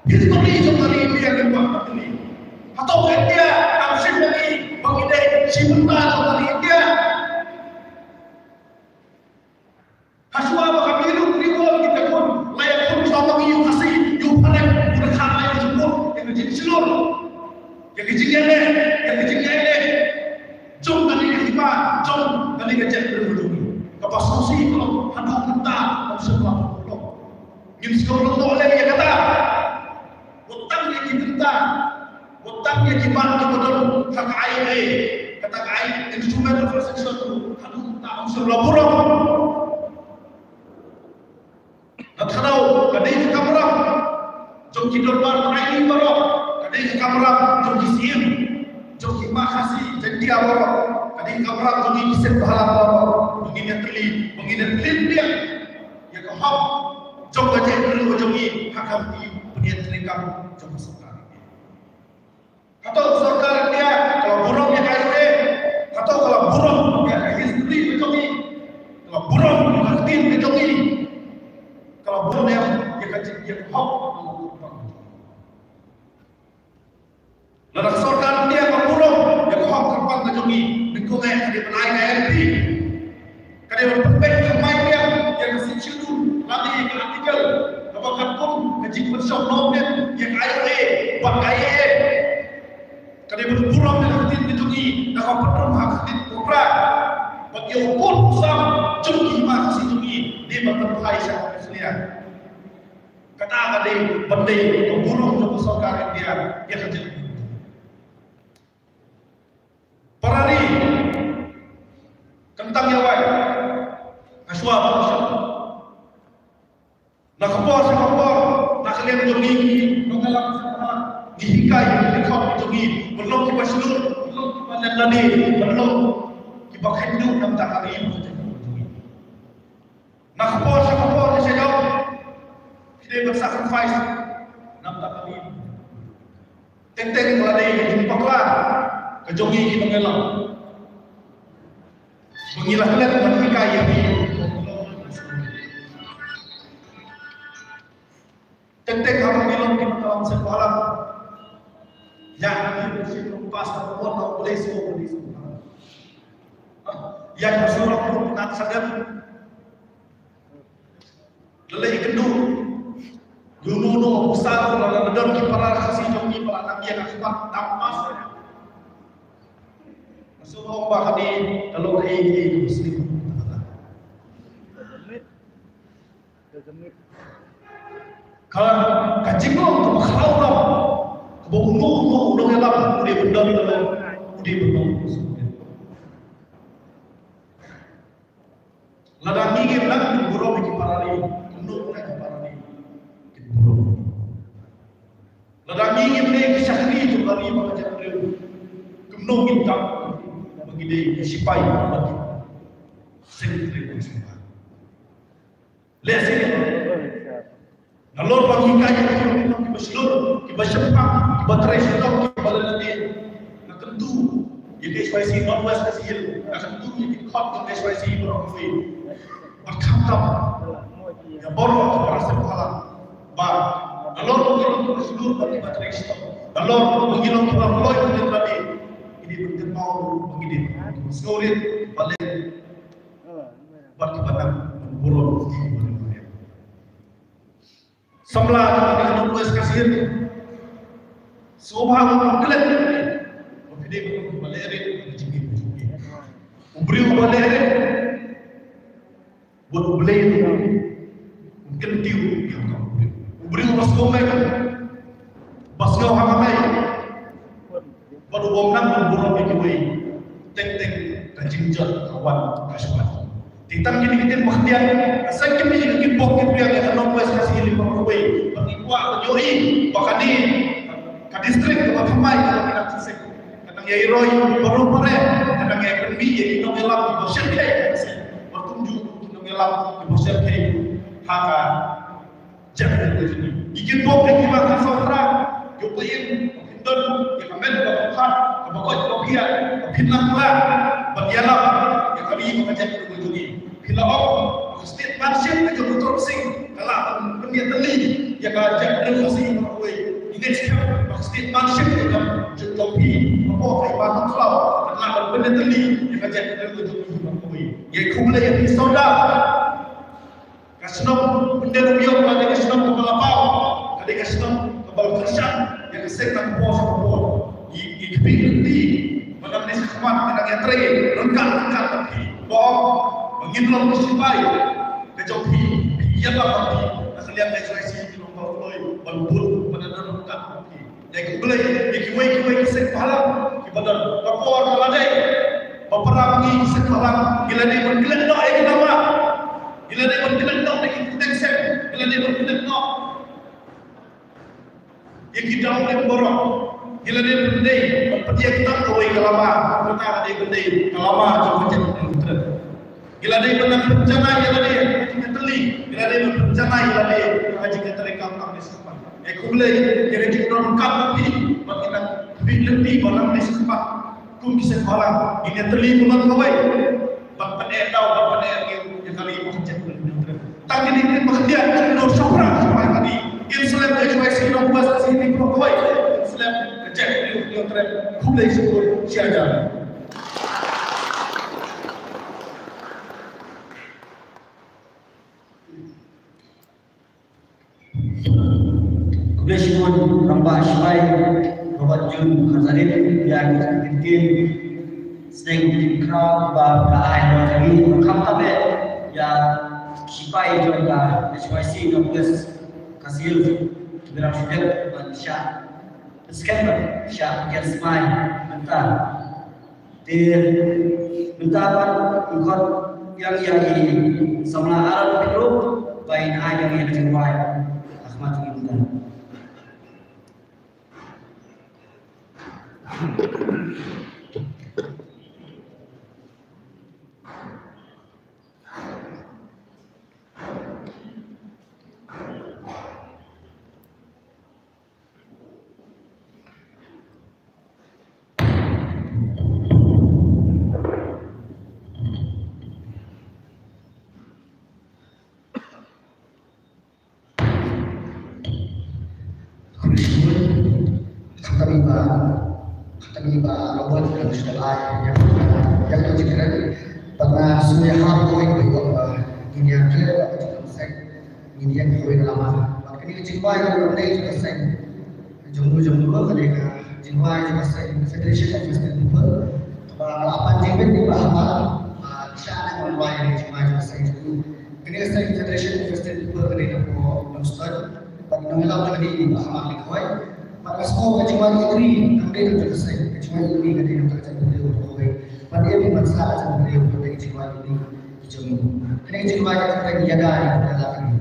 history jong ka ri India, ki kwah ban kylli. Hato ka India kam shim ma ngi ba ngi dei shi bynta jong ka ri India? Hashwa ba ka Meerut Revolt ki ïakhun, la ïakhun jong ma ngi ïa u Khasi, ïa u ka jaitbynriew ka jong ngi. Kaba sngewsih ka long haduh mynta kam shym la pynlong. Ngin sngewlyngngoh lem ïa kata. Wat tang ïa ki bynta, wat tang ïa ki mat kiba don ha ka I R A, kata ka I R A Instrument of Association, haduh mynta kam shym la burom. Nga kdew ka dei ka kamram jong ki dorbar aini baroh, ka dei ka kamram jong ki siem, jong ki hima Khasi Jaiñtia baroh, ka dei ka kamram jong ki seng bhalang baroh. Ba ngin ïatylli, ba ngin ïatylli biang ïa ka hok jong ka jaitbynriew jong ngi ha ka pynïaid treikam jong ka sorkar. Hato ka sorkar India ka la burom ïa ka I R A? Hato ka la burom ïa ka history ka jong ngi? Ka la burom ïa ka ktien ka jong ngi? Ka la burom ïa ka jing, ïa ka hok? Lada ka sorkar India ka burom ïa ka hok kyrpang ka jong ngi, nyngkong eh ka dei ban ai ka I L P. Ka dei ban pynbeit thymmai biang ïa ka Sixth Schedule lane ïa ka article kaba katkum ka jingpynshong nongmihkhmat ïa ka I R A bad ka I A M. Ka dei ban burom ïa ka ktien ka jong ngi da kaba pynrung ha ka ktien Pukra. Bad ïa u pud u sam jong ki hima Khasi jong ngi dei ban pynphai sha ka Meghalaya. Kata ka dei ban dei ka burom jong ka sorkar India ïa ka jaitbynriew. Para ri, kyntang ïa wai. Nga shuwa ba nga shuwa. Na ka por sha ka por, na ka liang jong ngi, nongïalam, ngi hikai ïa ki dkhot jong ngi ban long kiba shlur, ban long kiba len lade, ban long kiba kynduh na ka bynta ka ri. Na ka por sha ka por, ngi sha ïoh ki dei ban sacrifice na ka bynta ka ri. Teng teng ka la dei ka jingbakla ka jong ngi ki nongïalam ba ngi la klet ban hikai ïa ki. Teng teng haba ngi long ki nongïalam seng bhalang, ïa ngi ki nongïalam pass ka por na U Blei sngewbha, U Blei sngewbha. Ïa ngi sngewbha ka por na ka sadem. Lada ïa kynduh ïa uno uno u bsa, lada don ki para Khasi jong ngi ba la nang ïa ka khmat tam pas. Nga sngewthuh ba kane ka long kaei kaei ka muslim. Ka, ka jinglong kaba khraw tam kaba uno uno u nongïalam u dei ban don, u dei ban don. Lada ngi ngim nang burom ïa ki para ri, kumno ka ki para ri kin burom? Lada ngi ngim dei ki shakri jong ka ri bad ka jaitbynriew, kumno ngin tip ba ngi dei ki shipai bad ki seng kynrei seng kpa? Lehse nalor ba ngi hikai ïa ki, kiba shlur, kiba shemphang, kiba trei shitom, kiba leh lade, nga kyntu ïa ka H Y C North West Khasi Hills, nga kyntu ïa ki dkhot jong ka H Y C baroh kawei. Bad khamtam ïa baroh ki para seng bhalang, ba nalor ba ngi long kiba shlur bad kiba trei shitom, nalor ba ngi long kiba kloi ban leh lade, ngi dei ban kynmaw ba ngi dei kiba sngewrit, kiba leh bad kiba nang ban burom ïa ki para ri. Samla jong ka North West Khasi Hills, sngewbha ban klet ïa ki ba phi dei ban long kiba leh rit ha ka jingim jong phi. U briew uba leh rit bad U Blei un kyntiew ïa u. U briew uba sngewmeng, ba sngew ha ka mei, bad uba ym nang ban burom ïa kiwei, teng teng ka jingjot ka wan ka shuwa. Te tang kine ki ktien ba khyndiat, ka seng kine ki bok ki priang ïa ka North West Khasi Hills baroh kawei. Bad ngi kwah ban ïohi ba kane ka district kaba thymmai kaba ngi nang shisha, ka nang ïai roi baroh pare, ka nang ïai pynmih ïa ki nongïalam kiba shyrkhei ha ka seng, bad kumjuh ki nongïalam kiba shyrkhei ha ka jaitbynriew jong ngi. Ngi kynbok ïa ki ba ka sawtra, ïoh ba im, ba phin don ïa ka met ba pyrkhat, kaba koit ba phiah, ba phin nang pla ban ïalap ïa ka ri bad ka jaitbynriew jong ngi. Phi la ong ba ka statesmanship ka jong u Trotsing ka lah ban pynïatylli ïa ka jaitbynriew Khasi baroh kawei. Ngi ngeit skhem ba ka statesmanship ka jong, jong phi, hapoh ka Hima Nongkhlaw, ka lah ban pynïatylli ïa ka jaitbynriew jong ngi baroh kawei. Ngi khublei ïa phi sawdong. Ka shnong Pyndenumïong ka dei ka shnong kaba la paw, ka dei ka shnong kaba la kyrshan ïa ka seng na ka por sha ka por. Ngi, ngi khmih lynti ba nangne shakhmat ngi nang ïatrei ryngkat ryngkat bad phi. Ba ong ba ngin long ki sipai ka jong phi, phi ïa ba phi na ka liang H Y C ki long ba kloi ban bud ban don ryngkat bad phi. Ïa khublei ïa kiwei kiwei ki seng bhalang kiba don. Ka por ka la dei ba para ngi ki seng bhalang ngi la dei ban klet noh ïa ki lama, ngi la dei ban klet noh ïa ki kyrteng seng, ngi la dei ban klet noh ïa ki dawrieh baroh. Ngi la dei ban dei ban pynïeng tang kawei ka lama, kata ka dei ban dei ka lama jong ka jaitbynriew. Ngi la dei ban nang pynjanai ïa lade ha ka jingïatylli, ngi la dei ban pynjanai ïa lade ha ka jingïatreilang tang ne sngewbha. Ngi khublei ïa ka jingdon ryngkat bad phi bad ngi nang pynlong lynti ban nang ne sngewbha. Kum ki seng bhalang ngin ïatylli kumno kawei ban pyneh daw ban pyneh ïa ka ri ba ka jaitbynriew. Tang kine ki ba khyndiat ki don shaphrang shaphrang kane. Ngin slem ka H Y C North West City kumno kawei. Ngin slem ka jaitbynriew. Khublei shibun, shi hajar. Khublei shibun Rangbah Shipai Robert June Kharjahrit ïa ki kyntien sdang ki khraw ba ka ai ba ka ngi kham ka be ïa ki sipai jong ka H Y C North West Khasi Hills ki ba rang sdang ban shah skem ban shah ken smai mynta. Te mynta pat ngi khot ïa i samla Aaron Pyngrope ba in ai ïa i ka jingduwai ha khmat jong ngi mynta. Khublei shibun, khamtam i Bah, khamtam i Bah Robert, ka shu ai ïa, ïa ka jingkren. Bad nga sngewbha ha kawei kawei ba ngin ïa kren bad ka jingkren seng, ngin ïa kawei ka lama. Bad kane ka jingduwai ka long dei jong ka seng jong u jong u, kane ka jingduwai jong ka seng Federation of Western People. Ba la pan jingbit ni ba ha, ba sha na ba bai ni jingduwai jong ka seng jong u. Kane ka seng Federation of Western People kane ka po nong stan. Bad nong lam jong ni ba ha ni koi. Bad ka seng ka jingduwai ni kane ka dei jong ka seng, ka jingduwai ni kane ka jingduwai ni koi. Bad ïa ni ban sa ka jingduwai ni jingduwai ni jong u. Kane ka jingduwai ka seng ïa ka ni ka la ni.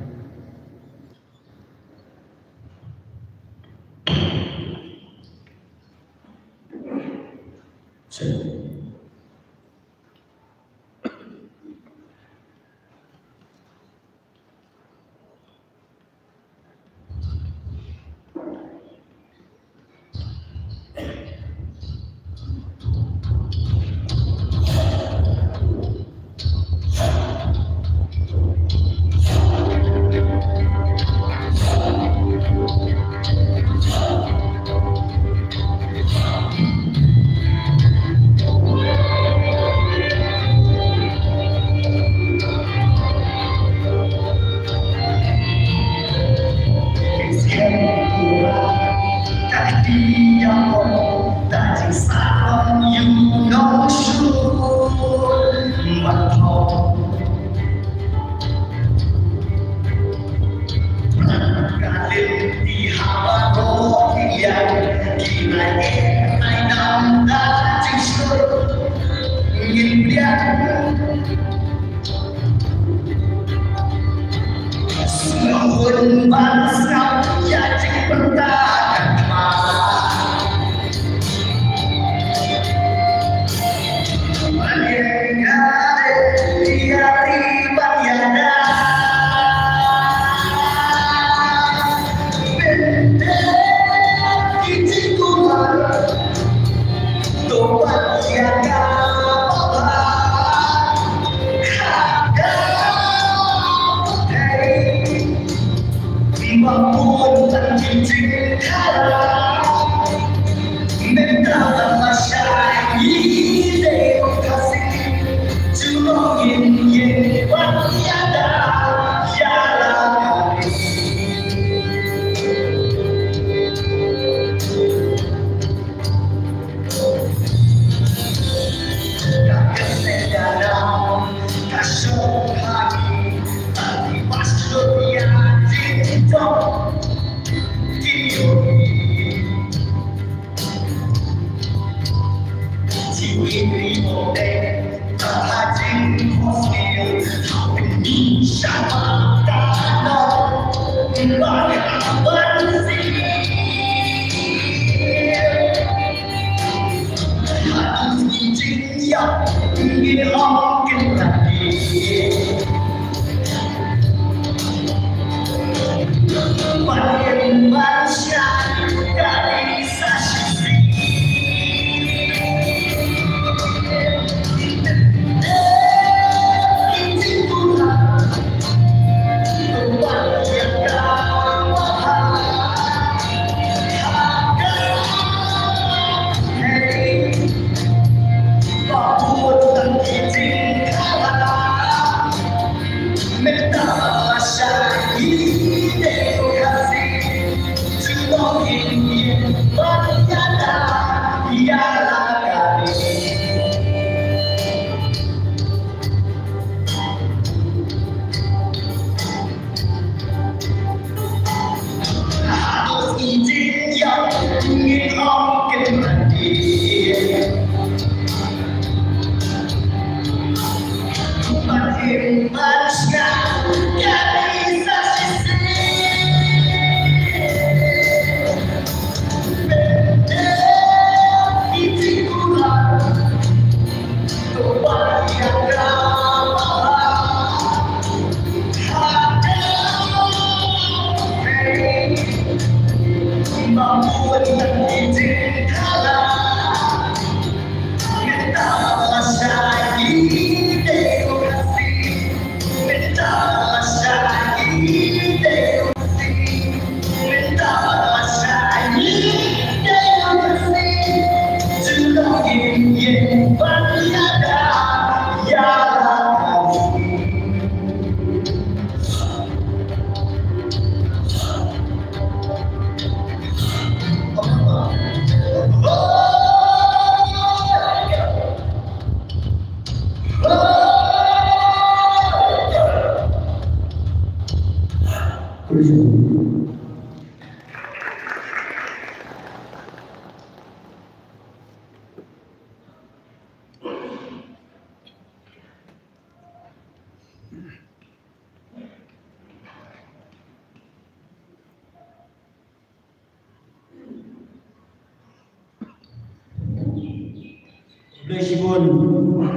Khublei shibun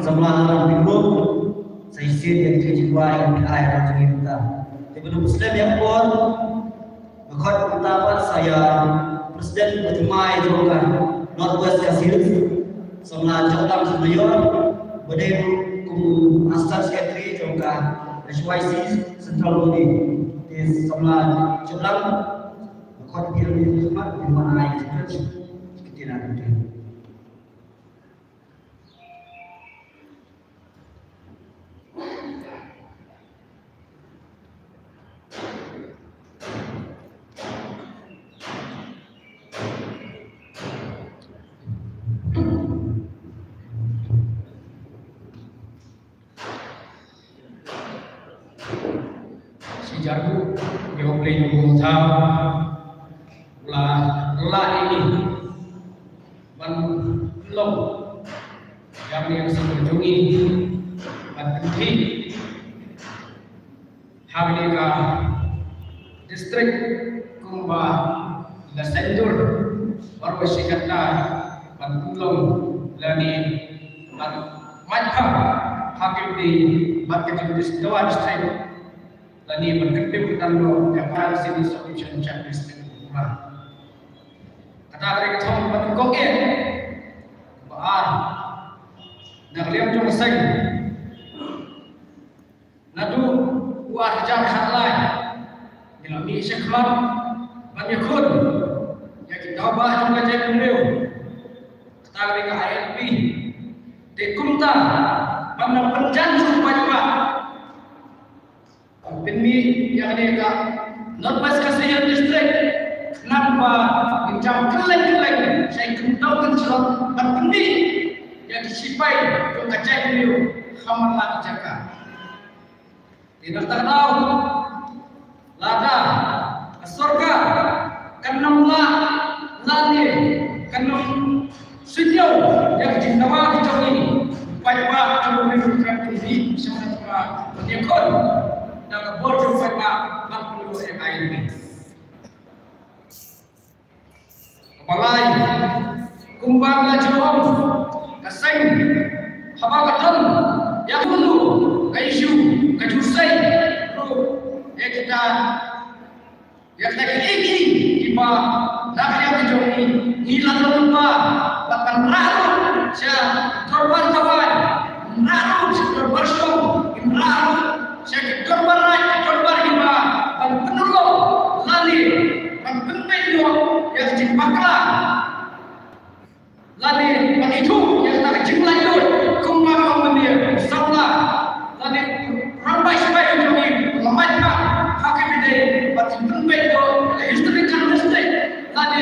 samla Nongpynïaid, sa shisien ïa kito ki jingrwai ki ai ha jingim ka. Te ban ym slem ïa ka por, nga khot mynta pat sa ïa President ba thymmai jong ka North West Khasi Hills, samla Jokdam Sumaiyor, ba dei ruh kum u Assistant Secretary jong ka H Y C Central Body. Te samla Jokdam, nga khot ïa phi ha khmat, phi wan ai ka jingkren. Kita nak kita. Shi jar u, ïa u Blei u bun thaw. La, la ini ban long ïa kane ka symbai jong ngi ban pynthih ha kane ka district kumba la saiñdur baroh shi katta ban pynlong lane ban maitphang ha kane ka district, Dawa district. Lane ban kyntiew kyrdan noh ïa ka Civil Subdivision Chapter District Umrang. Kata ka dei ka thong ba nyngkong eh. Ba ar, na ka liang jong ka seng, naduh u ar hajar khatlai ngi la mih shakhmat ban ïakhun ïa ki daw bah jong ka jaitbynriew. Kata ka dei ka I L P. Te kumta ban nang pynjan shuh paidbah ban pynmih ïa kane ka North West Khasi Hills District, khnang ba ngin jam kylleng kylleng sha ki kynthei kynshlur ban pynmih ïa ki sipai jong ka jaitbynriew ha man la ki jaka. Te na kata ka daw, lada ka sorkar kan ym lah lane kan ym Sngewbha ïa ka jingdawa ka jong ngi, paidbah jong ngi ruh kan pynmih sha ka jingdawa ban ïakhun da ka bor jong paidbah ban pynlong ïa ka I L P. Kaba lai, kumba nga la ju ong, ka seng haba ka don ïa kano ka issue ka ju sei ruh ïa kita. Ïa kita kiei kiei kiba na ka liang ka jong ngi, ngi la don lypa bad ban rah ruh sha ki dorbar thawaiñ, ban rah ruh sha ki dorbar shnong, ban rah ruh sha ki dorbar raid, ki dorbar hima, ban pynlong lane ban pynbeit noh ïa ka jingbakla. Lane ban ithuh ïa kata ka jinglaitluid kumba ka ong mynne u samla lane u rangbah sipai u jong ngi, u la mait pat ha kaba ïadei bad ka jingpynbeit ïa ka historical district lane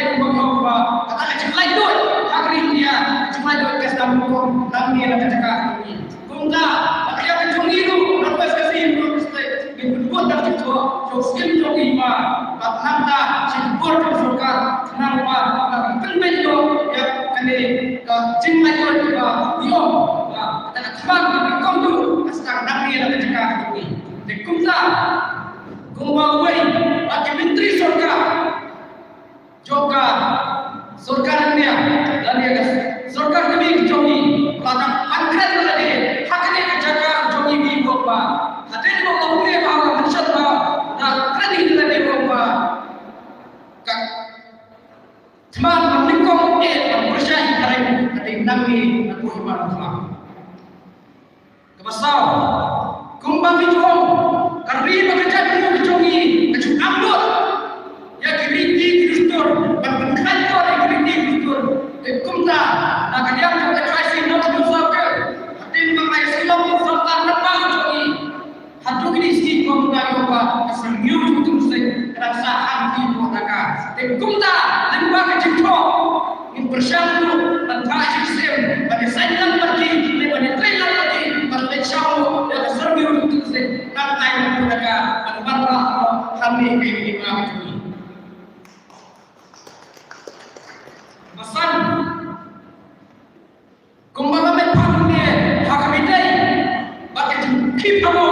skim jong i ba, ba nangta sha ki bor jong sorkar, nang ba, ba ka pynbeit ïa kane ka jingmai ïa ba ïoh ba ka khmat ka kum tu ka stang nang ïa ka jaka ka tu. Te kumta kumba wei ba ki menteri sorkar jong ka sorkar India, lane ka sorkar kmie jong ngi, la dang pynkhreh lade ha kane ka jaka jong ngi, ba hadien ba la pule ba la mention ba la kren hi lade ba ka thma nyngkong eh ban pyrshah ïa ka ri, hadien nang ngi na ko Hima Nongthymmai. Kaba saw, kumba ngi ju ong, ka ri bad ka jaitbynriew ka jong ngi ka ju am lut ïa ki riti ki dustur, ban pynkhlaiñ ïa ki riti ki dustur. Te kumta, na ka liang jong ka H Y C North Hynñiewsawkhiu, hadien ba ka High Court ka sdang lyngba ka jong ngi, haduh kine ki sngi kumta ïa ba ka syrngiew jong u Tymmen Sing ka dang sah hangtei hapoh Dhaka. Te kumta, lyngba ka jingthoh, ngin pyrshang ruh ban phah ïa ki syiem ban ïasaid lang bad ki, ne ban ïatrei lang bad ki, ban leit shaw ïa ka syrngiew jong u Tymmen Sing, tang ai na ka ban wanrah noh hangne ha ka Hima ka jong ngi. Ba san, kumba la mut pat ne ha kaba ïadei bad ka jingkhih pynïaid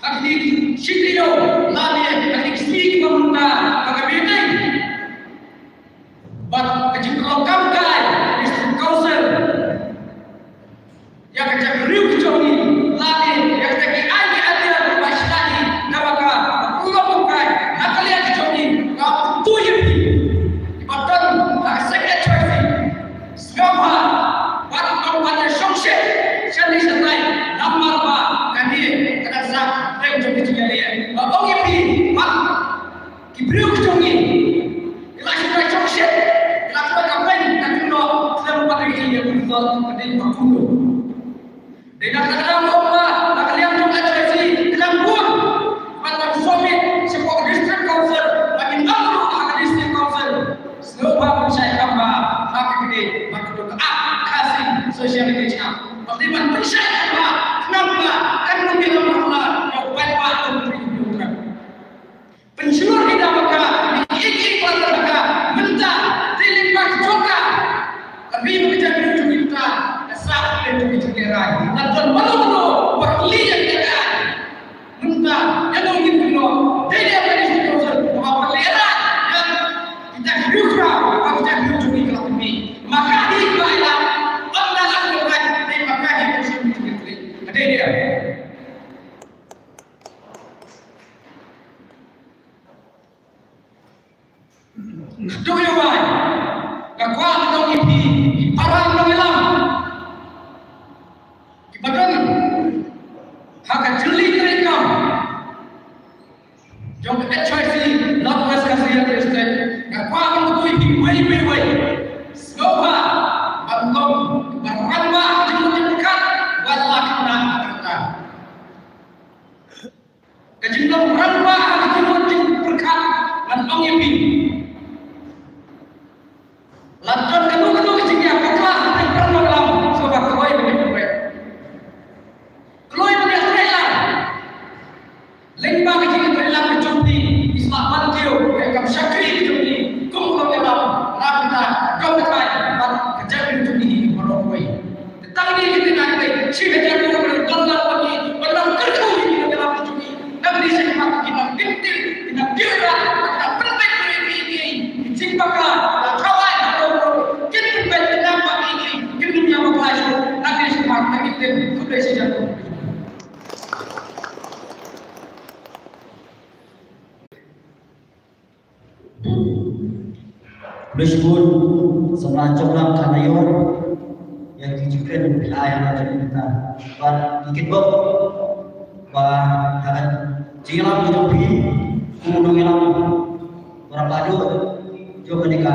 ha kine ki shi taïew lane ha kine ki sngi kiba mynta ha kaba ïadei bad ka jingpynlong kam kai District Council ïa ka jaitbynriew ka jong ngi, lane ïa kita ki aiñ ki aiñder ba shna hi, naba ka pynlong kam kai na ka liang ka jong ngi, nga kyntu ïa phi kiba don ha ka seng H Y C. Sngewbha wat ong ban ïa shongshit shane shatai, namar ba kane ka dang sah teng jong ka jingïaleh. Ba ong ïa phi ba ki briew ki jong ngi ki la shu shongshit, ki la trei ka beiñ ka kynnoh, khlem pat ïa ki ïa ki result ka dei ba kumno. Dei na ka daw ba na ka liang jong H Y C ki dang bun ban wan submit shapoh ka District Council, ba kin ong ruh ha ka District Council. Sngewbha pynshai kham bha ha kane ba ka dei ka Act Khasi Social Lineage Act. Ba dei ban pynshai kham bha khnang ba kan ym ïalam bakla ïa u paidbah jong ka ri Hynñiewtrep. Pynshlur ïa ka ba ka ïa ki ba ka mynta dei lyngba jong ka. Ka ri ba ka jaitbynriew jong ngi mynta ka sah ka ri jong ngi jong ngi rai. Ka don mano mano ba ka liang ïa ka. Mynta ïa ngi ngin pynlong dei ïa ka District Council ba ka liang rai. Kita ki riew kra ba ka jaitbynriew jong ngi ka la pynmih. Ma ka hi ba ïa la ym da la pynlong rai dei ma ka hi ba shu ngi jong ngi. Ka dei ïa. Haduh ïa wai, nga kwah ban ong ïa phi, ki para nongïalam kiba don ha ka jylli treikam jong ka H Y C North West Khasi Hills District, nga kwah ban kyntu ïa phi wei wei wei. Sngewbha ban long, ban rangbah ha ka jingmut jingpyrkhat, wat la kynrad ha ka rta. Ka jinglong rangbah ha ka jingmut jingpyrkhat ngan ong ïa phi. Lada don kano kano ka jingïabakla ha pdeng para nongïalam, sngewbha kloi ban ïa pynbeit. Kloi ban ïa trei lang. Lyngba ka jingtrei lang ka jong phi, phi sngewbha ban kiew ïa ka kam shakri ka jong phi kum u nongïalam, na ka bynta ka kam ka jait bad ka jaitbynriew jong phi baroh kawei. Tang ïa kine ki nang peit shi hajar ngut ki don lang bad ngi, ban nang kyrkhu ïa ki nongïalam ki jong ngi. Nang ïa shi khmat ki nang kyntiew, ki nang kiew rat, ki nang pynbeit ïa ki, ïa ki, ïa ki jingbakla, la khawai ha ko ko, kin pynbeit ki nang bad ïa ki, kin ym ïa bakla shuh. Nang ïa shi khmat nang kyntiew, khublei shi hajar ngut. Khublei shibun, samla jong ngi ka na yor, ïa ki jingkren phi ai ha jong ngi ta. Bad ngi kitbok ba ha ka jingïalam jong phi, kum u nongïalam ba rangbah jong kane ka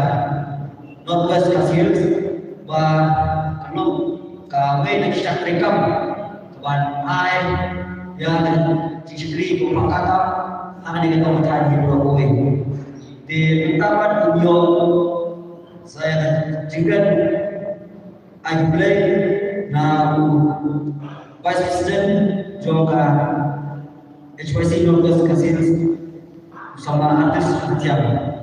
North West Khasi Hills, ba ka long kawei na ki shakri kam kaban ai ïa ka jingshakri ba ka ka ha kane ka kong ka thaiñ hi baroh kawei. Te mynta pat ngin ïoh sa ïa ka jingkren ai khublei na u Vice President jong ka H Y C Northwest Cousins, Samla Artis Hatiar.